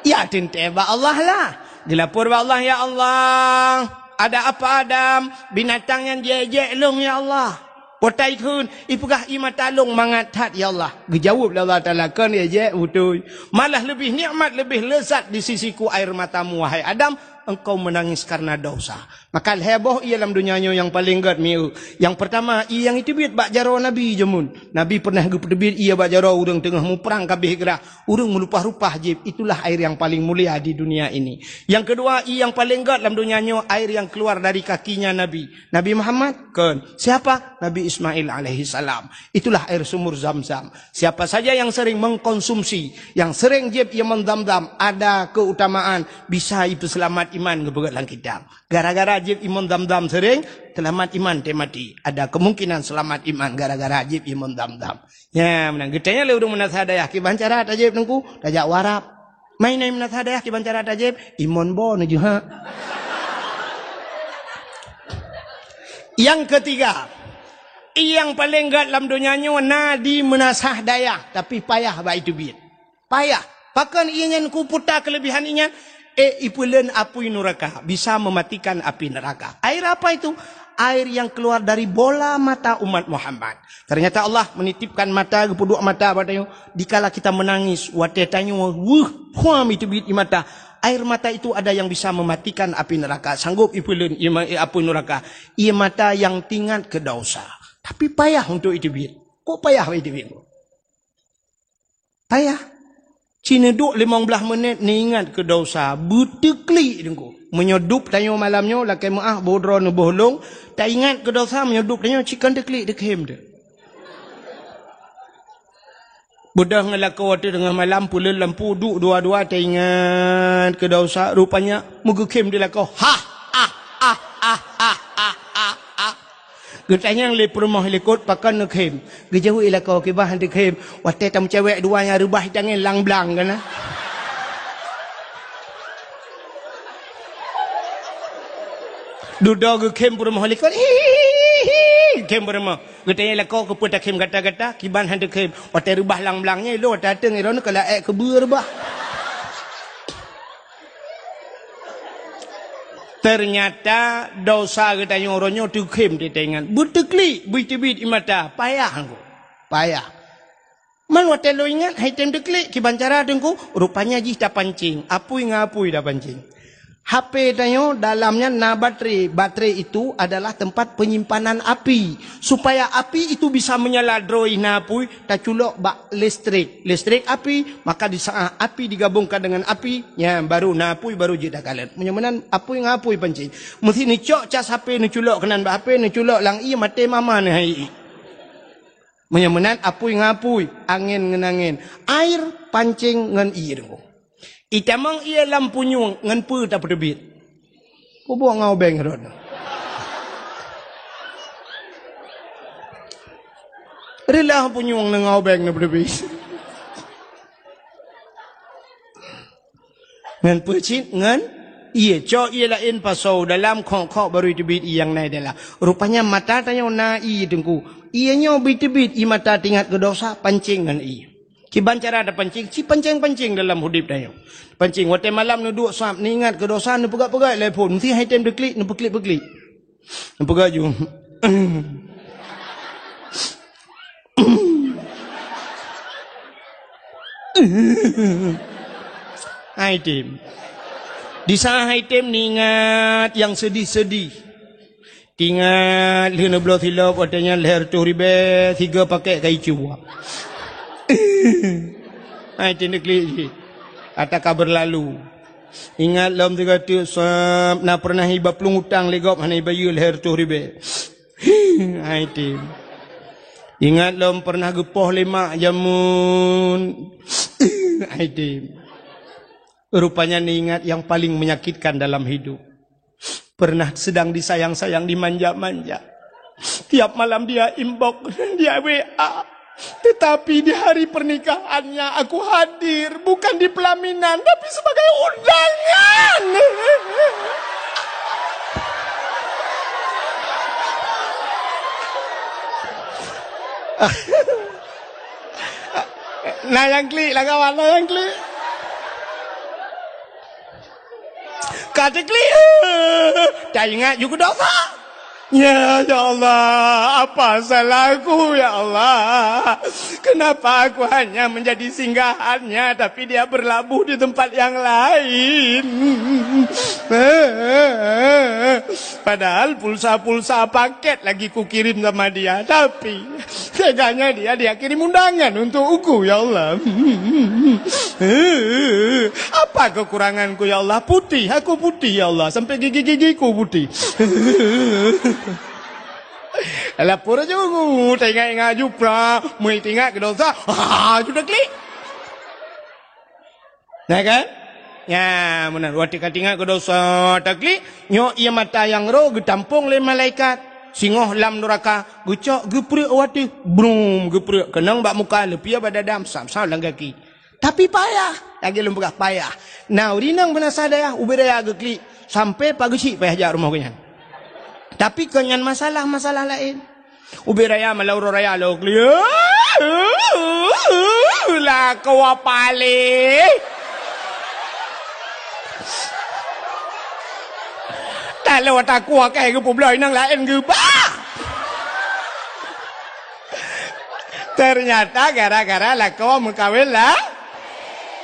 Ya teuntèe bak Allah lah. Geulapor bak Allah, "Ya Allah, ada apa Adam? Binatang nyan jijek lôn, ya Allah." Watèe ikheun, ipeugah ie mata lôn mangat that, ya Allah. Geujaweueb lé Allah Taala, "Kon ijek beutôi. Malah leubeh nikmat, leubeh lezat di sisiku air matamu, wahai Adam, engkau menangis karena dosa." Maka lhèe boh ie lam donya nyoe nyang paleng gèt mieu. Nyang peurtama, ie nyang iteubiet bak jaroe Nabi jameun. Nabi peureunah geupeuteubiet ie bak jaroe ureueng teungoh muprang ka abéh grah. Ureueng meulupah-lupah jieb, itulah air yang paling mulia di dunia ini. Yang kedua, ie nyang paleng gèt lam donya nyoe, air yang keluar dari kakinya Nabi. Nabi Muhammad? Kon. Siapa? Nabi Ismail alaihissalam. Itulah air sumur Zam-Zam. Siapa saja yang sering mengkonsumsi, yang sering jieb ie mon Zam-Zam, ada keutamaan bisa ipeuseulamat iman geupeugèt lam kitab. Gara-gara jieb ie mon Zam-Zam sering, seulamat iman teuh maté. Ada kemungkinan seulamat iman gara-gara jieb ie mon Zam-Zam. Nya, meunan geutanyong lé ureueng meunasah dayah, "Kiban cara tajieb Teungku?" "Tajak u Arab." "Ma na meunasah dayah kiban cara tajieb?" "Ie mon boh neujeuhak." Yang ketiga, ie nyang paleng gèt lam donya nyoe na di meunasah dayah, tapi payah bak iteubiet. Payah. Pakon ie nyan kuputa kelebihan ie nyan? Eh, ipeuleuen apui nuraka, bisa mematikan api neraka. Air apa itu? Air yang keluar dari bola mata umat Muhammad. Ternyata Allah menitipkan mata, geupeuduek mata bak tanyoe. Dikala kita menangis, watèe tanyoe weueh, phuam iteubiet ie mata. Air mata itu ada yang bisa mematikan api neraka. Sanggup ipeuleuen ie ma-, apui nuraka. Ie mata yang teuingat keu dosa. Tapi payah untuk iteubiet. Kok payah iteubiet? Payah. Ci neuduek limong blaih menit neuingat keu dosa, beuteuklik Teungku. Meunyoe dub tanyoe malam nyoe lakèe meu'ah boh droe neuboh lôn, taingat keu dosa meunyoe dub tanyoe ci kon teuklik teukhém teuh. Beudôh ngon lakoe teuh teungoh malam peuleuen lampu duek dua-dua taingat keu dosa, rupanya meugeukhém di lakoe. Hah, ah, ah, ah, ah, ah, ah, ah. Geutanyong lé peurumoh likot pakon neukhém. Geujaweueb lakoe kiban han teukhém. Watèe tameucewek dua nyang reubah tangieng lang blang kana. Dudoe geukhém peurumoh likot. Hihihi, khém peurumoh. Geutanyong lakoe keupeue takhém gata-gata, kiban han teukhém. Watèe reubah lang blang nyan, ilôn watèe ateueng droeneuh ka laék keubeue reubah. Ternyata dosa geutanyoe uroe nyoe teukhém teuingat. Beuteuklik, beuteubiet ie mata, payah Teungku. Payah. Man watèe lôn ingat, han tém teuklik, kiban cara Teungku, rupanya jih tapancing. Apui ngon apui tapancing. H P tanyoe dalamnya na baterai. Baterai itu adalah tempat penyimpanan api. Supaya api itu bisa menyala droe na apui, taculok bak listrik. Listrik api, maka di saat api digabungkan dengan api, nyan baru na apui, baru jeuet takalon. Meunyoe meunan apui ngon apui pancing. Meusti neucok cas H P, neuculok keunan bak H P, neuculok lam ié, maté mama neuh hai ié. Meunyoe meunan apui ngon apui, angén ngon angén, air pancing ngon ié deungoe. Itamong ié lam punyueng ngon peue tapeuteubiet? Peubuet ngon ubeng rot. Reulah punyueng ngon ubeng neupeuteubiet. Ngon peue cit? Ngon ié. Cok ié laén pasoe dalam, khok-khok baru iteubiet ié nyang na dalam. Rupanya mata tanyoe na ié Teungku. Ié nyoe beuteubiet ié mata teuingat keu dosa, pancing ngon ié. Kiban cara tapancing, ci pancing-pancing dalam udép tanyoe. Pancing, watèe malam neuduek sab, neuingat keu dosa, neupeugah-peugah lé phôn, meusti han tém teuklik, neupeuklik-peuklik. Neupeugah ju. Han tém. Di saat han tém neuingat nyang seudih-seudih. Teuingat lheueh neubloe silop, watèe nyan lhèe reutôh ribèe, sigoe pakèt ka icue. Han tém teuklik jih. Ata ka beurlalu. Ingat lom sigoe teuk sab, na peureunah iba plueng utang lé gob hana ibayeue lhèe reutôh ribèe. Han tém. Ingat lom peureunah geupoh lé mak jameun. Han tém. Rupanya neuingat nyang paleng menyakitkan dalam hidup. Pernah sedang disayang-sayang, dimanja-manja. Tiap malam dia inbox, dia W A. Tetapi di hari pernikahannya aku hadir, bukan di pelaminan, tapi sebagai undangan. Na nyang klik lah kawan, na nyang klik. Ka teuklik, taingat ju keu dosa. Ya, ya Allah, apa salahku, ya Allah? Kenapa aku hanya menjadi singgahannya, tapi dia berlabuh di tempat yang lain? Padahal pulsa-pulsa paket lagi kukirim sama dia, tapi teganya dia, dia kirim undangan untuk aku, ya Allah. Apa kekuranganku, ya Allah? Putih, aku putih, ya Allah. Sampai gigi-gigiku putih. Lapor ju, teuingat-ingat ju pra, meuingat keu dosa. Ha, sudah klik. Nah kan? Nya, meunan. Watèe ka teuingat keu dosa, taklik, nyoe ié mata nyang roh geutampong lé malaikat. Singoh lam nuraka, geucok geupreuek watèe, brum, geupreuek keunong bak muka, leupie bak dada, sam-sam lam gaki. Tapi payah, lagèe lôn peugah payah. Na ureueng inong beunasa dayah, ubé raya geuklik, sampai pageusyik payah jak rumoh geuhnyan. Tapi kon nyan masalah, masalah laén. Ubé raya malam uroe raya lôn klik. Lakoe paléh. Taloe takue kah geupeubloe inong laén geuba. Ternyata gara-gara lakoe meukawen lah.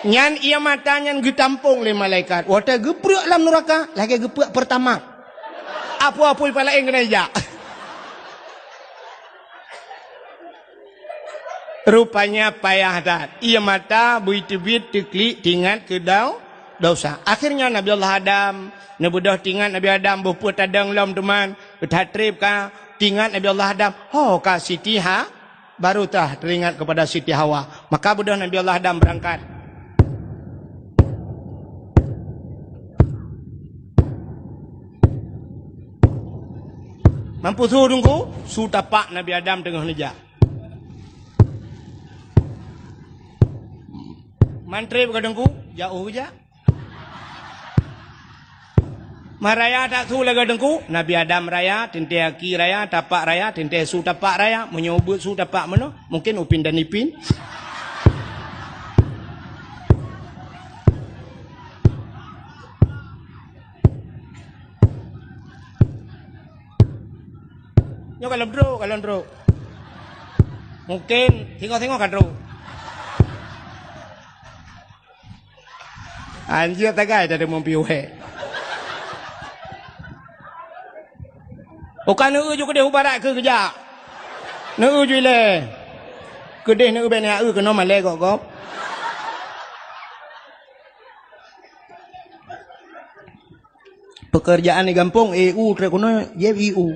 Nyan ié mata nyan geutampong lé malaikat. Watèe geupreuek lam nuraka, lagèe geupreuek Pertamax. Apui-apui pih laén keuneuk jak. Rupanya payah that. Ié mata beuteubiet teuklik teuingat keu dau-, dosa. Akhirnya Nabi Allah Adam, neubeudôh teuingat Nabi Adam boh peue tadong lom teuma, that trép ka teuingat Nabi Allah Adam. Ho ka Siti Ha-, Baru tah teuingat kepada Siti Hawa. Maka beudôh Nabi Allah Adam beurangkat. Mampu su Teungku, su tapak Nabi Adam teungoh neujak. Mantri bak Teungku, jak u jak. Meuraya that su lagèe Teungku, Nabi Adam raya, teuntèe aki raya, tapak raya, teuntèe su tapak raya, meunyoe ubeuet su tapak meunoe, mungken upin dan ipin. Nyoe kalon trok, kalon trok. Mungken singoh-singoh ka trok. Anjir tagai tadi meupiôh he. Uka neu ju keudeh u barat keu geujak. Neu ju ilée. Keudeh neu bèk neu keunoe malée gob-gob. Pekerjaan di gampông, E U trek keunoe, jép I U.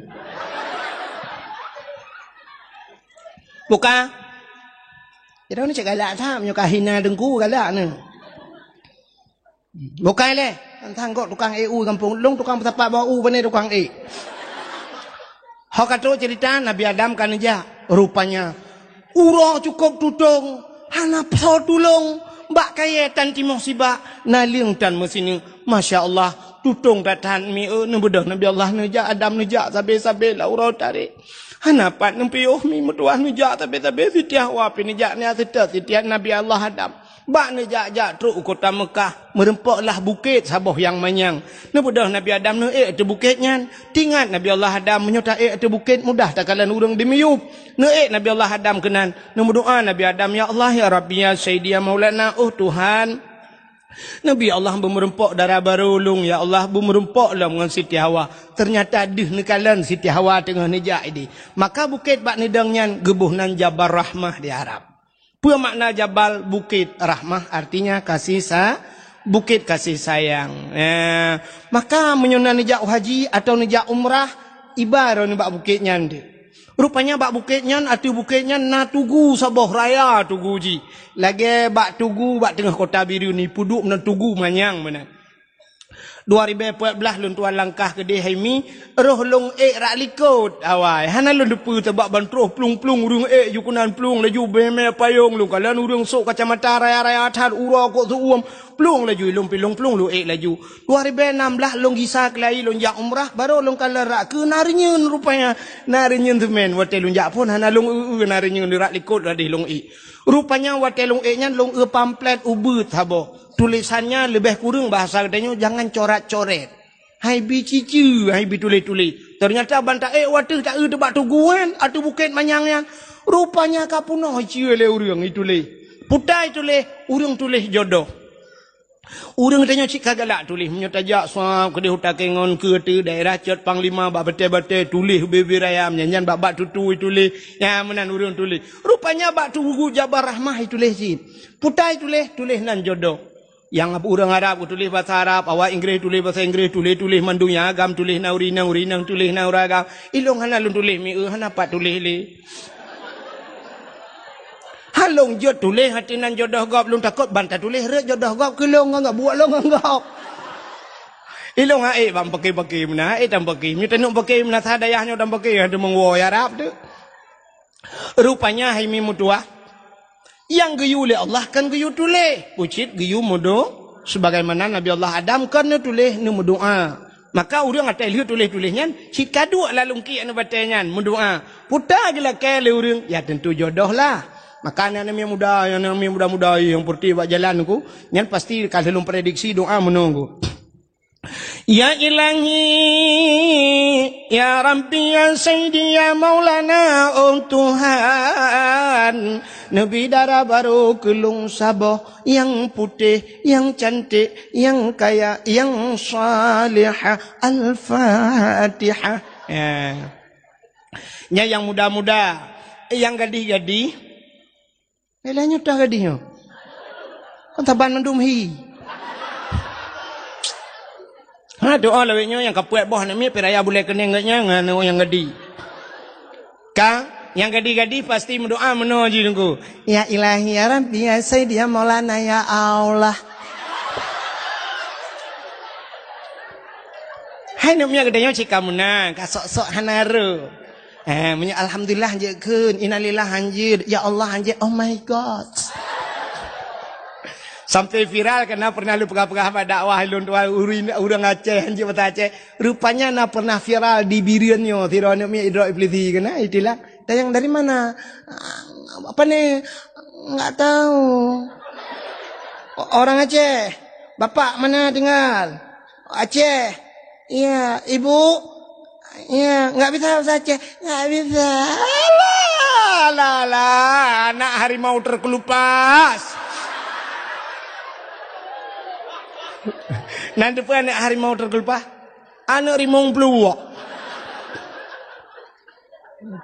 Buka. Jadi ni cek galak that, meunyoe ka hina teungku galak ni. Bukai lé, tantang kok tukang E U gampông. Lôn tukang peusapat bak u, pane tukang e. Ho ka trok cerita Nabi Adam ka neujak. Rupanya, uroe cukôp tutong, hana pho tulông, bak kayée tan timoh sibak, naleueng tan meusineuk. Masya Allah, tutong that-that mi, eh, neubeudôh Nabi Allah neujak, Adam neujak, sabe-sabe lam uroe tarek. Hana pat neupiôh mi meutuwah neujak, sabe-sabe Siti Hawa pih neujak, nyan seutôt Siti Nabi Allah Adam. Bak neujak-jak trok u kota Meukah, meurumpok lah bukét saboh nyang manyang. Neubeudôh Nabi Adam neuék ateueh bukét nyan. Teuingat Nabi Allah Adam, meunyoe taék ateueh bukét mudah takalon ureuëng dimiyueb. Neuék Nabi Allah Adam keunan. Neumeudoá Nabi Adam, "Ya Allah, ya Rabbi, ya Sayyidi, ya Maulana, oh Tuhan. Nabi Allah beumeurumpok dara barô lôn, ya Allah, beumeurumpok lom ngon Siti Hawa. Teunyata deuh neukalon Siti Hawa teungoh neujak idéh." Maka bukét bak neudong nyan geuboh nan Jabal Rahmah di Arab. Peue makna jabal? Bukét. Rahmah artinya kasih sa-, bukét kasih sayang. Eh, maka meunyoe na neujak haji atawa neujak umrah, iba droeneuh bak bukét nyan deuh. Rupanya bak bukét nyan, ateueh bukét nyan na tugu saboh raya tugu jih. Lagée bak tugu bak teungoh kota Bireuen ni, peuduek meunan tugu manyang meunan. Dua ribée peuet blaih lôn tuan langkah keudeh hai mi, roh lôn ék rak likot awai. Hana lôn teupeue sabab ban troh plueng-plueng ureuëng ék ju keunan plueng laju beuhemé payong lôn kalon ureuëng sok kacamata raya-raya that uroe kok seuuem plueng laju ilôn pilong plueng lôn ék laju. Dua ribée nam blaih lôn gisa keulayi lôn jak umrah baru lôn kalon rak keu na reunyeun rupanya. Na reunyeun seumén watée lôn jak phon hana lôn eu-eu na reunyeun rak likot rak deh lôn ék. Rupanya watée lôn ék nyan lôn eu pamflet ubeuet saboh. Tulésan nyan leubeh kureueng bahasa geutanyoe jangan corat-coret. Hai bi cici, hai bi tuléh-tuléh. Teunyata ban taék wateuh taeu teubak tuguan ateueh bukét manyang nyan. Rupanya ka peunoh icie lé ureuëng ituléh. Putai tuléh, ureuëng tuléh jodoh. Ureuëng tanyoe cit ka galak tuléh. Meunyoe tajak suab keudeh utak kengon keu teu daerah cot panglima bak batée-batée tuléh bibir ayam nyan, nyan bak-bak tutui tuléh. Nyan meunan ureuëng tuléh. Rupanya bak tugu Jabal Rahmah ituléh cit. Putai tuléh, tuléh nan jodoh. Nyang ureuëng Arab geutuléh basa Arab, awak Inggréh tuléh basa Inggréh, tuléh-tuléh mandum nyang agam tuléh na ureuëng inong, ureuëng inong tuléh na ureuëng agam. Ilong hana lôn tuléh mi, eh, hana pat tuléh lé. Halong jeuet tuléh hati nan jodoh gob lôn takot ban tatuléh rot jodoh gob keu lôn ngon gob, buet lôn ngon gob. Ilong hai bang paké-paké meunan, hai tam paké. Nyoe tanuk paké meunan sa dayah nyoe tam paké, hana meuwoe Arab tu. Rupanya hai mi meutuah. Nyang geuyue lé Allah kan geuyue tuléh, ucit geuyue meudo-, sebagaimana Nabi Allah Adam kan neutuléh neumeudoá. Maka ureuëng atai lheueh tuléh-tuléh nyan cit ka duek lalong kiek neu batée nyan meudoá. Puta geulakée lé ureuëng, ya tentu jodoh lah. Maka aneuk-aneuk muda, aneuk muda-muda nyang peureutih bak jalan ku, nyan pasti ka lheueh lôn prediksi doá meunoe ku. Ya Ilahi, ya Rabbi, ya Sayyidi, ya Maulana, oh Tuhan, neubi dara barô keu lôn saboh nyang putéh, nyang cantik, nyang kaya, nyang salihah. Al-Fatihah. Ya. Nyan nyang muda-muda, nyang gadih-gadih. Lé nyoe toh gadih nyoe. Kon saban mandum hi. Ha, doa lawét nyoe nyang kapuet boh aneuk miet pih raya bulée keuneng geuh nyan ngon nyang gadi. Ka, nyang gadi-gadi pasti meudoa meunoe jih Teungku. Ya Ilahi, ya Rabbi, ya Sayyidi, ya Maulana, ya Allah. Hai aneuk miet geutanyoe cit ka meunan, ka sok-sok hana rô. Eh, meunyoe alhamdulillah hanjeuet kheun, innalillah hanjeuet, ya Allah hanjeuet, oh my God. Sampai viral karena pernah lôn peugah-peugah bak dakwah lôn tuan ureuëng, ureuëng Aceh hanjeuet bahasa Aceh. Rupanya na pernah viral di Bireuen nyoe, sidroe aneuk miet idrop iblisi keunan, itulah. Tanyong dari mana? Apa ni? Enggak tahu. Orang Aceh. Bapak mana tinggal? Aceh. Iya, ibu? Iya, nggak bisa bahasa Aceh. Nggak bisa. Alah, alah, alah, anak harimau terkelupas. Nan teupeu aneuk harimau teukeulupah? Aneuk rimong pluwok.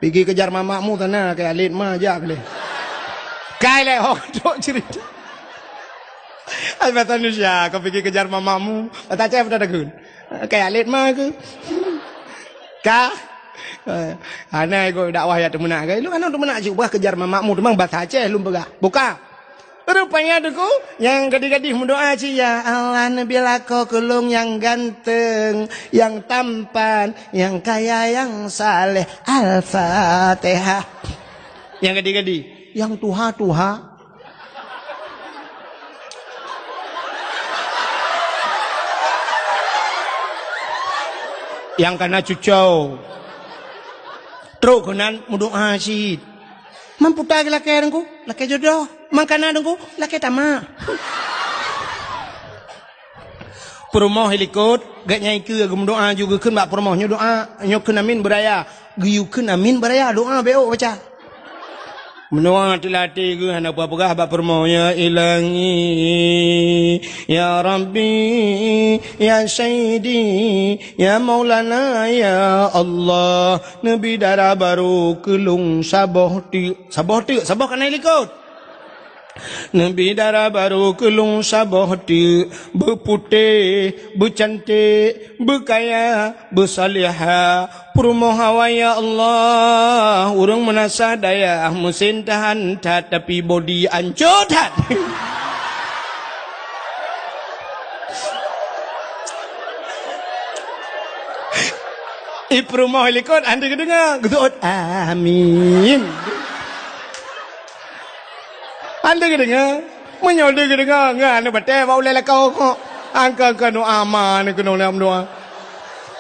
Pigi kejar mamakmu sana, keu alet ma jak lé. Kai lé ho trok cerita. Ai bahasa Indonesia, kau pigi kejar mamakmu. Bahasa Aceh beutôi takheun. Keu alet ma keu. Ka? Eh, hana ego dakwah ya teumeunak ke? Lu kan teumeunak cit bah kejar mamakmu teumang bahasa Aceh lom peugah. Buka. Rupanya teungku, nyang gadih-gadih meudoa cit, "Ya Allah, neubi lakoe keu lôn nyang ganteng, nyang tampan, nyang kaya, nyang saleh." Al-Fatihah. Nyang gadih-gadih, nyang tuha-tuha. Nyang kana cucau. Trok keunan meudoa cit. Man puta lakée teungku, lakée jodoh. Man kana teungku, lakée tamak. Peurumoh ilikot, gét nyang ikeue geumeudoa ju geukheun bak peurumoh nyoe doa, nyoe kheun amin beuraya. Geuyue kheun amin beuraya, doa bék baca. Meunoe teulatih geuh hana peugah-peugah bak peurumoh, "Ya Ilahi, ya Rabbi, ya Sayyidi, ya Maulana, ya Allah, neubi dara barô keu lôn saboh teuk." Saboh teuk, saboh kana ilikot. Neubi dara barô keu lôn saboh teuk, beuputéh, beucanték, beukaya, beusalihah. Peurumoh awai, ya Allah, ureuëng meunasah dayah, meusen tahan that, tapi bodi ancô that. I peurumoh ilikot, hana geudeungoe, geuseuôt, "Amin." Hana geudeungoe. Meunyoe lé geudeungoe, ngon aneuk batée bak ulée lakoe kok. Angka-angka doa ma aneuk keunoe lam doa.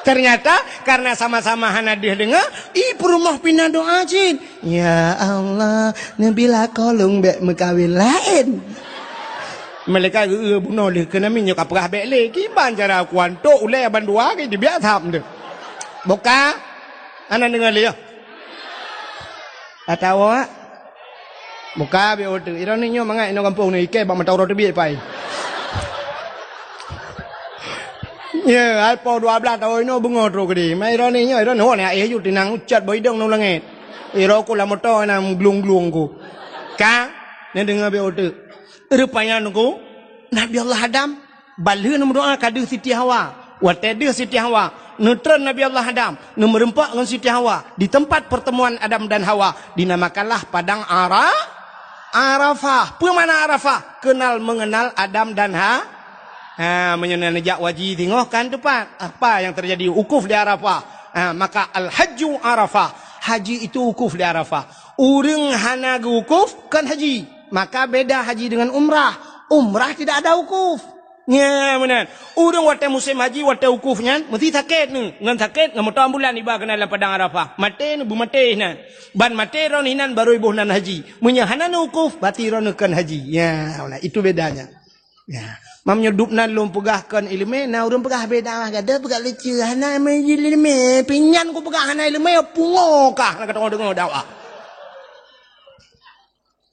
Ternyata, karena sama-sama hana deuh deungoe, i peurumoh pih na doa cit. "Ya Allah, neubi lakoe lôn bék meukawen laén." Malaikat geu-, bunoe lé keunan, "Meunyoe ka peugah bék lé, kiban cara kuantok ulée bandua ke dibiak thap deuh." Buka. Hana deungoe lé, ya. Atawa Buka bék uteuk. Ironi nyoe mangat inoe gampông nyoe ikée bak mata uroe teubiet pai. Ye, ai po dua blaih taun inoe beungoh trok keudeh. Ma ironi nyoe, ironi ho na éh yue tinang ucat bak idong ngon langét. Iro ku lam moto na glung-glung ku. Ka? Neudeungoe bék uteuk. Rupanya nungku Nabi Allah Adam Ban lheueh neumeudoa ka deuh Siti Hawa. Watée deuh Siti Hawa, neutreun Nabi Allah Adam, neumeureumpok ngon Siti Hawa di teumpat pertemuan Adam dan Hawa, dinamakanlah Padang Ara-, Arafah. Peue makna Arafah? Kenal mengenal Adam dan Ha-, ha, meunyoe na neujak haji singoh kan teumpat. Apa yang terjadi? Wukuf di Arafah. Ha, maka al-hajju Arafah. Haji itu wukuf di Arafah. Ureuëng hana geuwukuf kon haji. Maka beda haji dengan umrah. Umrah tidak ada wukuf. Nya meunan. Ureuëng watée musém haji, watée wukuf nyan, meusti sakét nyoe. Ngon sakét, ngon moto ambulan iba keunan lam Padang Arafah. Maté nyoe, beumaté inan. Ban maté droeneuh inan barô iboh nan haji. Meunyoe hana neuwukuf, berarti droeneuh kon haji. Ya, nah, itu bedanya. Ya. Mam nyoe dub nan lôn peugah kon iéleumé, na ureuëng peugah beda, gata peugah lucu, hana iéleumé, pinyan ku peugah hana iéleumé, pungo kah, na ka deungoe dakwah.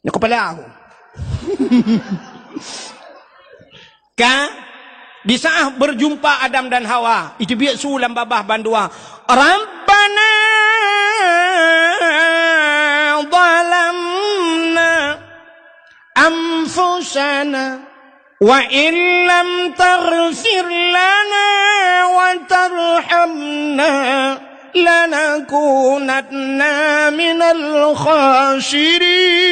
Nyoe kepala aku. Ka, di saat berjumpa Adam dan Hawa, itu biasa lam babah bandua. Rabbana zalamna anfusana wa illam taghfir lana wa tarhamna lanakunanna minal khasirin.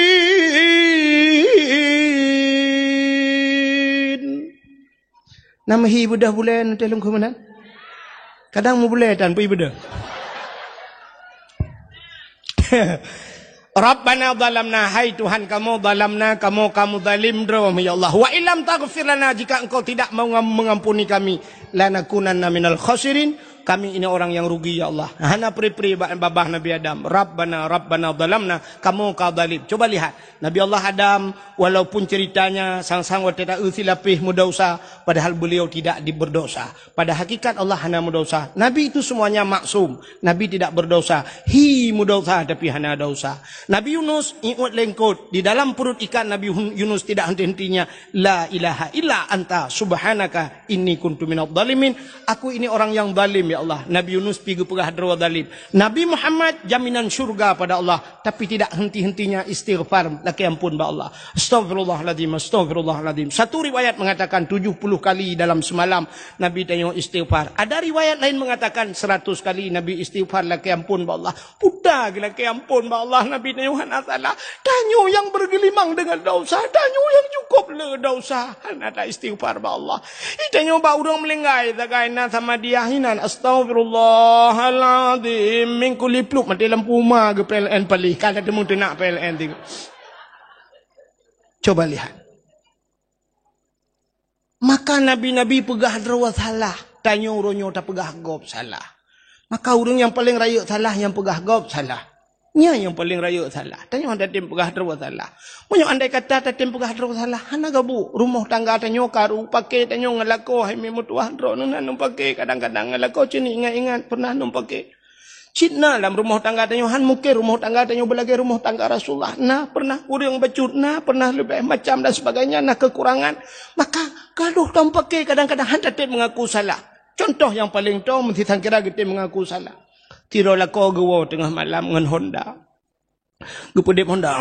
Nama hi beudôh buleuen teuh lungkhu meunan? Kadang mubulée tan pih beudôh. Rabbana zalamna, hai Tuhan kamoe, zalamna, kamoe ka meuzalim droe, ya Allah. Wa illam taghfir lana, jika Engkau tidak mengam-, mengampuni kami, lanakunanna minal khasirin, Kami ini orang yang rugi, ya Allah. Hana pri-pri ba-, babah Nabi Adam. Rabbana, Rabbana zalamna, kamu ka zalim. Coba lihat, Nabi Allah Adam, walaupun ceritanya sang-sang watée ta-eu silapéh mudausa, padahal beliau tidak di-, berdosa. Pada hakikat Allah hana mudausa. Nabi itu semuanya maksum. Nabi tidak berdosa. Hi mudausa tapi hana dosa. Nabi Yunus iut lengkot. Di dalam perut ikan Nabi Hun-, Yunus tidak henti-hentinya. La ilaha illa anta subhanaka inni kuntu minadh dhalimin. Aku ini orang yang zalim, ya Allah. Nabi Yunus pi geupeugah droe zalim. Nabi Muhammad jaminan syurga pada Allah, tapi tidak henti-hentinya istighfar, lakée ampôn bak Allah. Astaghfirullahaladzim, astaghfirullahaladzim. Satu riwayat mengatakan tujuh puluh kali dalam semalam Nabi tanyoe istighfar. Ada riwayat lain mengatakan seratus kali Nabi istighfar, lakée ampôn bak Allah. Puta geulakée ampôn bak Allah, Nabi tanyoe hana salah. Tanyoe nyang bergelimang dengan dosa, tanyoe nyang cukup le dosa, hana ta istighfar bak Allah. Ih, tanyoe bak ureuëng meulinggai sagai na sama dia hinan, astaghfirullahaladzim, min kulli pluk, maté lampu uma geu P L N palih, ka teumu teunak P L N tiga. Coba lihat. Maka nabi-nabi peugah droe salah, tanyoe uroe nyoe tapeugah gob salah. Maka ureuëng nyang paleng rayeuk salah nyang peugah gob salah. Nyan nyang paleng rayeuk salah. Tanyoe hana tatem peugah droe salah. Meunyoe andai kata tatem peugah droe salah, hana gabu. Rumoh tangga tanyoe karu, paké tanyoe ngon lakoe, hai meutuah droeneuh na num paké, kadang-kadang ngon lakoe cit ingat-ingat pernah num paké. Cit na lam rumoh tangga tanyoe, han mungken rumoh tangga tanyoe beulagée rumoh tangga Rasulullah. Na pernah kureueng bacut, na pernah leubeh macam dan sebagainya, na kekurangan. Maka gadoh tom paké kadang-kadang han tatem mengaku salah. Contoh nyang paleng tom, meusisang kira geutem mengaku salah. Sidroe lakoe geuwoe teungoh malam ngon Honda. Geupeudeb Honda.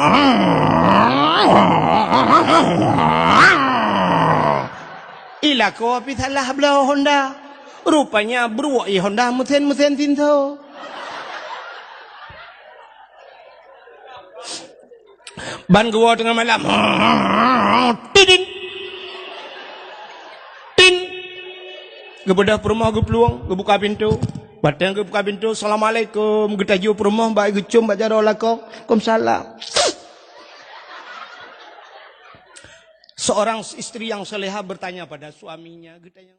Ih, lakoe pih salah bloe Honda. Rupanya bruek ie Honda meusen-meusen sinso. Ban geuwoe teungoh malam. Tidin. Tin. Geubeudôh peurumoh geuplueng, geubuka pintoe. Watée geubuka pintoe, "Assalamualaikum." Geutaju peurumoh bak geucom bak jaroe lakoe, "Waalaikumsalam." Seorang istri yang salehah bertanya pada suaminya, geutanya,